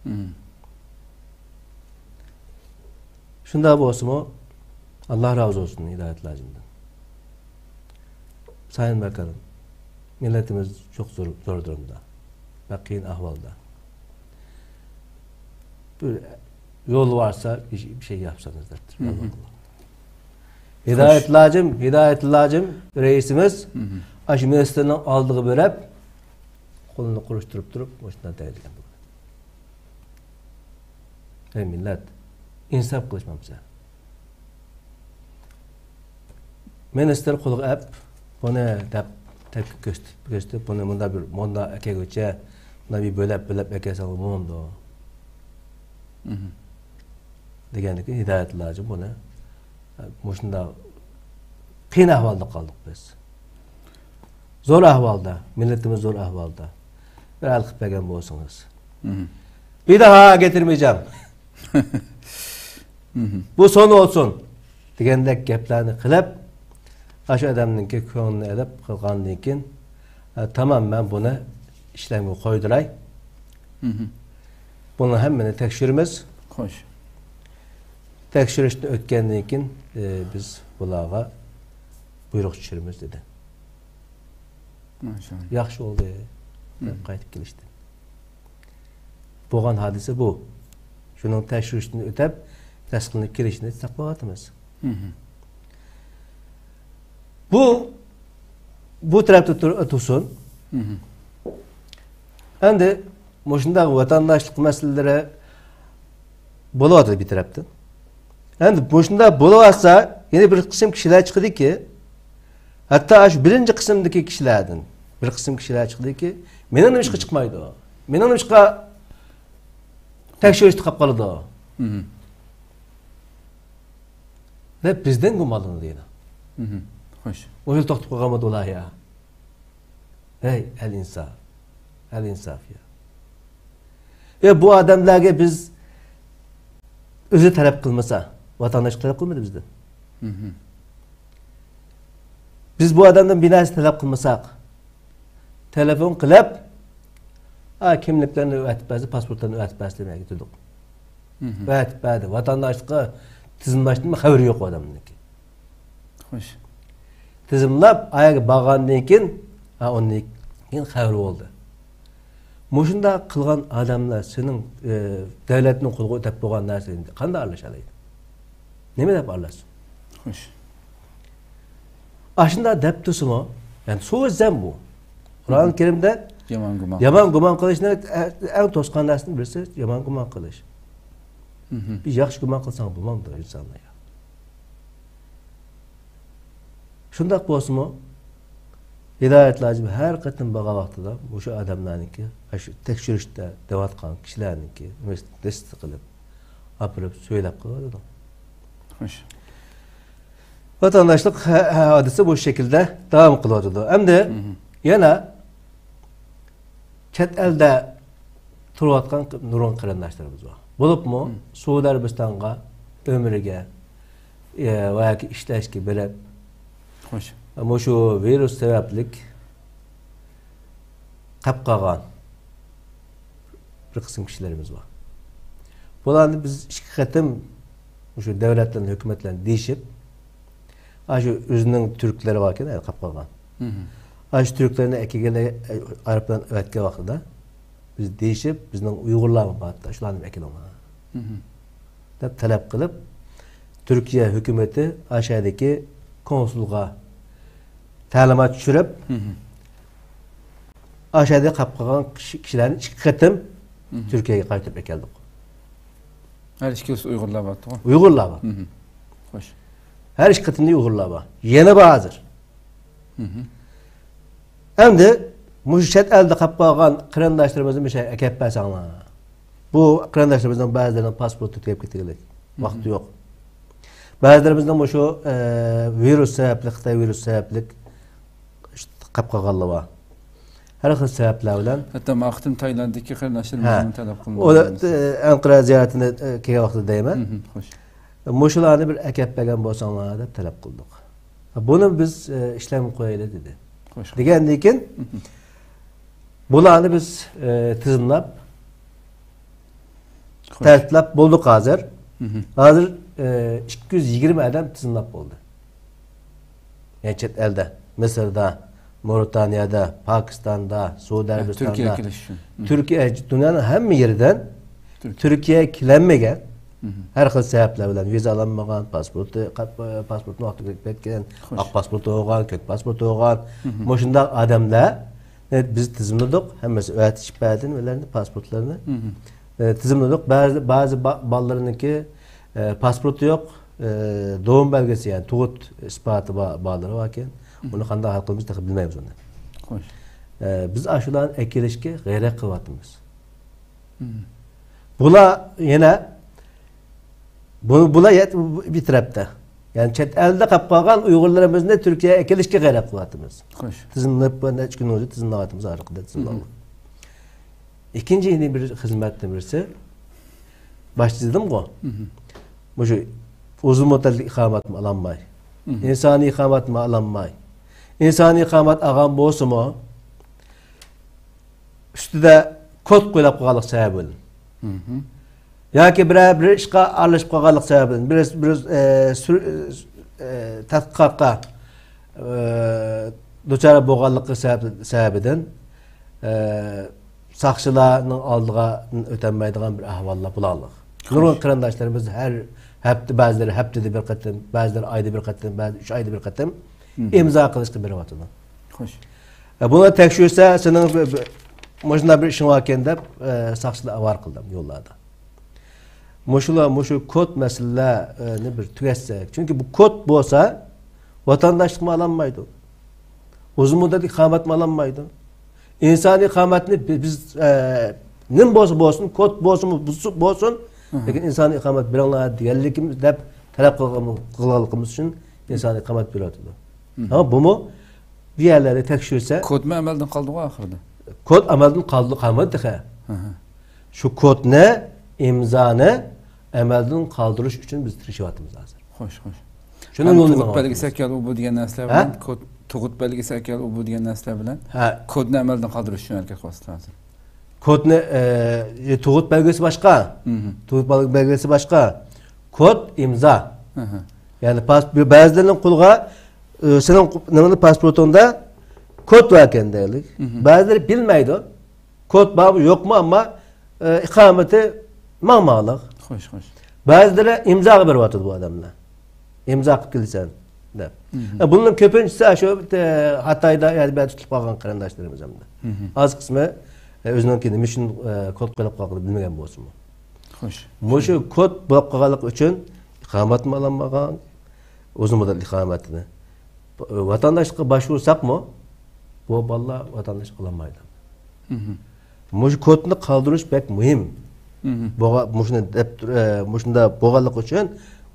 مم. شۇنداق بولسىمۇ، ئاللا رازى بولسۇن ھىدايەت ھاجىمدىن. سايىن ماكان، مىللىتىمىز چوخ زور، زور دۇرۇمدا، بەك قىيىن ئەھۋالدا. بىر، يول varsa bir şey, bir şey yapsanız depتۇر. مم. ھىدايەت ئىلاجىم، ھىدايەت ئىلاجىم رەئىسىمىز مم. ئاشۇ مىنىستىرنىڭ ئالدىغا بېرىپ، قولىنى قۇرۇشتۇرۇپ تۇرۇپ، مۇشۇنداق دەيدىكەن. ھەي مىللەت، ئىنساپ قىلىشمامسەن؟ مىنىستىر قولىغا ئەپ، بۇنى دەپ، تەپكە كۆرسىتىپ، كۆرسىتىپ، بۇنى مۇنداق بىر، مۇنداق ئەكەلگۈچە، مۇنداق بىر بۆلەپ، بۆلەپ ئەكەلسەڭ بولمامدۇ؟ مم. دېگەندىكىن ھىدايەت ئىلاجىم بۇنى، مۇشۇنداق قىيىن ئەھۋالدا قالدۇق بىز. زور ئەھۋالدا، مىللىتىمىز زور ئەھۋالدا. بىر ھەل قىلىپ بەرگەن بولسىڭىز. مم. بىر داھا گەتىرمەيجەم. مم. بۇ سون بولسۇن. دېگەندەك گەپلەرنى قىلىپ، ئاشۇ ئادەمنىڭكى كۆڭلىنى ئېلىپ قىلغاندىن كېيىن، ھە، تامام، مەن بۇنى ئىشلەمگە قويدۇراي. مم. بۇنى ھەممىنى تەكشۈرىمىز. خوش. تەكشۈرۈشتىن ئۆتكەندىن كېيىن، ئى، بىز بۇلارغا بۇيرۇق چۈشۈرىمىز، دېدى. ماشائاللا. ياخشى بولدى، دەپ مم. قايتىپ كېلىشتى. بولغان ھادىسە بۇ. شۇنىڭ تەكشۈرۈشتىن ئۆتۈپ، تەستىقلىنىپ كېلىشىنى ساقلاۋاتىمىز. مم. بۇ، بۇ تەرەپتە تۇر-، تۇرسۇن. مم. ئەمدى مۇشۇنداق ۋەتەنداشلىق مەسىلىلىرى بولۇۋاتىدۇ بىر تەرەپتىن. ئەمدى مۇشۇنداق بولۇۋاتسا، يەنە بىر قىسىم كىشىلەر چىقىدۇكى، ھەتتا شۇ بىرىنچى قىسىمدىكى كىشىلەردىن بىر قىسىم كىشىلەر چىقىدۇكى، مېنىڭ نېمىشقا چىقمايدۇ؟ مېنىڭ نېمىشقا تەكشۈرۈشتە قاپ قالىدۇ؟ مم. دەپ بىزدىن گۇمانلىنىدۇ يەنە. مم. خوش. ئۇ يىل توختاپ قالغانمىدى ئۇلار يا؟ ھەي، ئەل ئىنساپ. ئەل ئىنساپ يا. ئە، بۇ ئادەملەرگە بىز ئۆزى تەلەپ قىلمىسا، ۋاتانداشلىق تەلەپ قىلمىدى بىزدىن. مم. بىز بۇ ئادەمدىن بىر نەرسە تەلەپ قىلمىساق، تېلېفون قىلىپ، ئا، كىملىكلەرنى ئەۋەتىپ بەرسە، پاسپورتلارنى ئەۋەتىپ بەرسە دېمەككە تۇردۇق. مم. ئەۋەتىپ بەردى. ۋاتانداشلىققا تىزىملاشتىنمۇ خەۋىرى يوق ئۇ ئادەمنىڭكى. خوش. تىزىملاپ، ئاياغا بارغاندىن كېيىن، ھا، ئۇندىن كېيىن خەۋىرى بولدى. مۇشۇنداق قىلغان ئادەملەر سېنىڭ، ئى، دۆلەتنىڭ قولىغا ئۆتەپ بولغان نەرسىنى قانداق ئارىلىشالايدۇ؟ نېمە دەپ ئارىلاشسۇن؟ خوش. ئاشۇنداق دەپ تۇرسىمۇ، يەنى سوئىزەن بۇ. قۇرئان كەرىمدە يامان گۇمان يامان گۇمان قىلىشنى ئە-، ئەڭ توسقان نەرسىنىڭ بىرسى يامان گۇمان قىلىش. مم. بىر ياخشى گۇمان قىلساڭ بولمامدۇ ئىنسانلار يا؟ شۇنداق بولسىمۇ، ھىدايەت لاجىم ھەر قېتىم بارغان ۋاقتىدا مۇشۇ ئادەملەرنىڭكى، ئاشۇ تەكشۈرۈشتە دەۋاتقان كىشىلەرنىڭكى لىست قىلىپ، ئاپىرىپ سۆيلەپ قىلىۋاتىدۇ. خوش. ۋاتانداشلىق ھە-، ھە-، ھادىسە بۇ شەكىلدە داۋام قىلىۋاتىدۇ. ئەمدى مم. يەنە چەت ئەلدە تۇرۇۋاتقان نۇرغۇن قېرىنداشلىرىمىز بار. بولۇپمۇ مم. سەئۇدى ئەرەبىستانغا ئۆمرىگە، ئە، ۋە ياكى ئىشلەشكە بېرىپ، خوش. مۇشۇ ۋىرۇس سەۋەبلىك قاپ قالغان بىر قىسىم كىشىلىرىمىز بار. بۇلارنى بىز ئىككى قېتىم مۇشۇ دۆلەتلەرنى، ھۆكۈمەتلەرنى دېيىشىپ، ئاشۇ ئۆزىنىڭ تۈركلىرى باركەن، قاپ قالغان. مم. ئاشۇ تۈركلەرنى ئەكەلگەندە، ئايروپىلان ئەۋەتكەن ۋاقتىدا بىز دېيىشىپ، بىزنىڭ ئۇيغۇرلارمۇ بار، شۇلارنى ئەكېلىڭلار. مم. دەپ تەلەپ قىلىپ، تۈركىيە ھۆكۈمىتى ئاشۇ يەردىكى كونسۇلغا تەلىمات چۈشۈرۈپ، مم. ئاشۇ يەردە قاپ قالغان كىشى-، كىشىلەرنى ئىككى قېتىم مم. تۈركىيەگە قايتۇرۇپ ئەكەلدۇق. ھەر ئىككىلىسى ئۇيغۇرلار بارتىغۇ؟ ئۇيغۇرلار بار. مم. خوش. ھەر ئىككى قېتىمدا ئۇيغۇرلار بار. يەنە بار ھازىر. مم. ئەمدى مۇشۇ چەت ئەلدە قاپ قالغان قېرىنداشلىرىمىزنى مۇشۇ يەرگە ئەكەپ بەرسەڭلار. بۇ قېرىنداشلىرىمىزنىڭ بەزىلىرىنىڭ پاسپورتى تۈگەپ كېتىگلىك. ۋاقتى مم. يوق. بەزىلىرىمىزنىڭ مۇشۇ، ئە، ۋىرۇس سەۋەبلىك، خىتاي ۋىرۇسى سەۋەبلىك قاپ قالغانلار بار. ھەر خىل سەۋەبلەر بىلەن. ھەتتا ما قېتىم تايلاندتىكى قېرىنداشلىرىمىزنىڭ ھە. تەلەپ ئۇ، قىلىنغان ئە، ئەنقەرە زىيارىتىنى، ئە، كەلگەن ۋاقتىدا دەيمەن. مم، خوش. مۇشۇلارنى بىر ئەكەپ بەرگەن بولساڭلار دەپ تەلەپ قىلدۇق. بۇنى بىز، ئە، ئىشلەمگە قويايلى دېدى. خوش. دېگەندىن كېيىن مم. بۇلارنى بىز، ئە، تىزىملاپ، خوش. تەرتىپلەپ بولدۇق ھازىر. مم. ھازىر، ئە، ئىككى يۈز يىگىرمە ئادەم تىزىملاپ بولدى. يەنى چەت ئەلدە، مىسىردا، مورىتانىيەدە، پاكىستاندا، سەئۇدى ھە، ئەرەبىستاندا، تۈركىيەگە كېلىش ئۈچۈن. مم. تۈركىيە، دۇنيانىڭ ھەممە يېرىدىن تۈركىيە. تۈركىيەگە كېلەلمىگەن، ھەر خىل سەۋەبلەر بىلەن ۋىزا ئالالمىغان، پاسپورتى، پاسپورتىنى ۋاقتىدا كۆرۈپ كەتكەن، ئاق پاسپورتى بولغان، كۆك پاسپورتى بولغان، مۇشۇنداق ئادەملەرنى بىز تىزىملىدۇق. ھەممىسى ئۆتۈشۈپ بەردى نېمىلەرنى، پاسپورتلىرىنى. ئە، تىزىملىدۇق. بەزى، بەزى با-، بالىلىرىنىڭكى، ئە، پاسپورتى يوق، ئە، دوم بەلگىسى، يەنى تۇغۇت ئىسپاتى با-، بالىلىرى باركەن. ئۇنى قانداق ھەل قىلىمىز، تېخى بىلمەيمىز ئۇنى. ئە، بىز ئاشۇلارنى ئەكېلىشكە غەيرەت قىلىۋاتىمىز. بۇلار يەنە، بۇ-، بۇلار يەت-، بىر تەرەپتە. يەنى چەت ئەلدە قاپ قالغان ئۇيغۇرلىرىمىزنى تۈركىيەگە ئەكېلىشكە غەيرەت قىلىۋاتىمىز. خوش. تىزىملەپ، نەچچە كۈن بولدى، تىزىملاۋاتىمىز، ھازىرقىدەك تىزىملاۋاتىمىز. ئىككىنچى يەنە بىر خىزمەتنىڭ بىرسى، باشتا دېدىمغۇ، مۇشۇ ئۇزۇن مۇددەتلىك ئىقامەتمۇ ئالالماي، ئىنسانىي ئىقامەتمۇ ئالالماي. ئىنسانىي ئىقامەت ئالغان بولسىمۇ، ئۈستىدە كود قويۇپ قويغانلىق سەۋەبى بىلەن ياكى بىرەر بىر ئىشقا ئارىلىشىپ قالغانلىق سەۋەبى بىلەن، بىر، بىر، ئە، سۈر-، ئە، تەھقىقاتقا، ئە، دۇچار بولغانلىقى سەۋەب-، سەۋەبىدىن، ئە، ساقچىلارنىڭ ئالدىغا ئۆتەلمەيدىغان بىر ئەھۋاللار بولغانلىق. نۇرغۇن قېرىنداشلىرىمىز ھەر ھەپتە، بەزىلىرى ھەپتىدە بىر قېتىم، بەزىلىرى ئايدا بىر قېتىم، بەزى ئۈچ ئايدا بىر قېتىم ئىمزا قىلىشقا بېرىۋاتىدۇ. خوش. ئە، بۇنى تەكشۈرسە، سېنىڭ بىر، بىر، مۇشۇنداق بىر ئىشىڭ باركەن دەپ، ئە، ساقچىلار ئاۋارە قىلدى يوللاردا. مۇشۇلار، مۇشۇ كود مەسىلىلەرنى بىر تۈگەتسەك. چۈنكى بۇ كود بولسا، ۋاتانداشلىقمۇ ئالالمايدۇ. ئۇزۇن مۇددەت ئىقامەتمۇ ئالالمايدۇ. ئىنسانىي ئىقامەتنى بى-، بىز، ئە، نېمە بولسا بولسۇن، كود بولسىمۇ، بولسۇن، لېكىن ئىنسانىي ئىقامەت بېرىڭلار دېگەنلىكىمىز، دەپ تەلەپ قىلغان، قىلغانلىقىمىز ئۈچۈن ئىنسانىي ئىقامەت بېرىۋاتىدۇ. ھە، بۇمۇ بۇ يەرلەرنى تەكشۈرسە. كودمۇ ئەمەلدىن قالدىغۇ ئاخىرىدا؟ كود ئەمەلدىن قالدى، قالمىدى تېخى. شۇ كودنى، ئىمزانى ئەمەلدىن قالدۇرۇش ئۈچۈن بىز تىرىشىۋاتىمىز ھازىر. خوش، خوش. شۇنىڭ يولىنى تۇغۇت بەلگىسى ئەكەل، ئۇ بۇ دېگەن نەرسىلەر بىلەن، كود، تۇغۇت بەلگىسى ئەكەل، ئۇ بۇ دېگەن نەرسىلەر بىلەن كودنى ئەمەلدىن قالدۇرۇش ئۈچۈن ھەرىكەت قىلىۋاتىسىز ھازىر. كودنى، ئە، تۇغۇت بەلگىسى باشقا. تۇغۇت بەلگىسى باشقا. كود، ئىمزا. يەنى پاس-، بەزىلەرنىڭ قولىغا، ئە، سېنىڭ نېمىڭدە، پاسپورتۇڭدا كود باركەن دەيلى. بەزىلىرى بىلمەيدۇ. كود بارمۇ، يوقمۇ، ئەمما، ئە، ئىقامىتى ماڭماقلىق. خوش، خوش. بەزىلىرى ئىمزاغا بېرىۋاتىدۇ بۇ ئادەملەر. ئىمزا قىلىپ كېلىسەن دەپ. ئە، بۇنىڭ كۆپىنچىسى شۇ، ئە، خىتايدا يا بىر يەردە تۇتۇلۇپ قالغان قېرىنداشلىرىمىز ھەمدە. ئاز قىسمى، ئە، ئۆزىنىڭكى نېمە ئۈچۈن، ئە، كود قويۇپ قالغىنىنى بىلمىگەن بولسىمۇ. خوش. مۇشۇ كود بولۇپ قالغانلىقى ئۈچۈن ئىقامەتمۇ ئالالمىغان، ئۇزۇن مۇددەتلىك ئىقامەتنى. ۋاتانداشلىققا باشۋۇرساقمۇ، بۇ بالىلار ۋاتانداشلىق ئالالمايدۇ. مۇشۇ كودنى قالدۇرۇش بەك مۇھىم. بوغا-، مۇشۇنى دەپ تۇر-، ئە، مۇشۇنداق بولغانلىقى ئۈچۈن،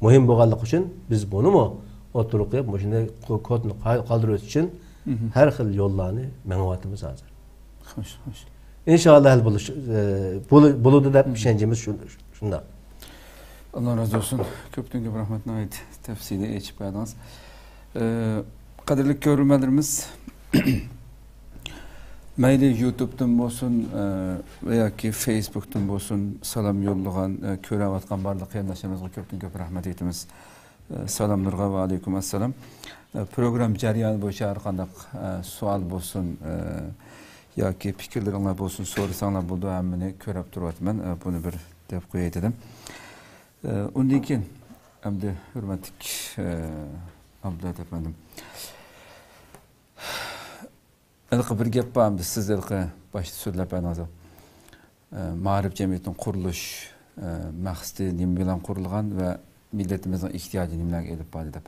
مۇھىم بولغانلىقى ئۈچۈن بىز بۇنىمۇ ئوتتۇرىغا قويۇپ، مۇشۇنى كو-، كودنى قال-، قالدۇرۇش ئۈچۈن ھەر خىل يوللارنى مېڭىۋاتىمىز ھازىر. خوش، خوش. ئىنشائاللا ھەل بولۇش، ئە، بولۇ-، بولىدۇ دەپ ئىشەنچىمىز شۇ-، شۇنداق. ئاللا رازى بولسۇن. كۆپتىن كۆپ رەھمەت، ناھايىتى تەپسىلىي ئېچىپ بەردىڭىز. ئە، قەدىرلىك كۆرۈرمەنلىرىمىز، مەيلى يۇتۇبتىن بولسۇن، ئە، ۋە ياكى فېيسبۇكتىن بولسۇن، سالام يوللىغان، ئە، كۆرۈۋاتقان بارلىق قېرىنداشلىرىمىزغا كۆپتىن كۆپ رەھمەت ئېيتىمىز. ئە، سالاملىرىغا ۋەئەلەيكۇم ئەسسالام. ئە، پروگرامما جەريانى بويىچە ھەر قانداق، ئە، سوئال بولسۇن، ئە، ياكى پىكىرلىرىڭلار بولسۇن، سورىساڭلار بولىدۇ، ھەممىنى كۆرۈپ تۇرۇۋاتىمەن. ئە، بۇنى بىر دەپ قوياي دېدىم. ئە، ئۇندىن كېيىن، ئەمدى ھۆرمەتلىك، ئە، ئابدۇللا ئەپەندىم. ھېلىقى بىر گەپ بار، ئەمدى سىز ھېلىقى باشتا سۆزلەپ بەردىڭىز. ئە، مائارىپ جەمئىيىتىنىڭ قۇرۇلۇش، ئە، مەقسىتى نېمە بىلەن قۇرۇلغان ۋە مىللىتىمىزنىڭ ئېھتىياجى نېمىلەرگە ئېلىپ باردى دەپ.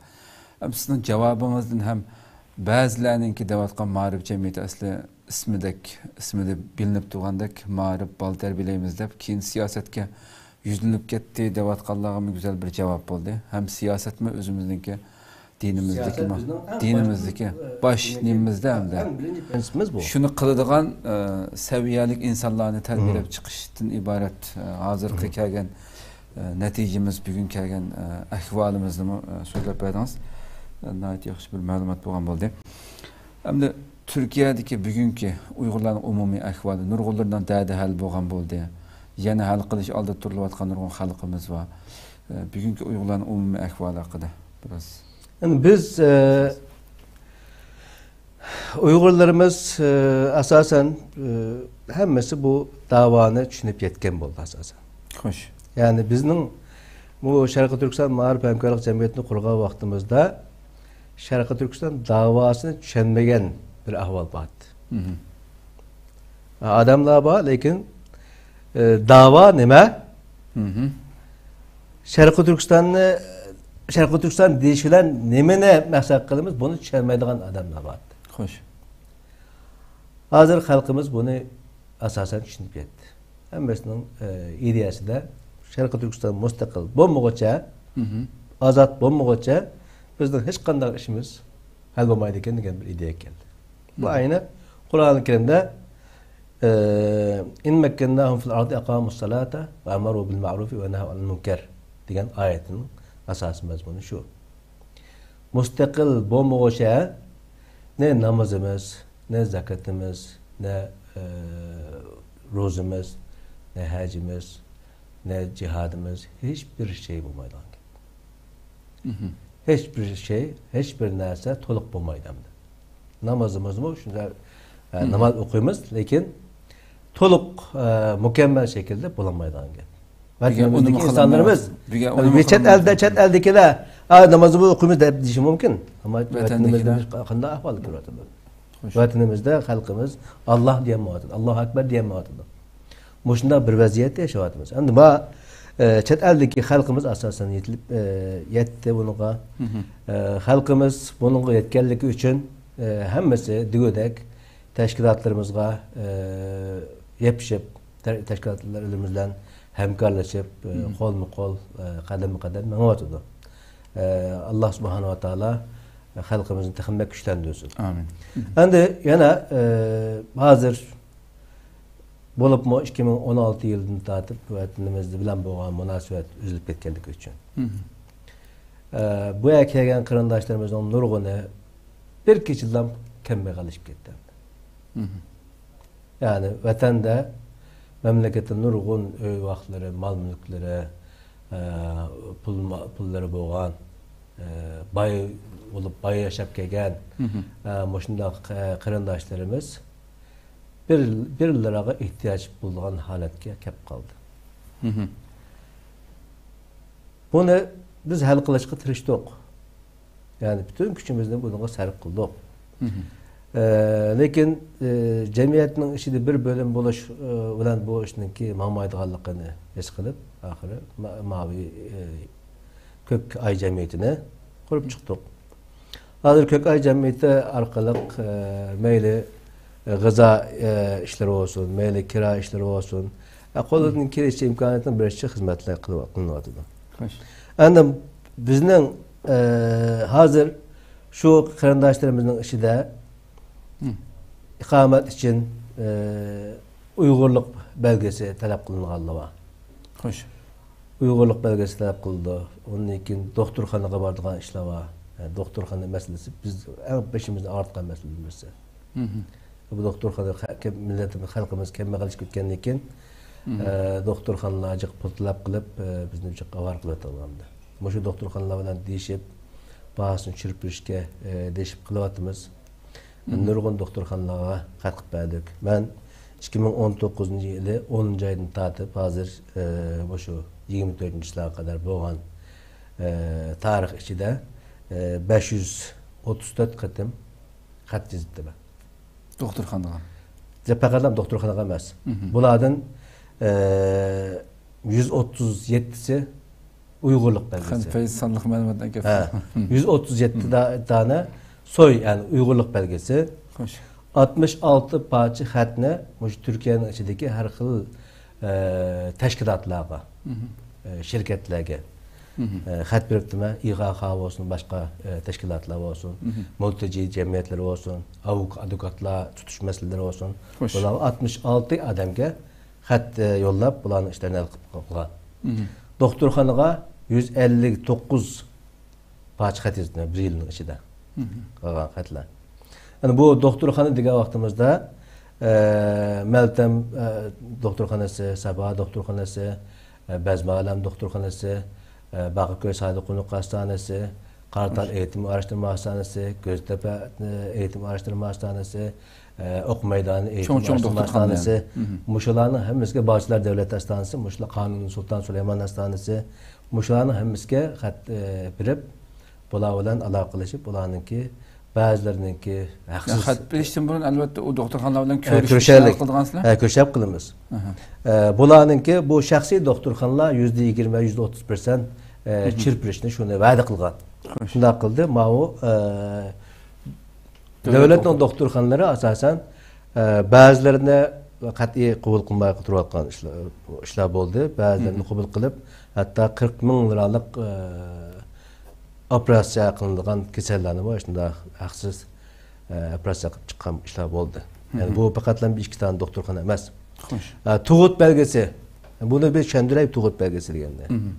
ئەمدى سىزنىڭ جاۋابىڭىزدىن ھەم بەزىلەرنىڭكى دەۋاتقان مائارىپ جەمئىيىتى ئەسلى ئىسمىدەك، ئىسمىدە بىلىنىپ تۇرغاندەك مائارىپ بالا تەربىيەلەيمىز دەپ، كېيىن سىياسەتكە يۈزلىنىپ كەتتى دەۋاتقانلارغىمۇ گۈزەل بىر جاۋاب بولدى. ھەم سىياسەتمۇ ئۆزىمىزنىڭكى دىنىمىزدىكى، سىياسەت بىزنىڭ ئەڭ دىنىمىزدىكى باشتىكى، باش ئە، نېمىمىزدە ئەمدى. ئەڭ بىرىنچى پرىنسىپىمىز بۇ. شۇنى قىلىدىغان، ئە، سەۋىيەلىك ئىنسانلارنى تەربىيەلەپ چىقىشتىن ئىبارەت، ئە، ھازىرقى كەلگەن، ئە، نەتىجىمىز، بۈگۈن كەلگەن، ئە، ئەھۋالىمىزنىمۇ، ئە، سۆزلەپ بەردىڭىز. ئە، ناھايىتى ياخشى بىر مەلۇمات بولغان بولدى. ئەمدى تۈركىيەدىكى بۈگۈنكى ئۇيغۇرلارنىڭ ئومۇمىي ئەھۋالى، نۇرغۇنلىرىنىڭ دەردى ھەل بولغان بولدى. يەنە ھەل قىلىش ئالدىدا تۇرۇلۇۋاتقان نۇرغۇن خەلقىمىز بار. ئە، بۈگۈنكى ئۇيغۇرلارنىڭ ئومۇمىي ئەھۋالى ھەققىدە بىراز. ئەمدى بىز، ئە، ئۇيغۇرلىرىمىز، ئە، ئاساسەن، ئە، ھەممىسى بۇ داۋانى چۈشىنىپ يەتكەن بولدى ئاساسەن. خوش. يەنى بىزنىڭ بۇ شەرقىي تۈركىستان مائارىپ ھەمكارلىق جەمئىيىتىنى قۇرغان ۋاقتىمىزدا شەرقىي تۈركىستان داۋاسىنى چۈشەنمىگەن بىر ئەھۋال بار ئىدى. مم. ئادەملەر بار، لېكىن، ئە، داۋا نېمە؟ مم. شەرقىي تۈركىستاننى، شەرقىي تۈركىستان دېيىش بىلەن نېمىنى مەقسەت قىلىمىز، بۇنى چۈشەنمەيدىغان ئادەملەر بار ئىدى. خوش. ھازىر خەلقىمىز بۇنى ئاساسەن چۈشىنىپ يەتتى. ھەممىسىنىڭ، ئە، ئىدىيەسىدە شەرقىي تۈركىستان مۇستەقىل بولمىغۇچە، مم. ئازاد بولمىغۇچە بىزنىڭ ھېچقانداق ئىشىمىز ھەل بولمايدىكەن دېگەن بىر ئىدىيەگە كەلدى. بۇ مم. ئەينى قۇرئان كەرىمدە، ئە، «إن مكناهم في الأرض أقاموا الصلاة وأمروا بالمعروف ونهوا عن المنكر» دېگەن ئايەتنىڭ ئاساسىي مەزمۇنى شۇ. مۇستەقىل بولمىغۇچە نە نامىزىمىز، نە زاكىتىمىز، نە، ئە، روزىمىز، نە ھەجىمىز، نە جىھادىمىز، ھېچبىر شەي بولمايدىغان گەپ. مم. ھېچبىر شەي، ھېچبىر نەرسە تولۇق بولمايدۇ ئەمدى. نامازىمىزمۇ شۇنداق، ئە، مم. ناماز ئوقۇيمىز، لېكىن تولۇق، ئە، مۇكەممەل شەكىلدە بولالمايدىغان گەپ. بۈگۈن ۋەتىنىمىزدىكى ئۇنىمۇ ئىنسانلىرىمىز، قىلالمايمىز. بۈگۈن ئۇنىمۇ چەت ئەلدە، قىلالمايمىز. چەت ئەلدىكىلەر، «ئا، نامازىمىز ئوقۇيمىز» دەپ دېيىشى مۇمكىن. ئەمما ۋەتىنىمىزدە ۋەتىنىمىزدە قانداق ئەھۋالدا كۆرۈۋاتىمىز؟ خوش. ۋەتىنىمىزدە خەلقىمىز «ئاللاھ» دېيەلمەيۋاتىدۇ، «ئاللاھۇ ئەكبەر» دېيەلمەيۋاتىدۇ. مۇشۇنداق بىر ۋەزىيەتتە ياشاۋاتىمىز. ئەمدى ما، ئە، چەت ئەلدىكى خەلقىمىز ئاساسەن يېتىلىپ، ئە، يەتتى بۇنىڭغا. مم. ئە، خەلقىمىز بۇنىڭغا يەتكەنلىكى ئۈچۈن، ئە، ھەممىسى دېگۈدەك تەشكىلاتلىرىمىزغا، ئە، يېپىشىپ، تە-، تەشكىلاتلىرىمىز بىلەن ھەمكارلىشىپ، ئە، مم. قولمۇ قول، ئە، قەدەممۇ قەدەم مېڭىۋاتىدۇ. ئە، ئاللاھ سۇبھانەھۇ ۋە تائالا خەلقىمىزنى تېخىمۇ بەك كۈچلەندۈرسۇن. ئامىن. ئەمدى يەنە، ئە، ھازىر بولۇپمۇ ئىككى مىڭ ئون ئالتە يىلىدىن تارتىپ ۋەتىنىمىز بىلەن بولغان مۇناسىۋەت ئۈزۈلۈپ كەتكەنلىكى ئۈچۈن. مم. ئە، بۇ يەرگە كەلگەن قېرىنداشلىرىمىزنىڭ نۇرغۇنى بىر كېچىدىلا كەمبەغەللىشىپ كەتتى. مم. يەنى ۋەتەندە، مەملىكەتتە نۇرغۇن ئۆي ۋاقلىرى، مال مۈلۈكلىرى، ئە، پۇل، پۇللىرى بولغان، ئە، باي بولۇپ، باي ياشاپ كەلگەن، مم. ئە، مۇشۇنداق، ئە، قېرىنداشلىرىمىز بىر، بىرلىرىغا ئېھتىياج بولىدىغان ھالەتكە كەپ قالدى. مم. بۇنى بىز ھەل قىلىشقا تىرىشتۇق. يەنى پۈتۈن كۈچىمىزنى بۇنىڭغا سەرپ قىلدۇق. مم. ئە، لېكىن، ئە، جەمئىيەتنىڭ ئىچىدە بىر بۆلۈم بولۇش، ئە، بىلەن بۇ ئىشنىڭكى ماڭمايدىغانلىقىنى ھېس قىلىپ، ئاخىرى ما-، ماۋۇ، ئە، كۆك ئاي جەمئىيىتىنى قۇرۇپ چىقتۇق. ھازىر كۆك ئاي جەمئىيىتى ئارقىلىق، ئە، مەيلى، ئە، غىزا، ئە، ئىشلىرى بولسۇن، مەيلى كىرا ئىشلىرى بولسۇن، ئە، قولىدىن كېلىشىچە ئىمكانىيەتنىڭ بىرىچە خىزمەتلەر قىلىۋ-، قىلىنىۋاتىدۇ. خوش. ئەمدى بىزنىڭ، ئە، ھازىر شۇ قېرىنداشلىرىمىزنىڭ ئىچىدە مم. ئىقامەت ئۈچۈن، ئە، ئۇيغۇرلۇق بەلگىسى تەلەپ قىلىنغانلار بار. خوش. ئۇيغۇرلۇق بەلگىسى تەلەپ قىلىنىدۇ. ئۇندىن كېيىن دوختۇرخانىغا بارىدىغان ئىشلار بار. ئە، دوختۇرخانا مەسىلىسى بىز ئەڭ بېشىمىزنى ئاغرىتقان مەسىلىلەرنىڭ بىرسى. مم. بۇ دوختۇرخانا خە-، كە-، مىللىتىمىز، خەلقىمىز كەمبەغەللىشىپ كەتكەندىن كېيىن، مم. ئە، دوختۇرخانىلار جىق پۇل تەلەپ قىلىپ، ئە، بىزنى جىق ئاۋارە قىلىۋاتىدۇ ئەمدى. مۇشۇ دوختۇرخانىلار بىلەن دېيىشىپ، باھاسىنى چۈشۈرۈپ بېرىشكە، ئە، دېيىشىپ قىلىۋاتىمىز. مم. نۇرغۇن دوختۇرخانىلارغا خەت قىلىپ بەردۇق. مەن ئىككى مىڭ ئون توققۇزىنچى يىلى ئونىنچى ئايدىن تارتىپ ھازىر، ئە، مۇشۇ يىگىرمە تۆتىنچى چىسلاغا قەدەر بولغان، ئە، تارىخ ئىچىدە، ئە، بەش يۈز ئوتتۇز تۆت قېتىم خەت يېزىپتىمەن. دوختۇرخانىغا؟ پەقەتلا دوختۇرخانىغا ئەمەس. مم. بۇلاردىن، ئە، يۈز ئوتتۇز يەتتىسى ئۇيغۇرلۇق بەلگىسى. قان پەيزى سانلىق مەلۇماتلار گەپ. ھە، يۈز ئوتتۇز يەتتە دا-، دانە سوي، يەنى ئۇيغۇرلۇق بەلگىسى. خوش. ئاتمىش ئالتە پارچە خەتنى مۇشۇ تۈركىيەنىڭ ئىچىدىكى ھەر خىل، ئە، تەشكىلاتلارغا، مم. ئە، شىركەتلەرگە، مم. ئە، خەت بېرىپتىمەن. ئىغاخا بولسۇن، باشقا، ئە، تەشكىلاتلار بولسۇن، مم. مۇلتىجى جەمئىيەتلىرى بولسۇن، ئاۋۇك-، ئادۋوكاتلار تۇتۇش مەسىلىلىرى بولسۇن. خوش. بۇلارغا ئاتمىش ئالتە ئادەمگە خەت، ئە، يوللاپ، بۇلارنىڭ ئىشلىرىنى ھەل قىلىپ قىلغان. مم. دوختۇرخانىغا يۈز ئەللىك توققۇز پارچە خەت يېزىپتىمەن بىر يىلنىڭ ئىچىدە. مم. قالغان خەتلەر. يەنى بۇ دوختۇرخانا دېگەن ۋاقتىمىزدا، ئە، مەلتەم، ئە، دوختۇرخانىسى، ساپا دوختۇرخانىسى، ئە، بەزمى ئالەم دوختۇرخانىسى، ئە، باقىكۆل سادىق قۇنۇق ھاستانىسى، قاراتال خوش. ئېيتىم ئاراشتۇرما ھاستانىسى، كۆزتەپە، ئە، ئېيتىم ئاراشتۇرما ھاستانىسى، ئە، ئوق مەيدانى، ئېيتىم چوڭ-چوڭ ئاشلىما دوختۇرخانىلار. ئاستانىسى، مم. مۇشۇلارنىڭ ھەممىسىگە، باغچىلار دۆلەت ئاستانىسى، مۇشۇلار قانۇن سۇلتان سۇلايمان ئاستانىسى، مۇشۇلارنىڭ ھەممىسىگە خەت، ئە، بېرىپ، بۇلار بىلەن ئالاقىلىشىپ، بۇلارنىڭكى بەزىلىرىنىڭكى ھەقسىز خەت بېرىشتىن بۇرۇن، ئەلۋەتتە، ئۇ دوختۇرخانىلار بىلەن ئە، كۆرۈشۈش كۆرۈشەللىك. قىلىدىغانسىلەر؟ ئە، كۆرۈشەپ قىلىمىز. ئەھە. ئە، بۇلارنىڭكى بۇ شەخسىي دوختۇرخانىلار يۈزدە يىگىرمە، يۈزدە ئوتتۇز پىرسەنت، ئە، مم. چىرپىرىشنى شۇنى ۋەدە قىلغان. خوش. شۇنداق قىلدى. ماۋۇ، ئە، دۆلەت دۆلەتنىڭ دوختۇر- دوختۇرخانىلىرى ئاساسەن، ئە، بەزىلىرىنى قەتئىي قوبۇل قىلماي تۇرۇۋاتقان ئىشلار، ئىشلار بولدى. بەزىلىرىنى مم. قوبۇل قىلىپ، ھەتتا قىرىق مىڭ لىرالىق، ئە، ئوپېراتسىيە قىلىنىدىغان كېسەللەرنىمۇ شۇنداق ھەقسىز، ئە، ئوپېراتسىيە قىلىپ چىققان ئىشلار بولدى. يەنى مم. بۇ پەقەتلا بىر ئىككى دانە دوختۇرخانا ئەمەس. خوش. ئە، تۇغۇت بەلگىسى. بۇنى بىر چۈشەندۈرەي، تۇغۇت بەلگىسى دېگەننى. مم.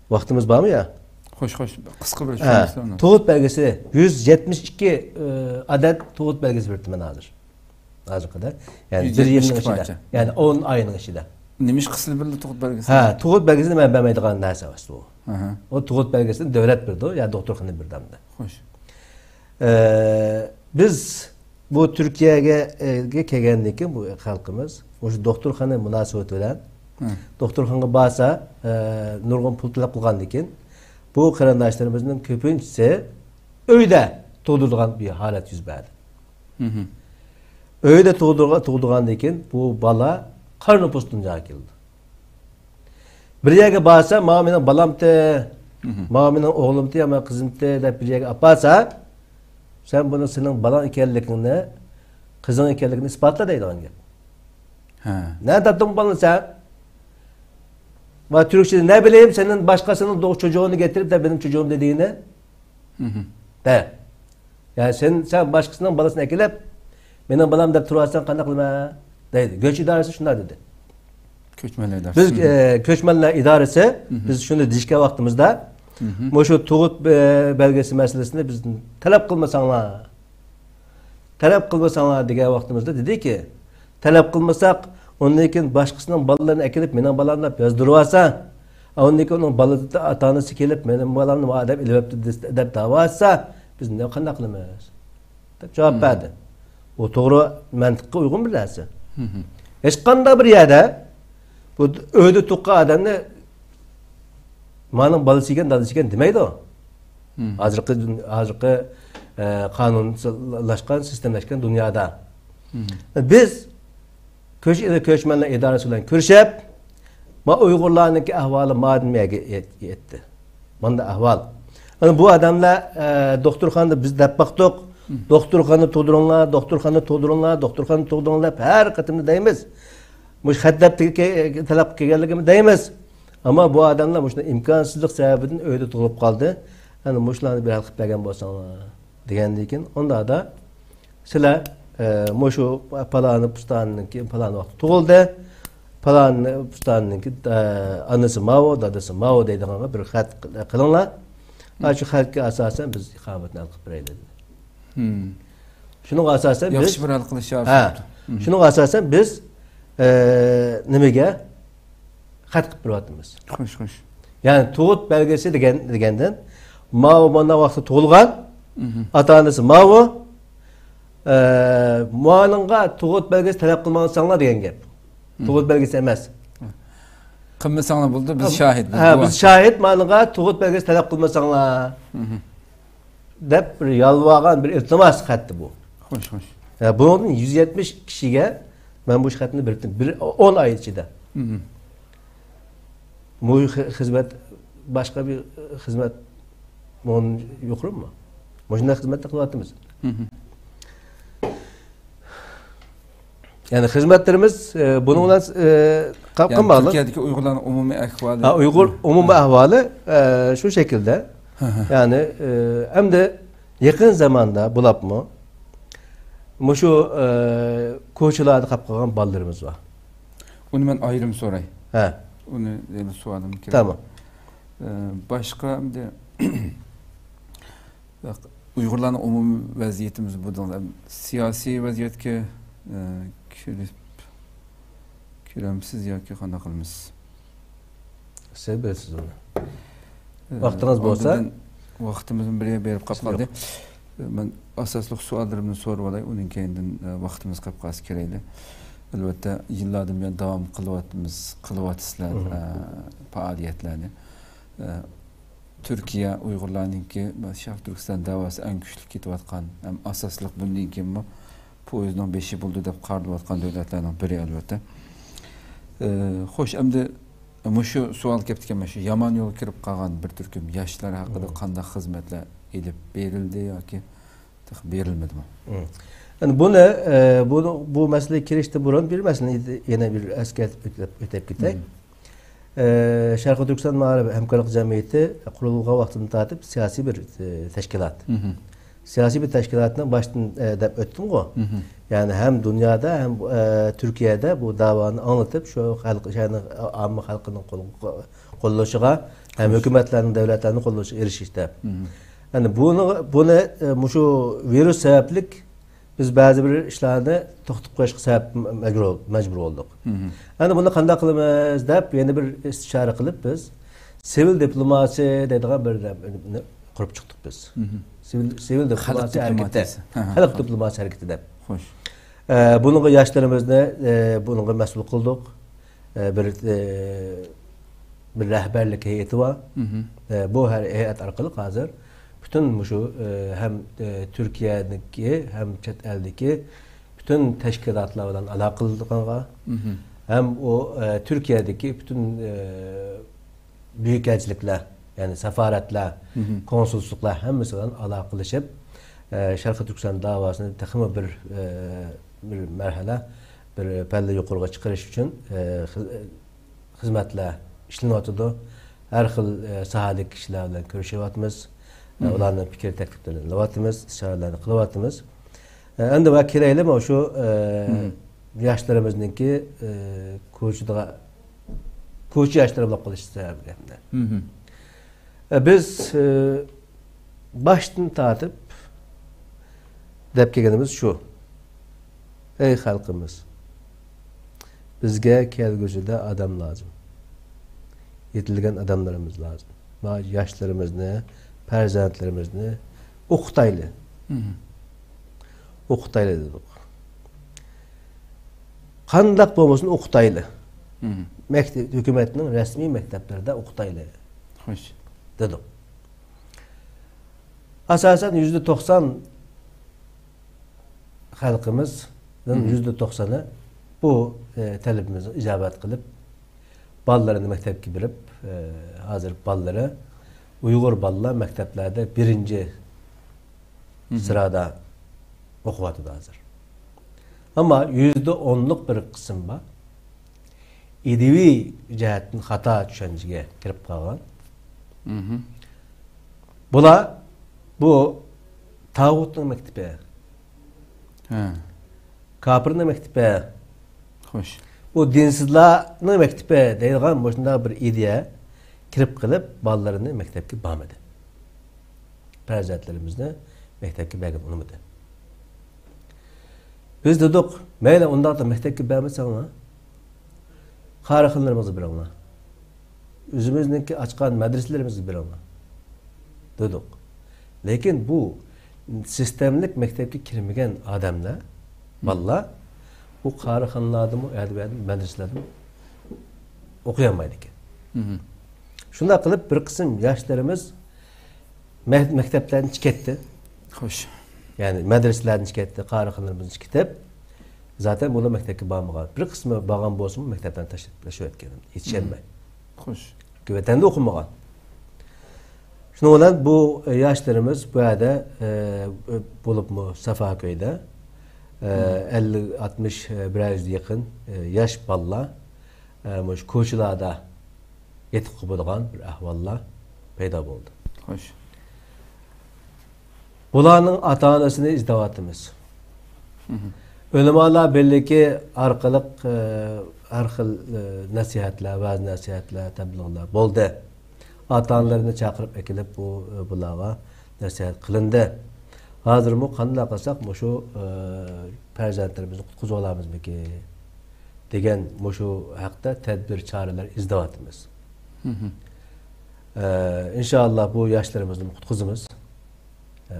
ۋاقتىمىز بارمۇ يا؟ خوش، خوش. قىسقا بىر ھە، چۈشەندۈرسەڭ. تۇغۇت بەلگىسى، يۈز يەتمىش ئىككى، ئە، ئادەت تۇغۇت بەلگىسى بېرىپتىمەن مەن ھازىر. ھازىرقىدەر. يەنى بىر يىلنىڭ ئىچىدە. يۈز يەتمىش ئىككى پارچە. يەنى ئون ئاينىڭ ئىچىدە. نېمە ئىش قىلسىلا بىلدى تۇغۇت بەلگىسى؟ ھە، تۇغۇت بەلگىسىنى مەن بەرمەيدىغان نەرسە ئەمەس بۇ. ئاھا. ئۇ تۇغۇت بەلگىسىنى دۆلەت بېرىدۇ يا دوختۇرخانا بېرىدۇ ئەمدى. خوش. ئە، بىز بۇ تۈركىيەگە، ئە، كەلگەندىن كېيىن بۇ خەلقىمىز مۇشۇ دوختۇرخانا مۇناسىۋىتى بىلەن ھە. دوختۇرخانىغا بارسا، ئە، نۇرغۇن پۇل تەلەپ قىلغاندىن كېيىن بۇ قېرىنداشلىرىمىزنىڭ كۆپىنچىسى ئۆيدە تۇغدۇرىدىغان بىر ھالەت يۈز بەردى. مم. ئۆيدە تۇغدۇرغا-، تۇغدۇرغاندىن كېيىن بۇ بالا قارا نوپۇس دۇنياغا كېلىدۇ. بىر يەرگە بارسا، ماۋۇ مېنىڭ بالامتى، مم. ماۋۇ مېنىڭ ئوغلۇمتى يا مېنىڭ قىزىمتى دەپ بىر يەرگە ئاپارسا، سەن بۇنى سېنىڭ بالاڭ ئىكەنلىكىڭنى، قىزىڭ ئىكەنلىكىڭنى ئىسپاتلا دەيدىغان گەپ. ھە. نەدە تاپتىڭ بۇ بالىنى سەن؟ ۋە تۈركچىدە نە بىلەيم، سېنىڭ باشقىسىنىڭ دوغ-، چوجۇغىنى گەتىرىپ دە مېنىڭ چوجۇغۇم دېدىگىنى. مم. دە. يا سەن، سەن باشقىسىنىڭ بالىسىنى ئەكېلىپ، مېنىڭ بالام دەپ تۇرۇۋاتساڭ قانداق قىلىمەن؟ دەيدۇ. كۆچ ئىدارىسى شۇنداق دېدى. كۆچمەنلەر ئىدارىسى. بىز، مم. ئە، كۆچمەنلەر ئىدارىسى، مم. بىز شۇنى دېيىشكەن ۋاقتىمىزدا، مم. مۇشۇ تۇغۇت، ئە، بەلگىسى مەسىلىسىنى بىز تەلەپ قىلمىساڭلار، تەلەپ قىلمىساڭلار دېگەن ۋاقتىمىزدا دېدىكى، تەلەپ قىلمىساق، ئۇندىن كېيىن باشقىسىنىڭ بالىلىرىنى ئەكېلىپ، مېنىڭ بالام دەپ يازدۇرۇۋالسا، ئۇندىن كېيىن ئۇنىڭ بالا ئاتا-ئانىسى كېلىپ، مېنىڭ بالامنى مۇ ئادەم ئېلىۋەپتۇ دەپ دەۋا ئېچىشسا، بىز نە-، قانداق قىلىمىز؟ دەپ جاۋاب بەردى. ئۇ توغرا مەنتىققا ئۇيغۇن بىر نەرسە. ھېچقانداق بىر يەردە بۇ ئۆيدە تۇغقان ئادەمنى مانىڭ بالىسى ئىكەن، دادىسى ئىكەن دېمەيدۇ. ھازىرقى، ھازىرقى، ئە، قانۇنلاشقان، سىستېمىلاشقان دۇنيادا. بىز كۆچ-، كۆچمەنلەر ئىدارىسى بىلەن كۆرۈشۈپ، ما ئۇيغۇرلارنىڭكى ئەھۋالى مادىن يەتتى. ماندا ئەھۋال. ئەنە بۇ ئادەملەر، ئە، دوختۇرخانىدا بىز دەپ باقتۇق. دوختۇرخانىدا تۇغدۇرۇڭلار، دوختۇرخانىدا تۇغدۇرۇڭلار، دوختۇرخانىدا تۇغدۇرۇڭلار دەپ ھەر قېتىمدا دەيمىز. مۇشۇ خەت دەپ تەلەپ قىلغانلىقىمۇ دەيمىز. ئەمما بۇ ئادەملەر مۇشۇنداق ئىمكانسىزلىق سەۋەبىدىن ئۆيدە تۇغۇلۇپ قالدى. ئەنە مۇشۇلارنى بىر ھەل قىلىپ بەرگەن بولساڭلار دېگەندىن كېيىن، ئۇندا سىلەر، ئە، مۇشۇ پالانى پۇستانىنىڭكى پالان ۋاقىتتا تۇغۇلدى، پالانى پۇستانىنىڭكى، ئە، ئانىسى ماۋۇ، دادىسى ماۋۇ دەيدىغانغا بىر خەت قىلىڭلار. ئاشۇ خەتكە ئاساسەن بىز ئىقامەتنى ھەل قىلىپ بېرەيلى دېدى. شۇنىڭغا ئاساسەن بىز ياخشى بىر ھەل قىلىش ھە. شۇنىڭغا ئاساسەن بىز، ئە، نېمىگە خەت قىلىپ بېرىۋاتىمىز. خوش، خوش. يەنى تۇغۇت بەلگىسى دېگەن، دېگەندىن ماۋۇ مانا ۋاقىتتا تۇغۇلغان، ئاتا-ئانىسى ماۋۇ، ئە، مۇئاۋىنغا تۇغۇت بەلگىسى تەلەپ قىلمىساڭلار دېگەن گەپ. تۇغۇت بەلگىسى ئەمەس. قىلمىساڭلار بولدى، بىز شاھىت، بىز ھە، بىز گۇۋاھ. شاھىت، ماڭا تۇغۇت بەلگىسى تەلەپ قىلمىساڭلار. دەپ بىر يالۋارغان بىر ئىلتىماس خەتتى بۇ. خوش، خوش. ھە، بۇنىڭدىن يۈز يەتمىش كىشىگە مەن بۇ خەتنى بېرىپتىم. بىر، ئون ئاي ئىچىدە. مۇ خى-، خىزمەت، باشقا بىر خىزمەت مۇندىن يۇقىرىمۇ؟ مۇشۇنداق خىزمەتنى قىلىۋاتىمىز. يەنى خىزمەتلىرىمىز، ئە، بۇنىڭ بىلەن، ئە، قا-، يەنى قىلماقلىق. تۈركىيەدىكى ئۇيغۇرلارنىڭ ئومۇمىي ئەھۋالى. ھە، ئۇيغۇر ئومۇمىي ئەھۋالى، ئە، شۇ شەكىلدە. يەنى، ئە، ئەمدى يېقىن زاماندا بولۇپمۇ مۇشۇ، ئە، كوچىلاردا قاپ قالغان بالىلىرىمىز بار. ئۇنى مەن ئايرىم سوراي. ھە. ئۇنى ئەمدى سوئالىم كېلىپ. تامام. ئە، باشقا ئەمدى ئۇيغۇرلارنىڭ ئومۇمىي ۋەزىيىتىمىز بۇ دېڭىز. سىياسىي ۋەزىيەتكە، ئە، كىرىپ، كىرەمسىز ياكى قانداق قىلىمىز؟ سىز بىلىسىز ئۇنى. ئە، ۋاقتىڭىز بولسا. ئاندىن ۋاقتىمىزمۇ بىر يەر بېرىپ قاپ قالدى. مەن ئاساسلىق سوئاللىرىمنى سورىۋالاي، ئۇنىڭ كەينىدىن، ئە، ۋاقتىمىز قاپ قالسا كېرەيلى. ئەلۋەتتە، يىللاردىن بۇيان داۋام قىلىۋاتىمىز، قىلىۋاتىسىلەر، مم. ئە، پائالىيەتلەرنى. ئە، تۈركىيە ئۇيغۇرلارنىڭكى شەرقىي تۈركىستان دەۋاسى ئەڭ كۈچلۈك كېتىۋاتقان ھەم ئاساسلىق بۇندىن كېيىنمۇ پويىزنىڭ بېشى بولىدۇ دەپ قارىلىۋاتقان دۆلەتلەرنىڭ بىرى، ئەلۋەتتە. ئە، خوش، ئەمدى مۇشۇ سوئال كەپتىكەن، مۇشۇ يامان يولغا كىرىپ قالغان بىر تۈركۈم ياشلار ھەققىدە مم. قانداق خىزمەتلەر ئېلىپ بېرىلدى ياكى تېخى بېرىلمىدىمۇ؟ مم. ئەمدى بۇنى، ئە، بۇنى، بۇ مەسىلىگە كىرىشتىن بۇرۇن بىر مەسىلىنى يەنە بىر ئەسكەرتىپ ئۆتۈپ، ئۆتۈپ كېتەي. مم. ئە، شەرقىي تۈركىستان مائارىپ ھەمكارلىق جەمئىيىتى قۇرۇلغان ۋاقتىدىن تارتىپ سىياسىي بىر، ئە، تەشكىلات. مم. سىياسىي بىر تەشكىلاتنىڭ باشتىن، ئە، دەپ ئۆتتۈمغۇ. مم. يەنى ھەم دۇنيادا، ھەم، ئە، تۈركىيەدە بۇ داۋانى ئاڭلىتىپ، شۇ خەلق، شەھەرنىڭ، ئامما خەلقىنىڭ قول-، قوللىشىغا ھەم خوش. ھۆكۈمەتلەرنىڭ، دەۋلەتلەرنىڭ قوللىشىغا ئېرىشىش دەپ. مم. يەنى بۇنى، بۇنى، ئە، مۇشۇ ۋىرۇس سەۋەبلىك بىز بەزى بىر ئىشلارنى توختىتىپ قويۇشقا سەۋەب مەجبۇر، مەجبۇر بولدۇق. مم. ئەمدى بۇنى قانداق قىلىمىز دەپ يەنە بىر ئىستىشارە قىلىپ بىز سىۋىل دىپلوماسىيە دەيدىغان بىر نېمىنى قۇرۇپ چىقتۇق بىز. مم. سىۋىل، سىۋىل خەلق دىپلوماسىيە ھەرىكىتى. دىپلوماسىيىسى. ھە، ھە، خەلق خوش. دىپلوماسىيە ھەرىكىتى دەپ. خوش. ئە، بۇنىڭغا ياشلىرىمىزنى، ئە، بۇنىڭغا مەسئۇل قىلدۇق. ئە، بىر، ئە، بىر رەھبەرلىك ھەيئىتى بار. مم. ئە، بۇ ھەر، ھەيئەت ئارقىلىق ھازىر پۈتۈن مۇشۇ، ئە، ھەم، ئە، تۈركىيەدىكى، ھەم چەت ئەلدىكى پۈتۈن تەشكىلاتلار بىلەن ئالاقىلىنىدىغانغا، مم. ھەم ئۇ، ئە، تۈركىيەدىكى پۈتۈن، ئە، بۈيۈك ئەلچىلىكلەر، يەنى سافارەتلەر، مم. كونسۇللۇقلار ھەممىسى بىلەن ئالاقىلىشىپ، ئە، شەرقىي تۈركىستان داۋاسىنى تېخىمۇ بىر، ئە، بىر مەرھەلە، بىر پەللە يۇقىرىغا چىقىرىش ئۈچۈن، ئە، خىز-، خىزمەتلەر ئىشلىنىۋاتىدۇ. ھەر خىل، ئە، ساھەدىكى كىشىلەر بىلەن كۆرۈشۈۋاتىمىز. ئە، مم. ئۇلارنىڭ پىكىر تەكلىپلىرىنى ئاڭلىۋاتىمىز، ئىستىشارىلەرنى قىلىۋاتىمىز. ئە، ئەمدى ۋە كېلەيلى مۇشۇ، ئە، مم. ياشلىرىمىزنىڭكى، ئە، كوچىدا، كوچا ياشلىرى بولۇپ قېلىش سەۋەبىدىن. مم. ئە، بىز، ئە، باشتىن تارتىپ دەپ كەلگىنىمىز شۇ. ئەي خەلقىمىز، بىزگە كەلگۈسىدە ئادەم لازىم. يېتىلگەن ئادەملىرىمىز لازىم. مانا ياشلىرىمىزنى، پەرزەنتلىرىمىزنى ئوقۇتايلى. مم. ئوقۇتايلى دېدۇق. قانداق بولمىسۇن ئوقۇتايلى. مم. مەكتەپ، ھۆكۈمەتنىڭ رەسمىي مەكتەپلىرىدە ئوقۇتايلى. خوش. دېدۇق. ئاساسەن يۈزدە توقسان خەلقىمىزنىڭ مم. يۈزدە توقسىنى بۇ، ئە، تەلىپىمىزگە ئىجابەت قىلىپ، بالىلىرىنى مەكتەپكە بېرىپ، ئە، ھازىر بالىلىرى، ئۇيغۇر بالىلار مەكتەپلەردە بىرىنچى مم. سىرادا ئوقۇۋاتىدۇ ھازىر. ئەمما يۈزدە ئونلۇق بىر قىسىم بار. ئىدىيىۋى جەھەتتىن خاتا چۈشەنچىگە كىرىپ قالغان. مم. بۇلار بۇ تاغۇتنىڭ مەكتىپى، ھە. كاپىرنىڭ مەكتىپى، خوش. بۇ دىنسىزلارنىڭ مەكتىپى دەيدىغان مۇشۇنداق بىر ئىدىيە كىرىپ قېلىپ، بالىلىرىنى مەكتەپكە بارمىدى. پەرزەنتلىرىمىزنى مەكتەپكە بەرگىلى ئۇنىمىدى. بىز دېدۇق، مەيلى، ئۇنداقتا مەكتەپكە بەرمىسەڭلار، قارىخانىلىرىمىزغا بېرىڭلار. ئۆزىمىزنىڭكى ئاچقان مەدرىسىلىرىمىزگە بېرىڭلار، دېدۇق. لېكىن بۇ سىستېمىلىك مەكتەپكە كىرمىگەن ئادەملەر، بالىلار، بۇ قارىخانىلاردىمۇ، ئەدەبىيات مەدرىسىلەردىمۇ ئوقۇيالمايدىكەن. مم. شۇنداق قىلىپ، بىر قىسىم ياشلىرىمىز مە-، مەكتەپلەردىن چىقىپ كەتتى. خوش. يەنى مەدرىسىلەردىن چىقىپ كەتتى، قارىخانىلىرىمىزدىن چىقىپ كېتىپ، زاتەن بۇلار مەكتەپكە بارمىغان. بىر قىسمى بارغان بولسىمۇ، مەكتەپلەرنى تاشلاپ، تاشلىۋەتكەن، يېتىشەلمەي. خوش. ۋەتەندە ئوقۇمىغان. شۇنىڭ بىلەن بۇ، ئە، ياشلىرىمىز بۇ يەردە، ئە، بولۇپمۇ سافاكۆيدە، ئە، مم. ئەللىك، ئاتمىش، ئە، بىرەر يۈزگە يېقىن، ئە، ياش بالىلار، ئە، مۇشۇ كوچىلاردا يېتىپ قوپىدىغان بىر ئەھۋاللار پەيدا بولدى. خوش. بۇلارنىڭ ئاتا-ئانىسىنى ئىزدەۋاتىمىز. مم. ئۆلىمالار بىرلىكى ئارقىلىق، ئە، ھەر خىل، ئە، نەسىھەتلەر، ۋەز-نەسىھەتلەر، تەبلىغلار بولدى. ئاتا-ئانىلىرىنى چاقىرىپ ئەكېلىپ، بۇ، ئە، بۇلارغا نەسىھەت قىلىندى. ھازىرمۇ قانداق قىلساق مۇشۇ، ئە، پەرزەنتلىرىمىزنى قۇتقۇزۇۋالامىزمىكىن دېگەن مۇشۇ ھەقتە تەدبىر، چارىلەر ئىزدەۋاتىمىز. مم. ئە، ئىنشائاللا بۇ ياشلىرىمىزنى قۇتقۇزىمىز. ئە،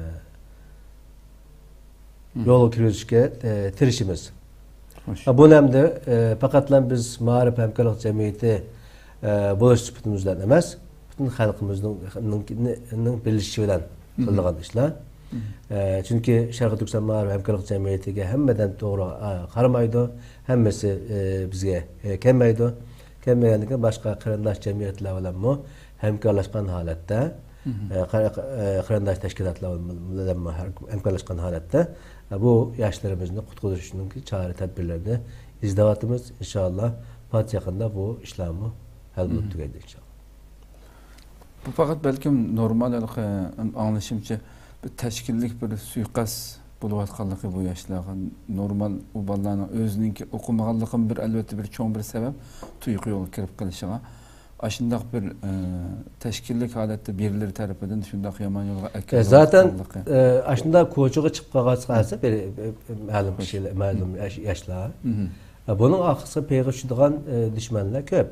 يولغا كىرگۈزۈشكە، ئە، تىرىشىمىز. خوش. بۇنى ئەمدى، ئە، پەقەتلا بىز مائارىپ ھەمكارلىق جەمئىيىتى، ئە، بولۇش سۈپىتىمىز بىلەن ئەمەس، پۈتۈن خەلقىمىزنىڭ، نىڭ، نىڭ بىرلىشىشى بىلەن قىلىدىغان ئىشلار. ئە، چۈنكى شەرقىي تۈركىستان مائارىپ ھەمكارلىق جەمئىيىتىگە ھەممىدەم توغرا، ئە، قارىمايدۇ، ھەممىسى، ئە، بىزگە، ئە، كەلمەيدۇ. كەلمىگەندىن كېيىن باشقا قېرىنداش جەمئىيەتلەر بىلەنمۇ ھەمكارلاشقان ھالەتتە، ئە، قا-، ئە، قېرىنداش تەشكىلاتلار بىلەنمۇ ھەر-، ھەمكارلاشقان ھالەتتە، ئە، بۇ ياشلىرىمىزنى قۇتقۇزۇشنىڭ چارە تەدبىرلىرىنى ئىزدەۋاتىمىز. ئىنشائاللا، پات يېقىندا بۇ ئىشلارمۇ ھەل بولۇپ تۈگەيدۇ، ئىنشائاللا. بۇ پەقەت بەلكىم نورمال ھېلىقى، ئاڭلىشىمچە، بىر تەشكىللىك بىر سۇيىقەست بولۇۋاتقانلىقى بۇ ياشلارغا. نورمال ئۇ بالىلارنىڭ ئۆزىنىڭكى ئوقۇمىغانلىقىمۇ بىر، ئەلۋەتتە، بىر چوڭ بىر سەۋەب تۇيۇقى يولغا كىرىپ قېلىشىغا. ئاشۇنداق بىر، ئە، تەشكىللىك ھالەتتە بىرلىرى تەرىپىدىن شۇنداق يامان يولغا ئە، زاتەن، ئەكېلىۋاتقانلىقى. ئە، ئاشۇنداق كوچىغا چىقىپ قالغان بىر، ئە، مەلۇم كىشىلەر، مەلۇم ياش-، ياشلار. ئە، بۇنىڭ ئارقىسىغا پېغىر چۈشىدىغان، ئە، دۈشمەنلەر كۆپ.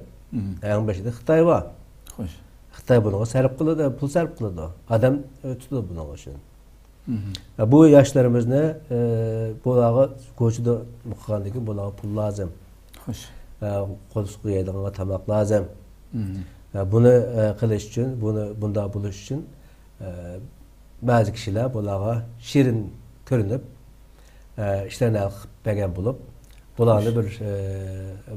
ئەڭ بېشىدا خىتاي بار. خوش. خىتاي بۇنىڭغا سەرپ قىلىدۇ، پۇل سەرپ قىلىدۇ. ئادەم، ئە، تۇتىدۇ بۇنىڭ ئۈچۈن. ئە، بۇ ياشلىرىمىزنى، ئە، بۇلارغا كوچىدا قىلغاندىن كېيىن بۇلارغا پۇل لازىم. خوش. ئە، قورسىقى يەيدىغانغا تاماق لازىم. ئە، بۇنى، ئە، قىلىش ئۈچۈن، بۇنى، بۇنداق بولۇش ئۈچۈن، ئە، بەزى كىشىلەر بۇلارغا شېرىن كۆرۈنۈپ، ئە، ئىشلارنى ھەل قىلىپ بەرگەن بولۇپ، بۇلارنى بىر، ئە،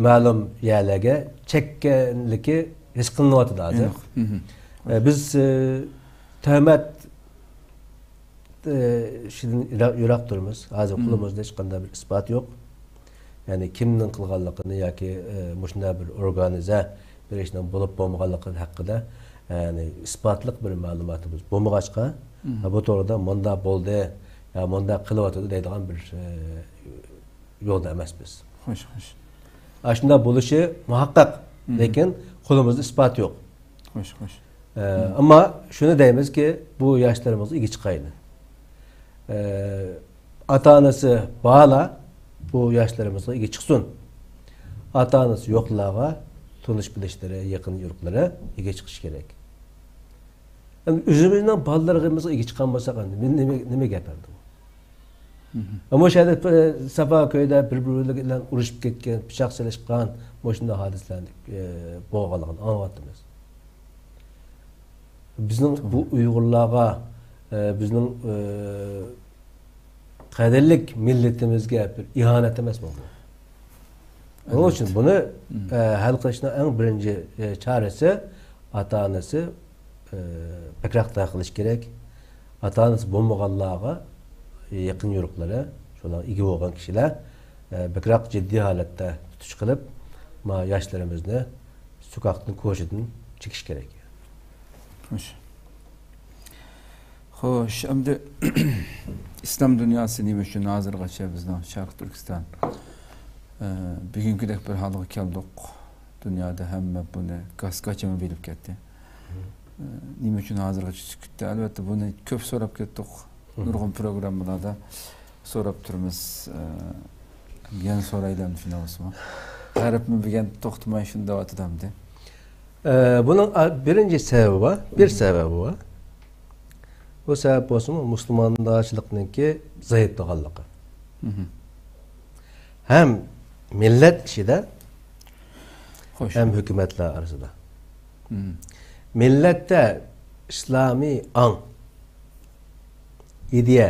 مەلۇم يەرلەرگە چەككەنلىكى ھېس قىلىنىۋاتىدۇ ھازىر. ئە، بىز، ئە، تۆھمەت، ئە، ئىشىدىن يىراق، يىراق تۇرىمىز. ھازىر قولىمىزدا ھېچقانداق بىر ئىسپات يوق. يەنى كىمنىڭ قىلغانلىقىنى ياكى، ئە، مۇشۇنداق بىر ئورگانىزە بىر ئىشنىڭ بولۇپ بولمىغانلىقى ھەققىدە، يەنى ئىسپاتلىق بىر مەلۇماتىمىز بولمىغاچقا، بۇ توغرىدا مۇنداق بولدى، يا مۇنداق قىلىۋاتىدۇ دەيدىغان بىر، ئە، يولدا ئەمەس بىز. خوش، خوش. ئاشۇنداق بولۇشى مۇھەققەق، لېكىن قولىمىزدا ئىسپات يوق. خوش، خوش. ئە، ئەمما شۇنى دەيمىزكى، بۇ ياشلىرىمىزغا ئىگە چىقايلى. ئە، ئاتا-ئانىسى بارلار بۇ ياشلىرىمىزغا ئىگە چىقسۇن. ئاتا-ئانىسى يوقلارغا تونۇش بىلىشلىرى، يېقىن يورۇقلىرى ئىگە چىقىشى كېرەك. ئەمدى ئۆزىمىزنىڭ بالىلىرىمىزغا ئىگە چىقالمىساق، ئەمدى نېمە، نېمە گەپ ئەمدى بۇ؟ مم. مۇشۇ يەردە، ئە، ساپا كۆيدە بىر-بىرى بىلەن ئۇرۇشۇپ كەتكەن، پىچاق سېلىشقان، مۇشۇنداق ھادىسىلەرنى، ئە، بولغانلىقىنى ئاڭلاۋاتىمىز. بىزنىڭ بۇ ئۇيغۇرلارغا، ئە، بىزنىڭ، ئە، قەدىرلىك مىللىتىمىزگە بىر ئىھانەت ئەمەسمۇ بۇ؟ ئۇنىڭ ئۈچۈن بۇنى، ئە، ھەل قىلىشنىڭ ئەڭ بىرىنچى، ئە، چارىسى ئاتا-ئانىسى، ئە، بەكرەك دىققەت قىلىش كېرەك. ئاتا-ئانىسى بولمىغانلارغا يېقىن يورۇقلىرى، شۇلار ئىگە بولغان كىشىلەر، ئە، بەكرەك جىددىي ھالەتتە تۇتۇش قىلىپ، ما ياشلىرىمىزنى سوكاكتىن، كوچىدىن چېكىش كېرەك. خوش. خوش، ئەمدى ئىسلام دۇنياسى نېمە ئۈچۈن ھازىرغىچە بىزنىڭ شەرقىي تۈركىستان، ئە، بۈگۈنكىدەك بىر ھالغا كەلدۇق؟ دۇنيادا ھەممە بۇنى گاس-گاچىمۇ بىلىپ كەتتى. ئە، نېمە ئۈچۈن ھازىرغىچە سۈكۈتتە؟ ئەلۋەتتە، بۇنى كۆپ سوراپ كەتتۇق. نۇرغۇن پروگراممىلاردا سوراپ تۇرىمىز. ئە، يەنە سورايلى ئەمدى شۇنداق بولسىمۇ. غەربمۇ بۈگۈن توختىماي شۇنى دەۋاتىدۇ ئەمدى. ئە، بۇنىڭ، ئە، بىرىنچى سەۋەبى بار، بىر سەۋەبى بار. بۇ سەۋەب بولسىمۇ مۇسۇلماندارچىلىقنىڭكى زەئىپلىغانلىقى. ھەم مىللەت ئىچىدە، خوش. ھەم ھۆكۈمەتلەر ئارىسىدا. مىللەتتە ئىسلامىي ئاڭ، ئىدىيە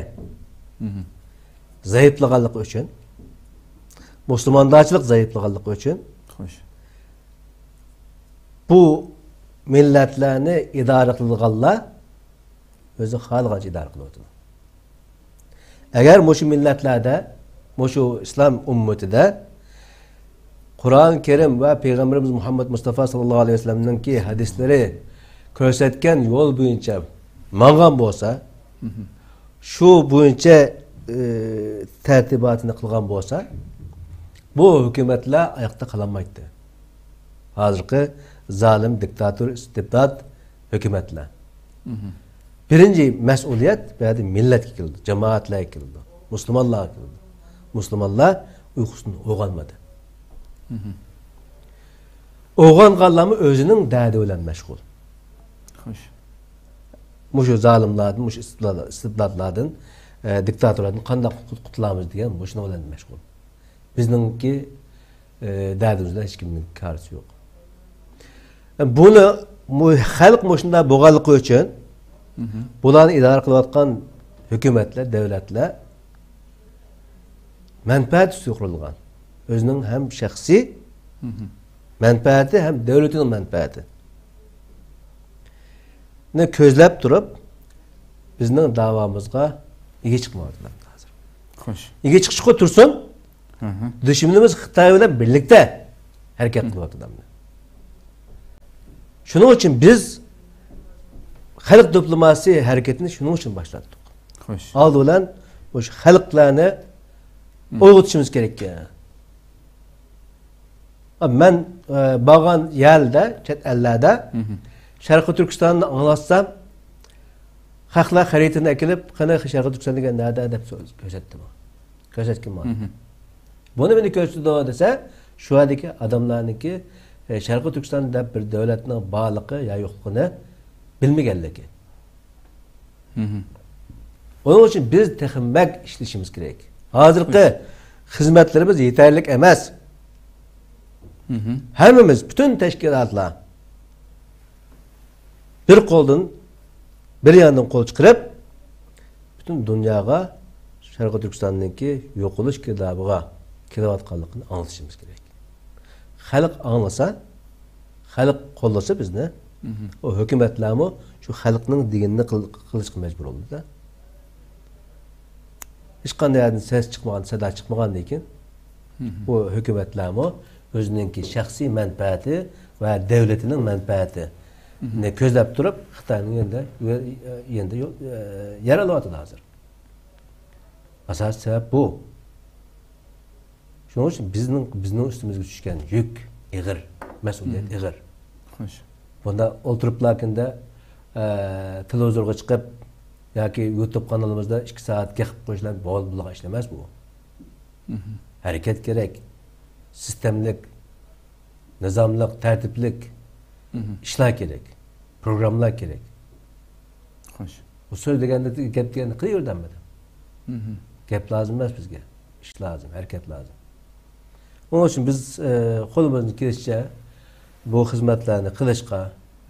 زەئىپلىغانلىقى ئۈچۈن، مۇسۇلماندارچىلىق زەئىپلىغانلىقى ئۈچۈن، خوش. بۇ مىللەتلەرنى ئىدارە قىلىدىغانلار ئۆزى خالىغانچە ئىدارە قىلىۋاتىدۇ. ئەگەر مۇشۇ مىللەتلەردە، مۇشۇ ئىسلام ئۈممىتىدە قۇرئان كەرىم ۋە پەيغەمبىرىمىز مۇھەممەد مۇستافا ساللاللاھۇ ئەلەيھى ۋەسەللەمنىڭكى ھەدىسلىرى كۆرسەتكەن يول بويىچە ماڭغان بولسا، شۇ بويىچە، ئى، تەرتىباتىنى قىلغان بولسا، بۇ ھۆكۈمەتلەر ئاياقتا قالالمايتتى. ھازىرقى زالىم، دىكتاتور، ئىستىبدات ھۆكۈمەتلەر. بىرىنچى مەسئۇلىيەت بۇ يەردە مىللەتكە كېلىدۇ، جامائەتلەرگە كېلىدۇ، مۇسۇلمانلارغا كېلىدۇ. مۇسۇلمانلار ئۇيقۇسىدىن ئويغانمىدى. ئويغانغانلارمۇ ئۆزىنىڭ دەردى بىلەن مەشغۇل. خوش. مۇشۇ زالىملاردىن، مۇشۇ ئىستىبدات-، ئىستىبداتلاردىن، ئە، دىكتاتورلاردىن قانداق قۇت-، قۇتۇلامىز دېگەن مۇشۇنىڭ بىلەن مەشغۇل. بىزنىڭكى، ئە، دەردىمىز بىلەن ھېچكىمنىڭ كارىسى يوق. بۇنى، بۇ خەلق مۇشۇنداق بولغانلىقى ئۈچۈن، مھم. بۇلارنى ئىدارە قىلىۋاتقان ھۆكۈمەتلەر، دۆلەتلەر مەنپەئەت ئۈستىگە قۇرۇلغان. ئۆزىنىڭ ھەم شەخسىي مھم. مەنپەئەتى، ھەم دۆلىتىنىڭ مەنپەئەتى. نى كۆزلەپ تۇرۇپ، بىزنىڭ داۋامىزغا ئىگە چىقمايۋاتىدۇ ھازىر. خوش. ئىگە چىقىشقا تۇرسۇن، مھم. دۈشمىنىمىز خىتاي بىلەن بىرلىكتە ھەرىكەت مھم. قىلىۋاتىدۇ. شۇنىڭ ئۈچۈن بىز خەلق دىپلوماسىيە ھەرىكىتىنى شۇنىڭ ئۈچۈن باشلاتتۇق. خوش. ئالدى بىلەن مۇشۇ خەلقلەرنى مھم. ئويغىتىشىمىز كېرەككەن. مەن، ئە، بارغان يەردە، چەت ئەللەردە مھم. شەرقىي تۈركىستاننى ئاڭلاتسام، خەقلەر خەرىتىنى ئەكېلىپ، «قېنى، شەرقىي تۈركىستان دېگەن نەدە؟» دەپ سو-، كۆرسەتتى ماڭا. كۆرسەتكىن ماڭا. مھم. بۇنى مېنى كۆرسىتىدۇ دېسە، شۇ يەردىكى ئادەملەرنىڭكى، ئە، شەرقىي تۈركىستان دەپ بىر دۆلەتنىڭ بارلىقى يا يوقلۇقىنى بىلمىگەنلىكى. مھم. ئۇنىڭ ئۈچۈن بىز تېخى بەك ئىشلىشىمىز كېرەك. ھازىرقى خوش. خىزمەتلىرىمىز يېتەرلىك ئەمەس. مھم. ھەممىمىز، پۈتۈن تەشكىلاتلار بىر قولدىن، بىر ياندىن قول چىقىرىپ، پۈتۈن دۇنياغا شەرقىي تۈركىستاننىڭكى يوقىلىش گىردابىغا كېلىۋاتقانلىقىنى ئاڭلىتىشىمىز كېرەك. خەلق ئاڭلىسا، خەلق قوللىسا بىزنى، مھم. ئۇ ھۆكۈمەتلەرمۇ شۇ خەلقنىڭ دېگىنىنى قىل-، قىلىشقا مەجبۇر بولىدۇ-دە. ھېچقانداق يەردىن سەس چىقمىغان، سادا چىقمىغاندىن كېيىن، مھم. ئۇ ھۆكۈمەتلەرمۇ ئۆزىنىڭكى شەخسىي مەنپەئەتى ۋە دۆلىتىنىڭ مەنپەئەتىنى مھم. كۆزلەپ تۇرۇپ، خىتاينىڭ يېنىدا، يېنىدا يول، يەر ئالىۋاتىدۇ ھازىر. ئاساسىي سەۋەب بۇ. شۇنىڭ ئۈچۈن بىزنىڭ، بىزنىڭ ئۈستىمىزگە چۈشكەن يۈك ئېغىر، مەسئۇلىيەت مھم. ئېغىر. خوش. بۇنداق ئولتۇرۇپلا كۈندە، ئە، تېلېۋىزورغا چىقىپ ياكى يۇتۇب قانىلىمىزدا ئىككى سائەت گەپ قىلىپ قويۇش بىلەن بولىدىغان ئىش ئەمەس بۇ. مھم. ھەرىكەت كېرەك، سىستېمىلىك، نىزاملىق، تەرتىپلىك مھم. ئىشلار كېرەك، پروگراممىلار كېرەك. خوش. بۇ سۆز دېگەندە، گەپ دېگەندە قىلىۋېرىدۇ ھەممە ئادەم. مھم. گەپ لازىم ئەمەس بىزگە. ئىش لازىم، ھەرىكەت لازىم. ئۇنىڭ ئۈچۈن بىز، ئە، قولىمىزدىن كېلىشىچە بۇ خىزمەتلەرنى قىلىشقا،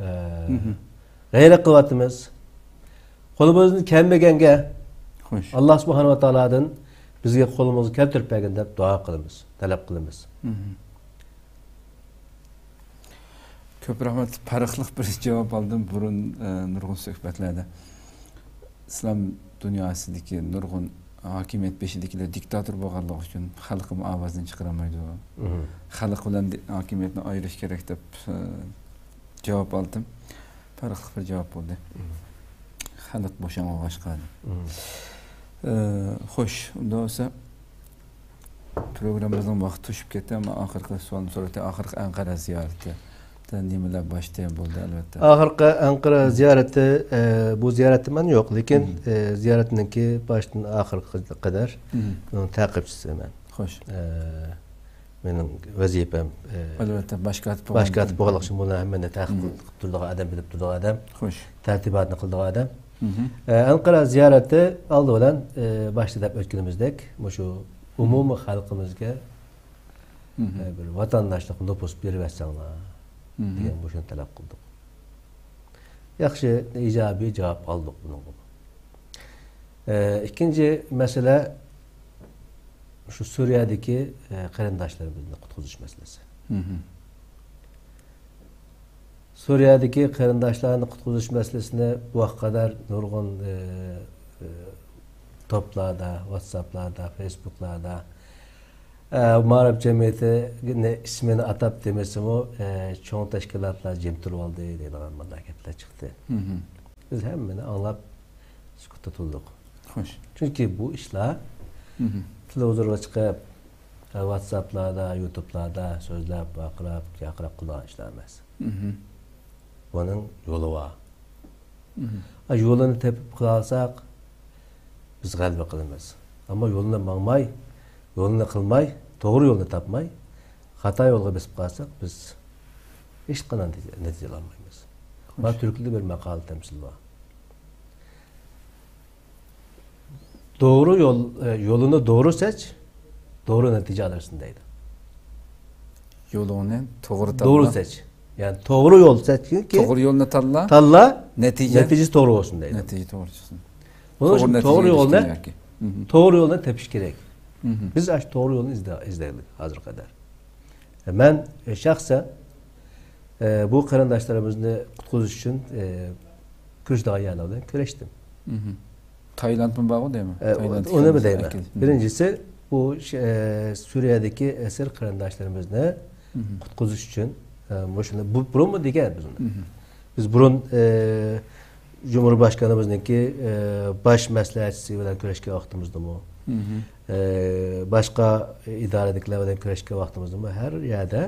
ئە، مھم. غەيرەت قىلىۋاتىمىز. قولىمىزدىن كەلمىگەنگە خوش. ئاللا سۇبھانەھۇ ۋە تائالادىن بىزگە قولىمىزغا كەلتۈرۈپ بەرگىن دەپ دۇئا قىلىمىز، تەلەپ قىلىمىز. مھم. كۆپ رەھمەت. پەرقلىق بىر جاۋاب ئالدىم بۇرۇن، ئە، نۇرغۇن سۆھبەتلەردە. ئىسلام دۇنياسىدىكى نۇرغۇن ھاكىمىيەت بېشىدىكىلەر دىكتاتور بولغانلىقى ئۈچۈن خەلقىمۇ ئاۋازىنى چىقىرالمايدۇ. مھم. خەلق بىلەن دى-، ھاكىمىيەتنى ئايرىش كېرەك دەپ، ئە، جاۋاب ئالدىم. پەرقلىق بىر جاۋاب بولدى. مھم. خەلق بوشاڭ بولغاچقا. مھم. ئە، خوش، ئۇنداق بولسا، پروگراممىمىزنىڭ ۋاقتى توشۇپ كەتتى، ئەمما ئاخىرقى سوئالنى سورايتتى. ئاخىرقى ئەنقەرە زىيارىتى نېمىلەر باش تېما بولدى، ئەلۋەتتە. ئاخىرقى ئەنقەرە زىيارىتى، ئە، بۇ زىيارەتتە مەن يوق، لېكىن، مھم. ئە، زىيارەتنىڭكى باشتىن ئاخىرغا قەدەر مھم. ئۇنىڭ تەقىبچىسى مەن. خوش. ئە، مېنىڭ ۋەزىپەم، ئە، ئەلۋەتتە، باش كاتىپ باش بولغان كاتىپ بولغانلىقى ئۈچۈن بۇنى ھەممىنى تەقىب مھم. قىلىپ تۇرىدىغان ئادەم، بىلىپ تۇرىدىغان ئادەم، خوش. تەرتىباتنى قىلىدىغان ئادەم. مھم. ئە، ئەنقەرە زىيارىتى ئالدى بىلەن، ئە، باشتا دەپ ئۆتكىنىمىزدەك، مۇشۇ ئومۇمىي خەلقىمىزگە، مھم. ئە، بىر ۋاتانداشلىق نوپۇس بېرىۋەتسەڭلار مھم. دېگەن مۇشۇنى تەلەپ قىلدۇق. ياخشى، ئىجابىي جاۋاب ئالدۇق بۇنىڭغا. ئە، ئىككىنچى مەسىلە، شۇ سۈرىيەدىكى، ئە، قېرىنداشلىرىمىزنى قۇتقۇزۇش مەسىلىسى. مھم. سۈرىيەدىكى قېرىنداشلارنى قۇتقۇزۇش مەسىلىسىنى بۇ ۋاقىتقا قەدەر نۇرغۇن، ئە، ئە، توپلاردا، ۋاتساپلاردا، فېيسبۇكلاردا، ئە، مائارىپ جەمئىيىتىنى ئىسمىنى ئاتاپ دېمىسىمۇ، ئە، چوڭ تەشكىلاتلار جىم تۇرۇۋالدى دەيدىغان مۇنداق گەپلەر چىقتى. مھم. بىز ھەممىنى ئاڭلاپ، سۈكۈتتە تۇردۇق. خوش. چۈنكى بۇ ئىشلار مھم. تېلېۋىزورغا چىقىپ، ۋاتساپلاردا، يۇتۇبلاردا سۆزلەپ، ۋارقىراپ، جارقىراپ قىلىدىغان ئىشلار ئەمەس. مھم. بۇنىڭ يولى بار. مھم. ئا، يولىنى تېپىپ قىلالىساق، بىز غەلىبە قىلىمىز. ئەمما يولىنى ماڭماي، يولىنى قىلماي، توغرا يولنى تاپماي، خاتا يولغا بېسىپ قالساق، بىز ھېچقانداق نەتىجە، نەتىجە ئالالمايمىز. خوش. مانا تۈركىيەدە بىر ماقالە تەمسىل بار. دوغرا يول، ئە، يولىنى دوغرا سەچ، دوغرا نەتىجە ئالارسەن دەيدۇ. يولۇڭنى توغرا تاللا. دوغرا سەچ. يەنى توغرا يول سەچكىنكى توغرا يولنى تاللا. تاللا، نەتىجە. نەتىجىسى توغرا بولسۇن دەيدۇ. نەتىجە توغرا چىقسۇن. بۇنىڭ توغرا ئۈچۈن نەتىجە توغرا يولنى، يېتىشكىن ياكى. مم. توغرا يولنى تېپىش كېرەك. مم. بىز ئاشۇ توغرا يولنى ئىزدە-، ئىزدەيلى ھازىرغا قەدەر. مەن، ئە، شەخسەن، ئە، بۇ قېرىنداشلىرىمىزنى قۇتقۇزۇش ئۈچۈن، ئە، كۈرىشىدىغان يەرلەر بىلەن كۈرەشتىم. مم. تايلاندمۇ بارغۇ دەيمەن. ئە، تايلاندتىكى ئۇنى قېرىنداشلار دەيمەن. ئەكىل. مم. بىرىنچىسى، بۇ ش-، ئە، سۈرىيەدىكى ئەسىر قېرىنداشلىرىمىزنى مم. قۇتقۇزۇش ئۈچۈن، ئە، مۇشۇنى بۇ-، بۇرۇنمۇ دېگەن بىز ئۇنى. مم. بىز بۇرۇن، ئە، جۇمھۇر باشقانىمىزنىڭكى، ئە، باش مەسلىھەتچىسى بىلەن كۆرۈشكەن ۋاقتىمىزدىمۇ، مم. ئە، باشقا ئىدارىدىكىلەر بىلەن كۆرۈشكەن ۋاقتىمىزدىمۇ ھەر يەردە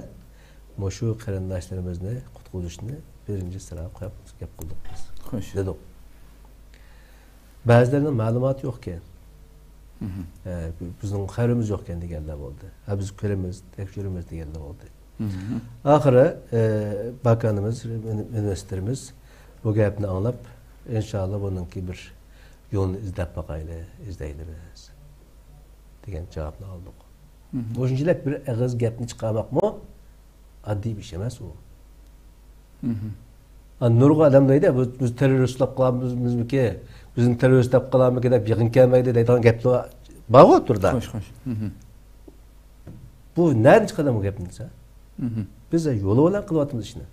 مۇشۇ قېرىنداشلىرىمىزنى قۇتقۇزۇشنى بىرىنچى سىراغا قويۇپ گەپ قىلدۇق بىز. خوش. دېدۇق. بەزىلەرنىڭ مەلۇماتى يوقكەن. مم. ئە، بىزنىڭ خەۋىرىمىز يوقكەن دېگەنلەر بولدى. ھە، بىز كۆرىمىز، تەكشۈرىمىز دېگەنلەر بولدى. مم. ئاخىرى، ئە، باكانىمىز، مىنى-، مىنىستىرىمىز بۇ گەپنى ئاڭلاپ، ئىنشاللا بۇنىڭكى بىر يولىنى ئىزدەپ باقايلى، ئىزدەيلى بىز دېگەن جاۋابنى ئالدۇق. مم. مۇشۇنچىلىك بىر ئېغىز گەپنى چىقارماقمۇ ئاددىي بىر ئىش ئەمەس ئۇ. مم. ئا، نۇرغۇن ئادەم دەيدۇ، بىز، بىز تېررورىستلاپ قالامىزمىكى، بىزنى تېررورىست دەپ قالامىكى دەپ يىغىن كەلمەيدۇ دەيدىغان گەپلەر بارغۇ ئوتتۇرىدا. خوش، خوش. مم. بۇ نەدىن چىقىدۇ بۇ گەپنى دېسە؟ مم. بىز يولى بىلەن قىلىۋاتىمىز ئىشنى.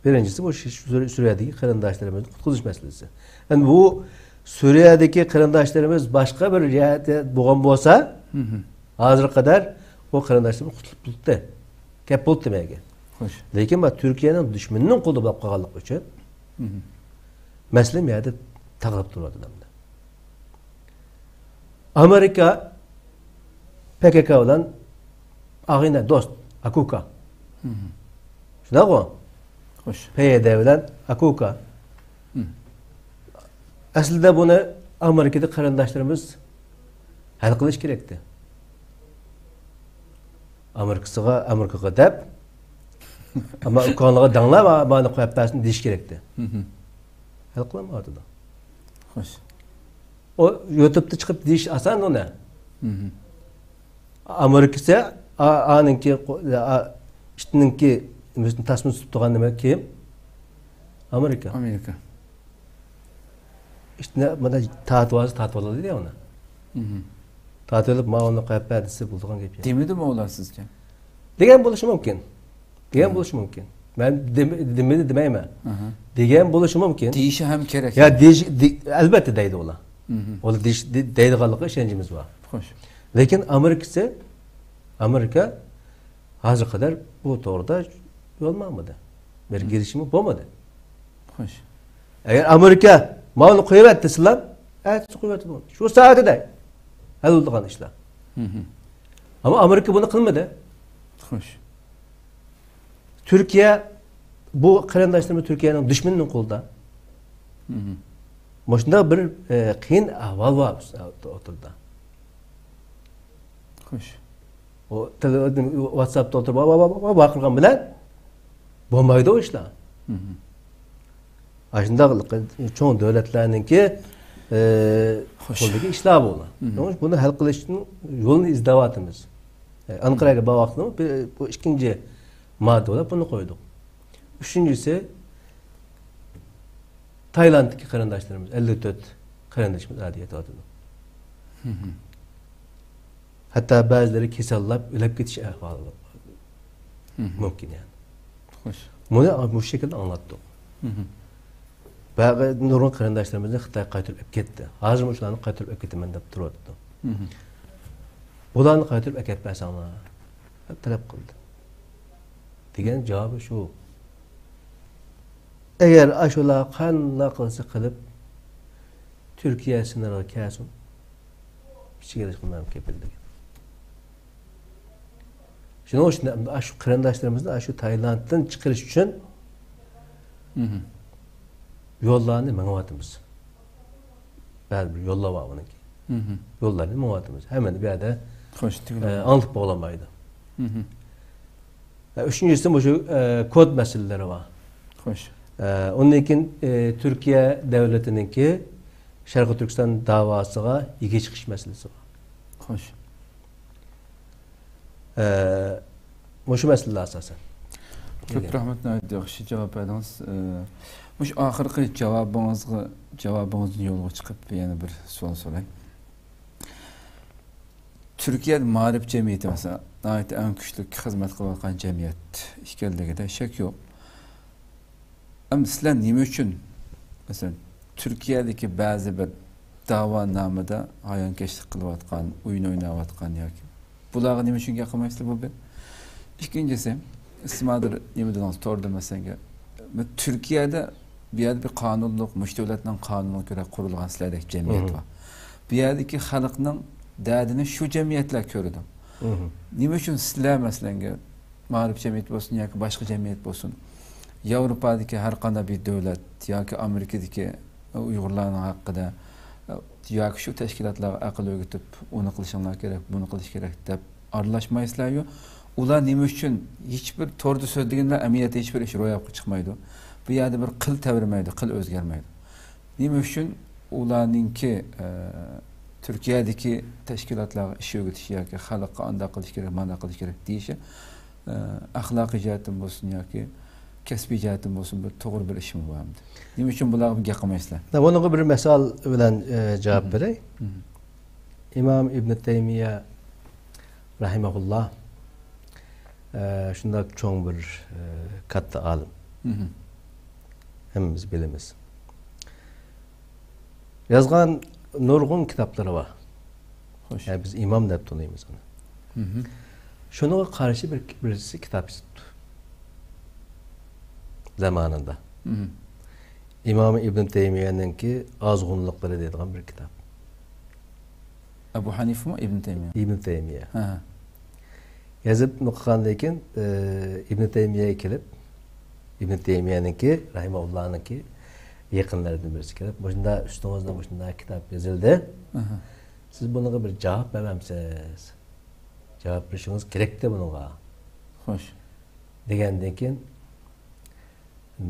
بىرىنچىسى، بۇ شۇ، شۇ سۈرىيەدىكى قېرىنداشلىرىمىزنى قۇتقۇزۇش مەسىلىسى. ئەمدى بۇ سۈرىيەدىكى قېرىنداشلىرىمىز باشقا بىر يەردە بولغان بولسا، مم. ھازىرغا قەدەر بۇ قېرىنداشلىرىمىز قۇتۇلۇپ بولاتتى. كەپ بولاتتى مەيگە. خوش. لېكىن مانا تۈركىيەنىڭ دۈشمىنىنىڭ قولىدا بولۇپ قالغانلىقى ئۈچۈن مم. مەسىلە بۇ يەردە تاغلاپ تۇرۇۋاتىدۇ ئەمدى. ئامېرىكا پكك بىلەن ئاغىنە، دوست، ئاكا-ئۇكا. مم. شۇنداققۇ؟ خوش. پيد بىلەن ئاكا-ئۇكا. مم. ئەسلىدە بۇنى ئامېرىكىدا قېرىنداشلىرىمىز ھەل قىلىش كېرەكتى. ئامېرىكىسىغا، ئامېرىكىغا دەپ، ئەمما ئۇكاڭلارغا دەڭلار، ما-، مانى قويۇپ بەرسۇن دېيىش كېرەكتى. مم. ھەل قىلالمايۋاتىدۇ. خوش. ئۇ يۇتۇبتا چىقىپ دېيىش ئاسان ئۇنى. مم. ئامېرىكىسى، ئا-، ئانىڭكى قو-، ئا-، ئىتنىڭكى نېمىسىنى، تاسمىسىنى تۇتۇپ تۇرغان نېمە كىم؟ ئامېرىكا. ئامېرىكا. ئىتنى مانا تارتىۋالسا تارتىۋالىدۇ دەيدۇ ئۇنى. مم. تارتىۋېلىپ، ماۋۇنى قويۇپ بەر دېسە بولىدىغان گەپ يوق. دېمىدىمۇ ئۇلار سىزچە؟ دېگەن بولۇشى مۇمكىن. دېگەن مم. بولۇشى مۇمكىن. مەن دېمە-، دېمىدى دېمەيمەن. ئاھا. دېگەن بولۇشى مۇمكىن. دېيىشى ھەم كېرەك. يا، دېيىش-، دې-، ئەلۋەتتە دەيدۇ ئۇلار. مم. ئۇلار دېيىش-، دې-، دەيدىغانلىقىغا ئىشەنچىمىز بار. خوش. لېكىن ئامېرىكىسى، ئامېرىكا ھازىرغا قەدەر بۇ توغرىدا يول ماڭمىدى. بىر مم. كېلىشىمى بولمىدى. خوش. ئەگەر ئامېرىكا ماۋۇنى قويۇۋەت دېسىلا، ئەتىسى قويۇۋەتىدۇ. شۇ سائەتىدە ھەل بولىدىغان ئىشلار. مم. ئەمما ئامېرىكا بۇنى قىلمىدى. خوش. تۈركىيە، بۇ قېرىنداشلىرىمىز تۈركىيەنىڭ دۈشمىنىنىڭ قولىدا. مم. مۇشۇنداق بىر، ئە، قىيىن ئەھۋال بار بىز ئوتتۇرىدا. خوش. ئۇ تېلېۋىزور، ۋاتساپتا ئولتۇرۇپ ۋا، ۋا، ۋا، ۋا، ۋا قىلغان بىلەن بولمايدۇ ئۇ ئىشلار. مم. ئاشۇنداق چوڭ دۆلەتلەرنىڭكى، ئە، خوش. قولىدىكى ئىشلار بۇ. مم. شۇنىڭ ئۈچۈن بۇنى ھەل قىلىشنىڭ يولىنى ئىزدەۋاتىمىز. ئە، ئەنقەرەگە بارغان ۋاقتىدا بۇ، بۇ ئىككىنچى ماددا بولۇپ بۇنى قويدۇق. ئۈچىنچىسى، تايلاندتىكى قېرىنداشلىرىمىز، ئەللىك تۆت قېرىندىشىمىز ئەدە يېتىۋاتىدۇ. مم. ھەتتا بەزىلىرى كېسەللەپ ئۆلۈپ كېتىش ئەھۋالى مم. مۇمكىن يەنى. خوش. بۇنى مۇشۇ شەكىلدە ئاڭلاتتۇق. مم. بەزى نۇرغۇن قېرىنداشلىرىمىزنى خىتاي قايتۇرۇپ ئەپ كەتتى. ھازىرمۇ شۇلارنى قايتۇرۇپ ئەپ كېتىمەن دەپ تۇرۇۋاتىدۇ. مم. بۇلارنى قايتۇرۇپ ئەكەپ بەرسەڭلار دەپ تەلەپ قىلدى. دېگەن جاۋابى شۇ. ئەگەر ئاشۇلار قانداق قىلسا قىلىپ، تۈركىيە سىنىرىغا كەلسۇن، ئىچىگە قىلمايمەن كېپىل دېگەن. شۇنىڭ ئۈچۈن ئاشۇ قېرىنداشلىرىمىزنى ئاشۇ تايلاندتىن چىقىرىش ئۈچۈن مم. يوللارنى مېڭىۋاتىمىز. بەزى بىر يوللار بار ئۇنىڭكى. مم. يوللارنى مېڭىۋاتىمىز. ھەممىنى بۇ يەردە، خوش، ئە، ئاڭلىتىپ بولالمايدۇ. مم. ئە، ئۈچىنچىسى مۇشۇ، ئە، كود مەسىلىلىرى بار. خوش. ئە، ئۇندىن كېيىن، ئە، تۈركىيە دۆلىتىنىڭكى شەرقىي تۈركىستان داۋاسىغا يېگە چىقىش مەسىلىسى بار. خوش. ئە، مۇشۇ مەسىلىلەر ئاساسەن. كۆپ رەھمەت، ناھايىتى ياخشى جاۋاب بەردىڭىز. ئە، مۇشۇ ئاخىرقى جاۋابىڭىزغا، جاۋابىڭىزدىن يولغا چىقىپ يەنە بىر سوئال سوراي. تۈركىيە مائارىپ جەمئىيىتى، مەسىلەن، ناھايىتى ئەڭ كۈچلۈك خىزمەت قىلىۋاتقان جەمئىيەت ئىكەنلىكىدە شەك يوق. ئەمما سىلەر نېمە ئۈچۈن، مەسىلەن، تۈركىيەدىكى بەزى بىر داۋا نامىدا ھايانكەشلىك قىلىۋاتقان، ئويۇن ئويناۋاتقان ياكى بۇلارغا نېمە ئۈچۈن گەپ قىلمايسىلەر؟ بۇ بىر. ئىككىنچىسى، سىز ھازىر نېمە دېدىڭىز، توردا مەسىلەن، تۈركىيەدە بۇ يەردە بىر قانۇنلۇق، مۇشۇ دۆلەتنىڭ قانۇنىغا كۆرە قۇرۇلغان سىلەردەك جەمئىيەت بار. بۇ يەردىكى خەلقنىڭ دەردىنى شۇ جەمئىيەتلەر كۆرىدۇ. نېمە ئۈچۈن سىلەر، مەسىلەن، مائارىپ جەمئىيىتى بولسۇن ياكى باشقا جەمئىيەت بولسۇن، ياۋروپادىكى ھەر قانداق بىر دۆلەت ياكى ئامېرىكىدىكى ئۇيغۇرلارنىڭ ھەققىدە ياكى شۇ تەشكىلاتلارغا ئەقىل ئۆگىتىپ، ئۇنى قىلىشىڭلار كېرەك، بۇنى قىلىش كېرەك دەپ ئارىلاشمايسىلەريۇ؟ ئۇلار نېمە ئۈچۈن ھېچبىر توردا سۆزلىگەنلەر ئەمەلىيەتتە ھېچبىر ئىش روياپقا چىقمايدۇ؟ بۇ يەردە بىر قىل تەۋرىمەيدۇ، قىل ئۆزگەرمەيدۇ. نېمە ئۈچۈن ئۇلارنىڭكى، ئە، تۈركىيەدىكى تەشكىلاتلارغا ئىش ئۆگىتىش ياكى خەلققە ئانداق قىلىش كېرەك، مانداق قىلىش كېرەك دېيىشى، ئە، ئەخلاقىي جەھەتتىن بولسۇن ياكى كەسپىي جەھەتتىن بولسۇن، بىر توغرا بىر ئىشمۇ بارمىدى؟ نېمە ئۈچۈن بۇلارغا بىر گەپ قىلمايسىلەر؟ مەن بۇنىڭغا بىر مىسال بىلەن، ئە، جاۋاب بېرەي. ئىمام ئىبن تەيمىيە رەھىمەھۇللا، ئە، شۇنداق چوڭ بىر، ئە، كاتتا ئالىم. ھەممىمىز بىلىمىز. يازغان نۇرغۇن كىتابلىرى بار. خوش. يەنى بىز ئىمام دەپ تونۇيمىز ئۇنى. شۇنىڭغا قارشى بىر، بىرسى كىتاب يېزىپتۇ. زامانىدا. ئىمام ئىبن تەيمىيەنىڭكى ئازغۇنلۇقلىرى دەيدىغان بىر كىتاب. ئەبۇ ھەنىفىمۇ ئىبن تەيمىيە؟ ئىبن تەيمىيە. ھە. يېزىپ نۇققاندىن كېيىن، ئى، ئىبن تەيمىيەگە كېلىپ، ئىبن تەيمىيەنىڭكى، رەھىمەھۇللانىڭكى يېقىنلىرىدىن بىرسى كېلىپ، مۇشۇنداق ئۈستىڭىزدە مۇشۇنداق كىتاب يېزىلدى. ئەھە. سىز بۇنىڭغا بىر جاۋاب بېرەمسىز؟ جاۋاب بېرىشىڭىز كېرەكتى بۇنىڭغا. خوش. دېگەندىن كېيىن،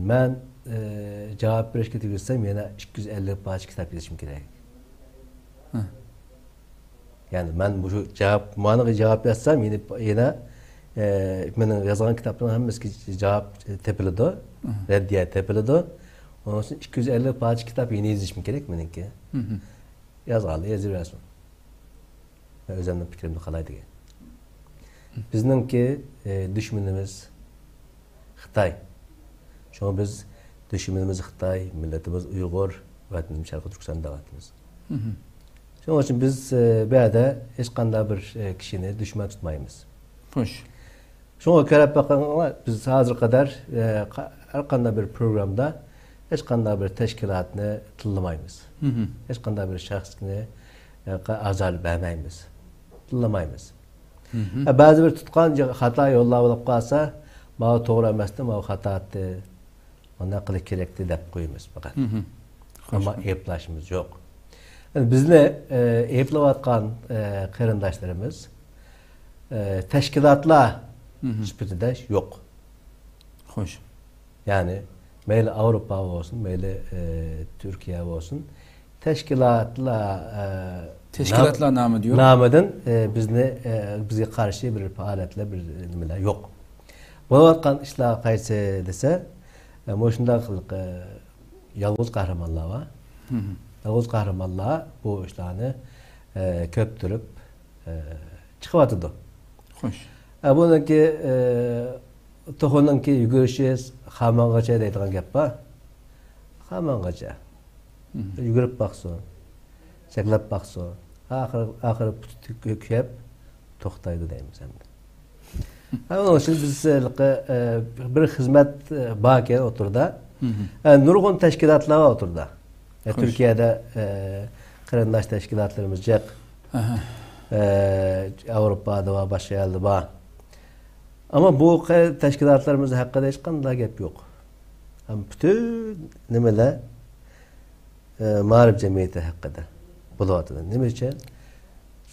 مەن، ئى، جاۋاب بېرىشكە تېگىشسەم، يەنە ئىككى يۈز ئەللىك پارچە كىتاب يېزىشىم كېرەك. ھە. يەنى مەن مۇشۇ جاۋاب، مانىغا جاۋاب يازسام، يەنە، يەنە، ئى، مېنىڭ يازغان كىتابلىرىم ھەممىسىگە جاۋاب تېپىلىدۇ، ھە. رەددىيە تېپىلىدۇ. ئۇنىڭ ئۈچۈن ئىككى يۈز ئەللىك پارچە كىتاب يەنە يېزىشىم كېرەك مېنىڭكى. ھىم. يازغانلار يېزىۋەرسۇن. مەن ئۆزۈمنىڭ پىكرىمدە قالاي دېگەن. بىزنىڭكى، ئى، دۈشمىنىمىز خىتاي. شۇڭا بىز دۈشمىنىمىز خىتاي، مىللىتىمىز ئۇيغۇر، ۋەتىنىمىز شەرقىي تۈركىستان دەۋاتىمىز. شۇنىڭ ئۈچۈن بىز، ئى، بۇ يەردە ھېچقانداق بىر، ئى، كىشىنى دۈشمەن تۇتمايمىز. خوش. شۇڭا قاراپ باققاندا بىز ھازىرغا قەدەر، ئى، ھەر قانداق بىر پروگرامدا ھېچقانداق بىر تەشكىلاتنى تىللىمايمىز. ھىم. ھېچقانداق بىر شەخسنى، ئى، ئازار بەرمەيمىز. تىللىمايمىز. ھىم. ئە، بەزى بىر تۇتقان جا-، خاتا يوللار بولۇپ قالسا، ماۋۇ توغرا ئەمەستى، ماۋۇ خاتا ئەتتى، مانداق قىلىش كېرەكتى دەپ قويىمىز پەقەت. ھىم. ئەمما خوش. ئەيىبلەشىمىز يوق. يەنى بىزنى، ئى، ئەيىبلەۋاتقان، ئى، قېرىنداشلىرىمىز، ئى، تەشكىلاتلار سۈپىتىدە يوق. خوش. يەنى مەيلى ئاۋروپا بولسۇن، مەيلى، ئى، تۈركىيە بولسۇن، تەشكىلاتلار، ئى، تەشكىلاتلار نام-، نامىدا يوق. نامىدىن، ئى، بىزنى، ئى، بىزگە قارشى بىر پائالىيەتلەر، بىر نېمىلەر يوق. بولۇۋاتقان ئىشلار قايسى دېسە، ئى، مۇشۇنداق، ئى، يالغۇز قەھرىمانلار بار. يالغۇز قەھرىمانلار بۇ ئىشلارنى، ئى، كۆپتۈرۈپ، ئى، چىقىۋاتىدۇ. خوش. ئە، بۇنىڭكى، ئى، توخۇنىڭكى يۈگۈرۈشى خامانغىچە دەيدىغان گەپ بار. خامانغىچە. يۈگۈرۈپ باقسۇن. سەكرەپ باقسۇن. ئاخىرى، ئاخىرى پۇتى كۆ-، كۆيۈپ توختايدۇ دەيمىز ئەمدى. ھە، ئۇنىڭ ئۈچۈن بىز، ئە، بىر خىزمەت، ئە، باركەن ئوتتۇرىدا. ئە، نۇرغۇن تەشكىلاتلار بار ئوتتۇرىدا. ئە، خوش. تۈركىيەدە، ئە، قېرىنداش تەشكىلاتلىرىمىز جىق. ئە، ئاۋروپادا بار، باشقا يەردە بار. ئەمما بۇ قە-، تەشكىلاتلىرىمىز ھەققىدە ھېچقانداق گەپ يوق. ھەم پۈتۈن نېمىلەر، ئە، مائارىپ جەمئىيىتى ھەققىدە بولۇۋاتىدۇ. نېمە ئۈچۈن؟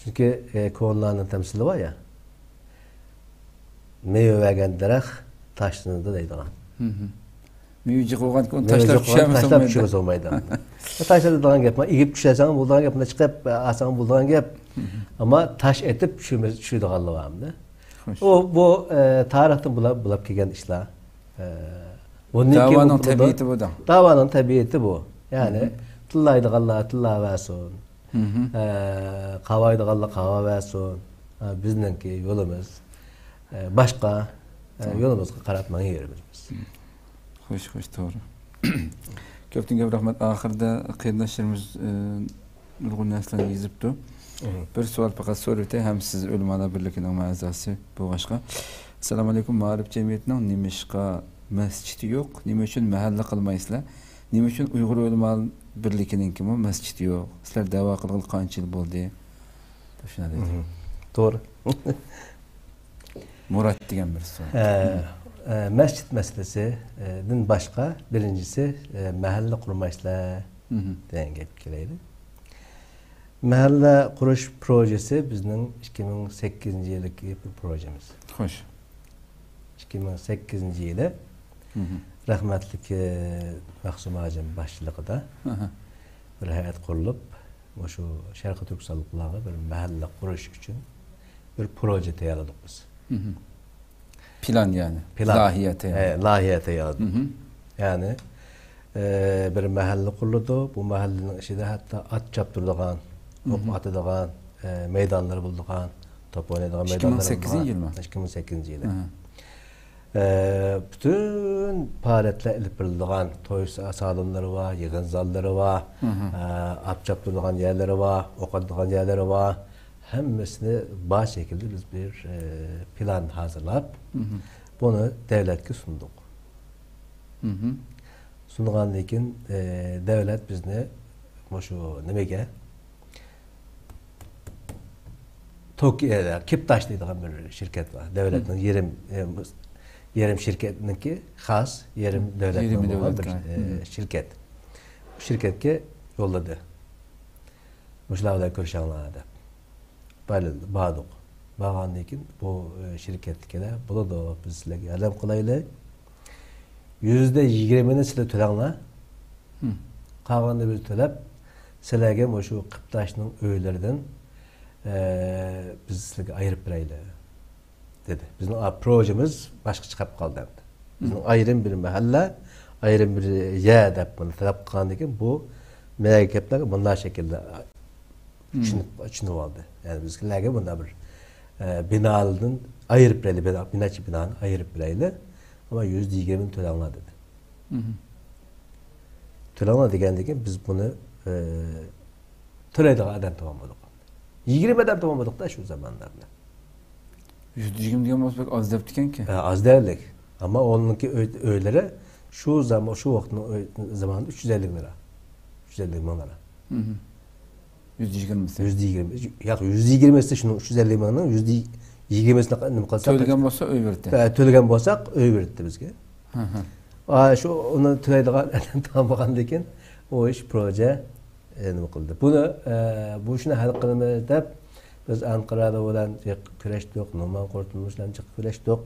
چۈنكى، ئە، كونىلارنىڭ تەمسىلى بار يا، مېۋە بەرگەن دەرەخ تاشلىنىدۇ دەيدىغان. مېۋە جىق بولغانكى، ئۇنى مېۋە تاشلاپ جىق بولغان، چۈشۈرمىسە تاشلاپ بولمايدۇ. چۈشۈرمىسە بولمايدۇ. تاشلايدىغان گەپ، ئېگىپ چۈشۈرسەڭ بولىدىغان گەپ، ئۇنى چىقىپ ئالساڭ بولىدىغان گەپ. ئەمما تاش ئېتىپ چۈشۈرمە-، چۈشۈرىدىغانلار بارمىدى؟ خوش. ئۇ، بۇ، ئە، تارىختىن بولاپ، بولاپ كەلگەن ئىشلار. ئە، بۇندىن كېيىن داۋانىڭ بۇ، تەبىئىتى بۇ دا. داۋانىڭ تەبىئىتى بۇ. يەنى تىللايدىغانلار تىللاۋەرسۇن. ئە، قاۋايدىغانلار قاۋاۋەرسۇن. ئە، بىزنىڭكى يولىمىز، ئە، باشقا، ئە، يولىمىزغا قاراپ ماڭىۋېرىمىز بىز. خوش، خوش، توغرا. كۆپتىن كۆپ رەھمەت. ئاخىرىدا قېرىنداشلىرىمىز، ئە، نۇرغۇن نەرسىلەرنى يېزىپتۇ. بىر سوئال پەقەت سورىۋېتەي، ھەم سىز ئۆلىمالار بىرلىكىنىڭ ئەزاسى بولغاچقا. ئەسسالامۇئەلەيكۇم، مائارىپ جەمئىيىتىنىڭ نېمىشقا مەسچىتى يوق؟ نېمە ئۈچۈن مەھەللە قىلمايسىلەر؟ نېمە ئۈچۈن ئۇيغۇر ئۆلىمالار بىرلىكىنىڭكىمۇ مەسچىتى يوق؟ سىلەر دەۋا قىلغىلى قانچە يىل بولدى؟ دەپ شۇنداق دېدى. توغرا. مۇرات دېگەن بىرسى. ئە، ئە، مەسچىت مەسىلىسىدىن باشقا، بىرىنچىسى، ئە، مەھەللە قۇرمايسىلەر دېگەن گەپكە كېلەيلى. مەھەللە قۇرۇش پروژىسى بىزنىڭ ئىككى مىڭ سەككىزىنچى يىلدىكى بىر پروژىمىز. خوش. ئىككى مىڭ سەككىزىنچى يىلى رەھمەتلىك، ئە، مەخسۇم ھاجىم باشچىلىقىدا بىر ھەيئەت قۇرۇلۇپ، مۇشۇ شەرقىي تۈركىستانلىقلارغا بىر مەھەللە قۇرۇش ئۈچۈن بىر پروژە تەييارلىدۇق بىز. پىلان يەنى. پىلان. لايىھە تەييار. ھە، لايىھە تەييارلىدۇق. يەنى، ئە، بىر مەھەللە قۇرۇلىدۇ. بۇ مەھەللىنىڭ ئىچىدە ھەتتا ئات چاپتۇرىدىغان، ئوق ئاتىدىغان، ئە، مەيدانلىرى بولىدىغان، توپ ئوينايدىغان مەيدانلىرى بولىدىغان. ئىككى مىڭ سەككىزىنچى يىلمۇ؟ ئىككى مىڭ سەككىزىنچى يىلى. ئە، پۈتۈن پائالىيەتلەر ئېلىپ بېرىلىدىغان توي سا-، سالونلىرى بار، يىغىن زاللىرى بار، ئە، ئات چاپتۇرىدىغان يەرلىرى بار، ئوق ئاتىدىغان يەرلىرى بار. ھەممىسىنى بار شەكىلدە بىز بىر، ئە، پىلان ھازىرلاپ، بۇنى دۆلەتكە سۇندۇق. سۇنغاندىن كېيىن، ئە، دۆلەت بىزنى مۇشۇ نېمىگە، توك-، ئە، كىپتاش دەيدىغان بىر شىركەت بار. دۆلەتنىڭ يېرىم، ئە، يېرىم شىركەتنىڭكى خاس، يېرىم دۆلەتنىڭ بولغان بىر، ئە، شىركەت. شىركەتكە يوللىدى. مۇشۇلار بىلەن كۆرۈشەڭلار دەپ. بار-، باردۇق. بارغاندىن كېيىن بۇ، ئە، شىركەتتىكىلەر، بولىدۇ، بىز سىلەرگە ياردەم قىلايلى. يۈزدە يىگىرمىنى سىلەر تۆلەڭلار. قالغىنىنى بىز تۆلەپ، سىلەرگە مۇشۇ قىپتاشنىڭ ئۆيلىرىدىن، ئە، بىز سىلەرگە ئايرىپ بېرەيلى. دېدى. بىزنىڭ، ئا، پروژىمىز باشقىچە قېلىپ قالدى ئەمدى. بىزنىڭ ئايرىم بىر مەھەللە، ئايرىم بىر يەر دەپ بۇنى تەلەپ قىلغاندىن كېيىن، بۇ مەيگەپلەرگە مۇنداق شەكىلدە چۈشىنىپ، چۈشىنىپ ئالدى. يەنى بىزلەرگە مۇنداق بىر، ئە، بىنادىن ئايرىپ بېرەيلى، بىنا، بىر نەچچە بىنانى ئايرىپ بېرەيلى. ئەمما يۈزدە يىگىرمىنى تۆلەڭلار دېدى. تۆلەڭلار دېگەندىن كېيىن بىز بۇنى، ئە، تۆلەيدىغان ئادەم تاپالمىدۇق. يىگىرمە ئادەم تاپالمىدۇق-دا شۇ زامانلاردا. يۈز يىگىرمە دېگەن بولسا بەك ئاز دەپتىكەنكى. ھە، ئاز دەۋەتلىك. ئەمما ئۇنىڭكى ئۆي-، ئۆيلىرى شۇ زاما-، شۇ ۋاقىتنىڭ ئۆي-، زامانىدا ئۈچ يۈز ئەللىك لىرا. ئۈچ يۈز ئەللىك مىڭ لىرا. يۈز يىگىرمىسى. يۈز يىگىرمە. ياق، يۈز يىگىرمىسى شۇنىڭ ئۈچ يۈز ئەللىك مىڭنىڭ يۈز يىگىرمىسىنى نېمە قىلساق، تۆلىگەن بولسا ئۆي بېرىتتى. ھە، تۆلىگەن بولساق ئۆي بېرىتتى بىزگە. ھە، ھە. ئا، شۇ ئۇنى تۆلەيدىغان ئادەم تاپالمىغاندىن كېيىن ئۇ ئىش پروژە ئە، نېمە قىلدى. بۇنى، ئە، بۇ ئىشنى ھەل قىلىمىز دەپ، بىز ئەنقەرالار بىلەن يىق-، كۆرۈشتۇق، نومان قۇرۇتۇمىز بىلەن جىق كۆرۈشتۇق.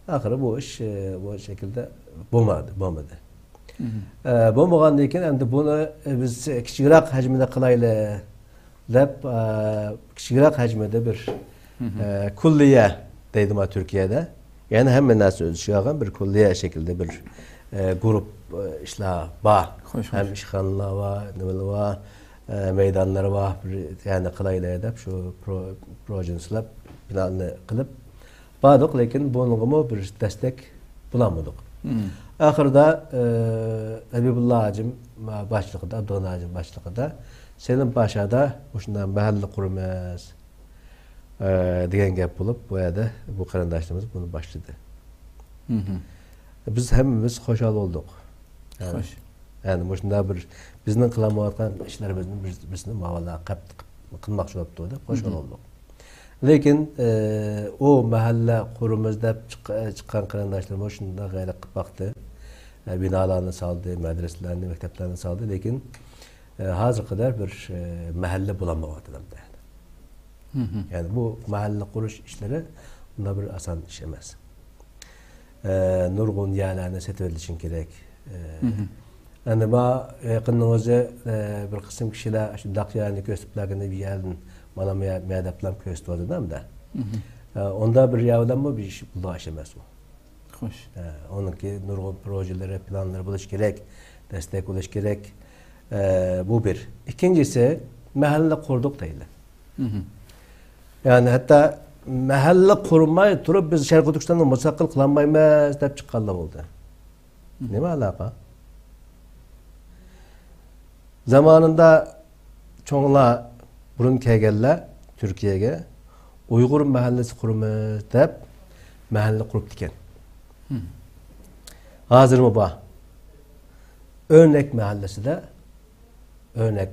ئاخىرى بۇ ئىش، ئە، بۇ شەكىلدە بولمىدى، بولمىدى. ئە، بولمىغاندىن كېيىن ئەمدى بۇنى، ئە، بىز كىچىكرەك ھەجمىدە قىلايلى دەپ، ئە، كىچىكرەك ھەجمىدە بىر، ئە، كۇللىيە دەيدۇ ما تۈركىيەدە. يەنى ھەممە نەرسە ئۆز ئىچىگە ئالغان بىر كۇللىيە شەكلىدە بىر، ئە، گۇرۇپ، ئە، ئىشلار بار. خوش، خوش. ھەم ئىشخانىلار بار، نېمىلەر بار، ئە، مەيدانلىرى بار. بىر، يەنى قىلايلى دەپ شۇ پرو-، پروژىنى سىلاپ، پىلاننى قىلىپ باردۇق، لېكىن بۇنىڭغىمۇ بىر دەستەك بولالمىدۇق. ئاخىرىدا، ئە، ھەبىبۇللا ھاجىم باشچىلىقىدا، ئابدۇغېنى ھاجىم باشچىلىقىدا سېلىم پاشادا مۇشۇنداق مەھەللە قۇرىمىز، ئە، دېگەن گەپ بولۇپ، بۇ يەردە بۇ قېرىنداشلىرىمىز بۇنى باشلىدى. بىز ھەممىمىز خۇشال بولدۇق. يەنى، خوش. يەنى مۇشۇنداق بىر بىزنىڭ قىلالمايۋاتقان ئىشلىرىمىزنى بىز، بىزنى ماۋۇلار قىلماقچى بولۇپتۇ دەپ خۇشال بولدۇق. لېكىن، ئە، ئۇ مەھەللە قۇرىمىز دەپ چىق-، چىققان قېرىنداشلىرىمۇ شۇنداق غەيرەت قىلىپ باقتى. ئە، بىنالارنى سالدى، مەدرىسىلەرنى، مەكتەپلەرنى سالدى. لېكىن، ئە، ھازىرغا قەدەر بىر، ئە، مەھەللە بولالمايۋاتىدۇ. يەنى بۇ مەھەللە قۇرۇش ئىشلىرى ئۇنداق بىر ئاسان ئىش ئەمەس. ئە، نۇرغۇن يەرلەرنى سېتىۋېلىشىڭ كېرەك. ئە، ئەمدى ما يېقىننىڭ ئۆزى، ئە، بىر قىسىم كىشىلەر شۇنداق يەرنى كۆرسىتىپلەركەن، بۇ يەردىن مانا بۇ يەر، بۇ يەر دەپلا كۆرسىتىۋاتىدۇ ئەمدى. ئە، ئۇنداق بىر يەر بىلەنمۇ بىر ئىش، بولىدىغان ئىش ئەمەس بۇ. خوش. ئە، ئۇنىڭكى نۇرغۇن پروژىلىرى، پىلانلىرى بولۇشى كېرەك، دەستەك بولۇشى كېرەك. ئە، بۇ بىر. ئىككىنچىسى، مەھەللە قۇردۇق دەيلى. يەنى ھەتتا مەھەللە قۇرماي تۇرۇپ بىز شەرقىي تۈركىستاننى مۇستەقىل قىلالمايمىز دەپ چىققانلار بولدى. نېمە ئالاقە؟ زامانىدا چوڭلار، بۇرۇن كەلگەنلەر تۈركىيەگە ئۇيغۇر مەھەللىسى قۇرىمىز دەپ مەھەللە قۇرۇپتىكەن. ھازىرمۇ بار. ئۆرنەك مەھەللىسىدە، ئۆرنەك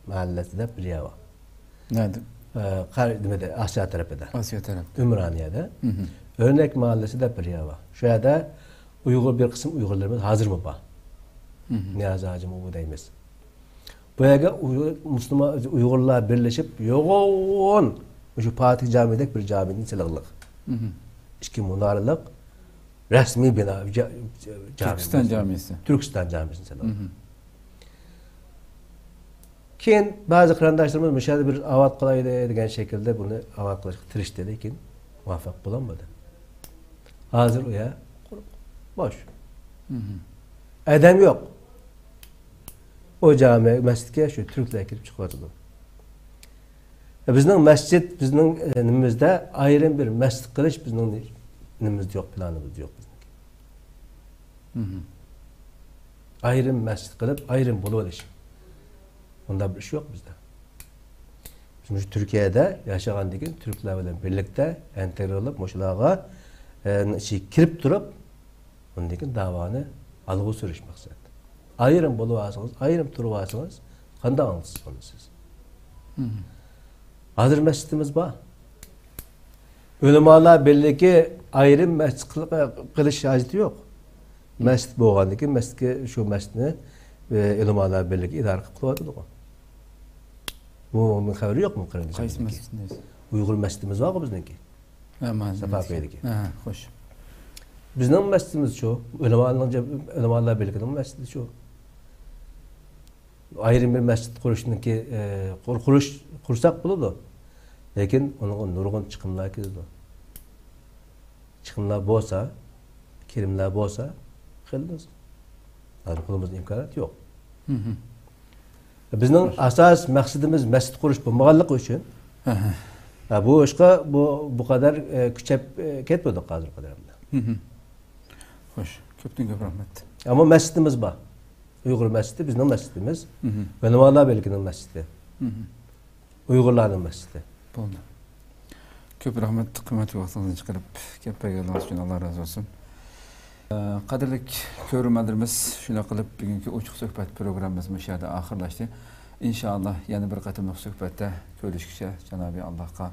مەھەللىسى دەپ بىر يەر بار. نەدە؟ ئە، قەر-، نېمىدە، ئاسىيا تەرىپىدە. ئاسىيا تەرەپتە. ئۈمرانىيەدە. ئۆرنەك مەھەللىسى دەپ بىر يەر بار. شۇ يەردە ئۇيغۇر، بىر قىسىم ئۇيغۇرلىرىمىز ھازىرمۇ بار. نىياز ھاجىمۇ دەيمىز. بۇ يەرگە ئۇيغۇر، مۇسۇلمان، ئۇيغۇرلار بىرلىشىپ يوغان مۇشۇ پاتىھ جامىدەك بىر جامىنى سېلىغلىق. ئىككى مۇنارىلىق رەسمىي بىنا، جا-، جامى. تۈركىستان جامىسى. تۈركىستان جامىسىنى سېلىغلىق. كېيىن بەزى قېرىنداشلىرىمىز مۇشۇ يەردە بىر ئاۋات قىلايلى دېگەن شەكىلدە بۇنى ئاۋات قىلىشقا تىرىشتى، لېكىن مۇۋەپپەق بولالمىدى. ھازىر ئۇ يەر قۇرۇق، بوش. ئادەم يوق. ئۇ جامە مەسچىتكە شۇ تۈركلەر كىرىپ چىقىۋاتىدۇ. بىزنىڭ مەسچىت، بىزنىڭ، ئە، نېمىمىزدە ئايرىم بىر مەسچىت قىلىش بىزنىڭ نېمىمىزدە يوق، پىلانىمىزدا يوق بىزنىڭكى. ئايرىم مەسچىت قىلىپ، ئايرىم بولۇۋېلىش. ئۇنداق بىر ئىش يوق بىزدە. بىز مۇشۇ تۈركىيەدە ياشىغاندىن كېيىن تۈركلەر بىلەن بىرلىكتە ئىنتېگرىرلىنىپ، مۇشۇلارغا، ئە، ئىچىگە كىرىپ تۇرۇپ، ئۇندىن كېيىن داۋانى ئالغا سۈرۈش مەقسەت. ئايرىم بولۇۋالسىڭىز، ئايرىم تۇرۇۋالسىڭىز، قانداق ئاڭلىتىسىز ئۇنى سىز؟ ھازىر مەسچىتىمىز بار. ئۆلىمالار بىرلىكى ئايرىم مەسچىت قىل-، قىلىش ھاجىتى يوق. مەسچىت بولغاندىكىن مەسچىتكە، شۇ مەسچىتنى، ئە، ئۆلىمالار بىرلىكى ئىدارە قىلىپ قىلىۋاتىدىغۇ. بۇنىڭ خەۋىرى يوقمۇ قېرىندىشىمىزنىڭكى؟ قايسى مەسچىتنى دەيسىز؟ ئۇيغۇر مەسچىتىمىز بارغۇ بىزنىڭكى. ھە، مانا ساپا كويىدىكى. ھە، خوش. بىزنىڭ مەسچىتىمىز شۇ. ئۆلىمالارنىڭ جە-، ئۆلىمالار بىرلىكىنىڭ مەسچىتى شۇ. ئايرىم بىر مەسچىت قۇرۇشنىڭكى، ئە، قۇر-، قۇرۇش، قۇرساق بولىدۇ. لېكىن ئۇنىڭغا نۇرغۇن چىقىملار كېتىدۇ. چىقىملار بولسا، كىرىملەر بولسا، قىلىمىز. ھازىر قولىمىزدا ئىمكانىيەت يوق. بىزنىڭ ئاساس مەقسىتىمىز مەسچىت قۇرۇش بولمىغانلىقى ئۈچۈن، ھە، بۇ ئىشقا بۇ، بۇ قەدەر، ئە، كۈچەپ، ئە، كەتمىدۇق ھازىرغا قەدەر. خوش، كۆپتىن كۆپ رەھمەت. ئەمما مەسچىتىمىز بار. ئۇيغۇر مەسچىتى بىزنىڭ مەسچىتىمىز. ئۆلىمالار بىرلىكىنىڭ مەسچىتى. ئۇيغۇرلارنىڭ مەسچىتى. بولدى. كۆپ رەھمەت، قىممەتلىك ۋاقتىڭىزنى چىقىرىپ كېلىپ بەرگەنلىكىڭىز ئۈچۈن ئاللا رازى بولسۇن. ئە، قەدىرلىك كۆرۈرمەنلىرىمىز، شۇنداق قىلىپ بۈگۈنكى ئوچۇق سۆھبەت پروگراممىمىز مۇشۇ يەردە ئاخىرلاشتى. ئىنشائاللا يەنە بىر قېتىملىق سۆھبەتتە كۆرۈشكىچە جانابى ئاللاغا،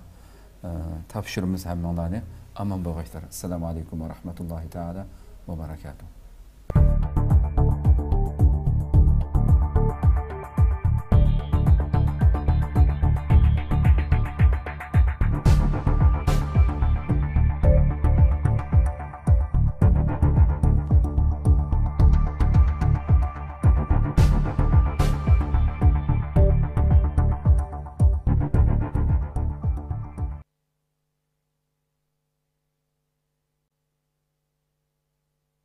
ئە، تاپشۇرىمىز ھەممىڭلارنى. ئامان بولغايسىلەر. ئەسسالامۇ ئەلەيكۇم ۋە رەھمەتۇللاھى تائالا ۋە بەرەكاتۇھ.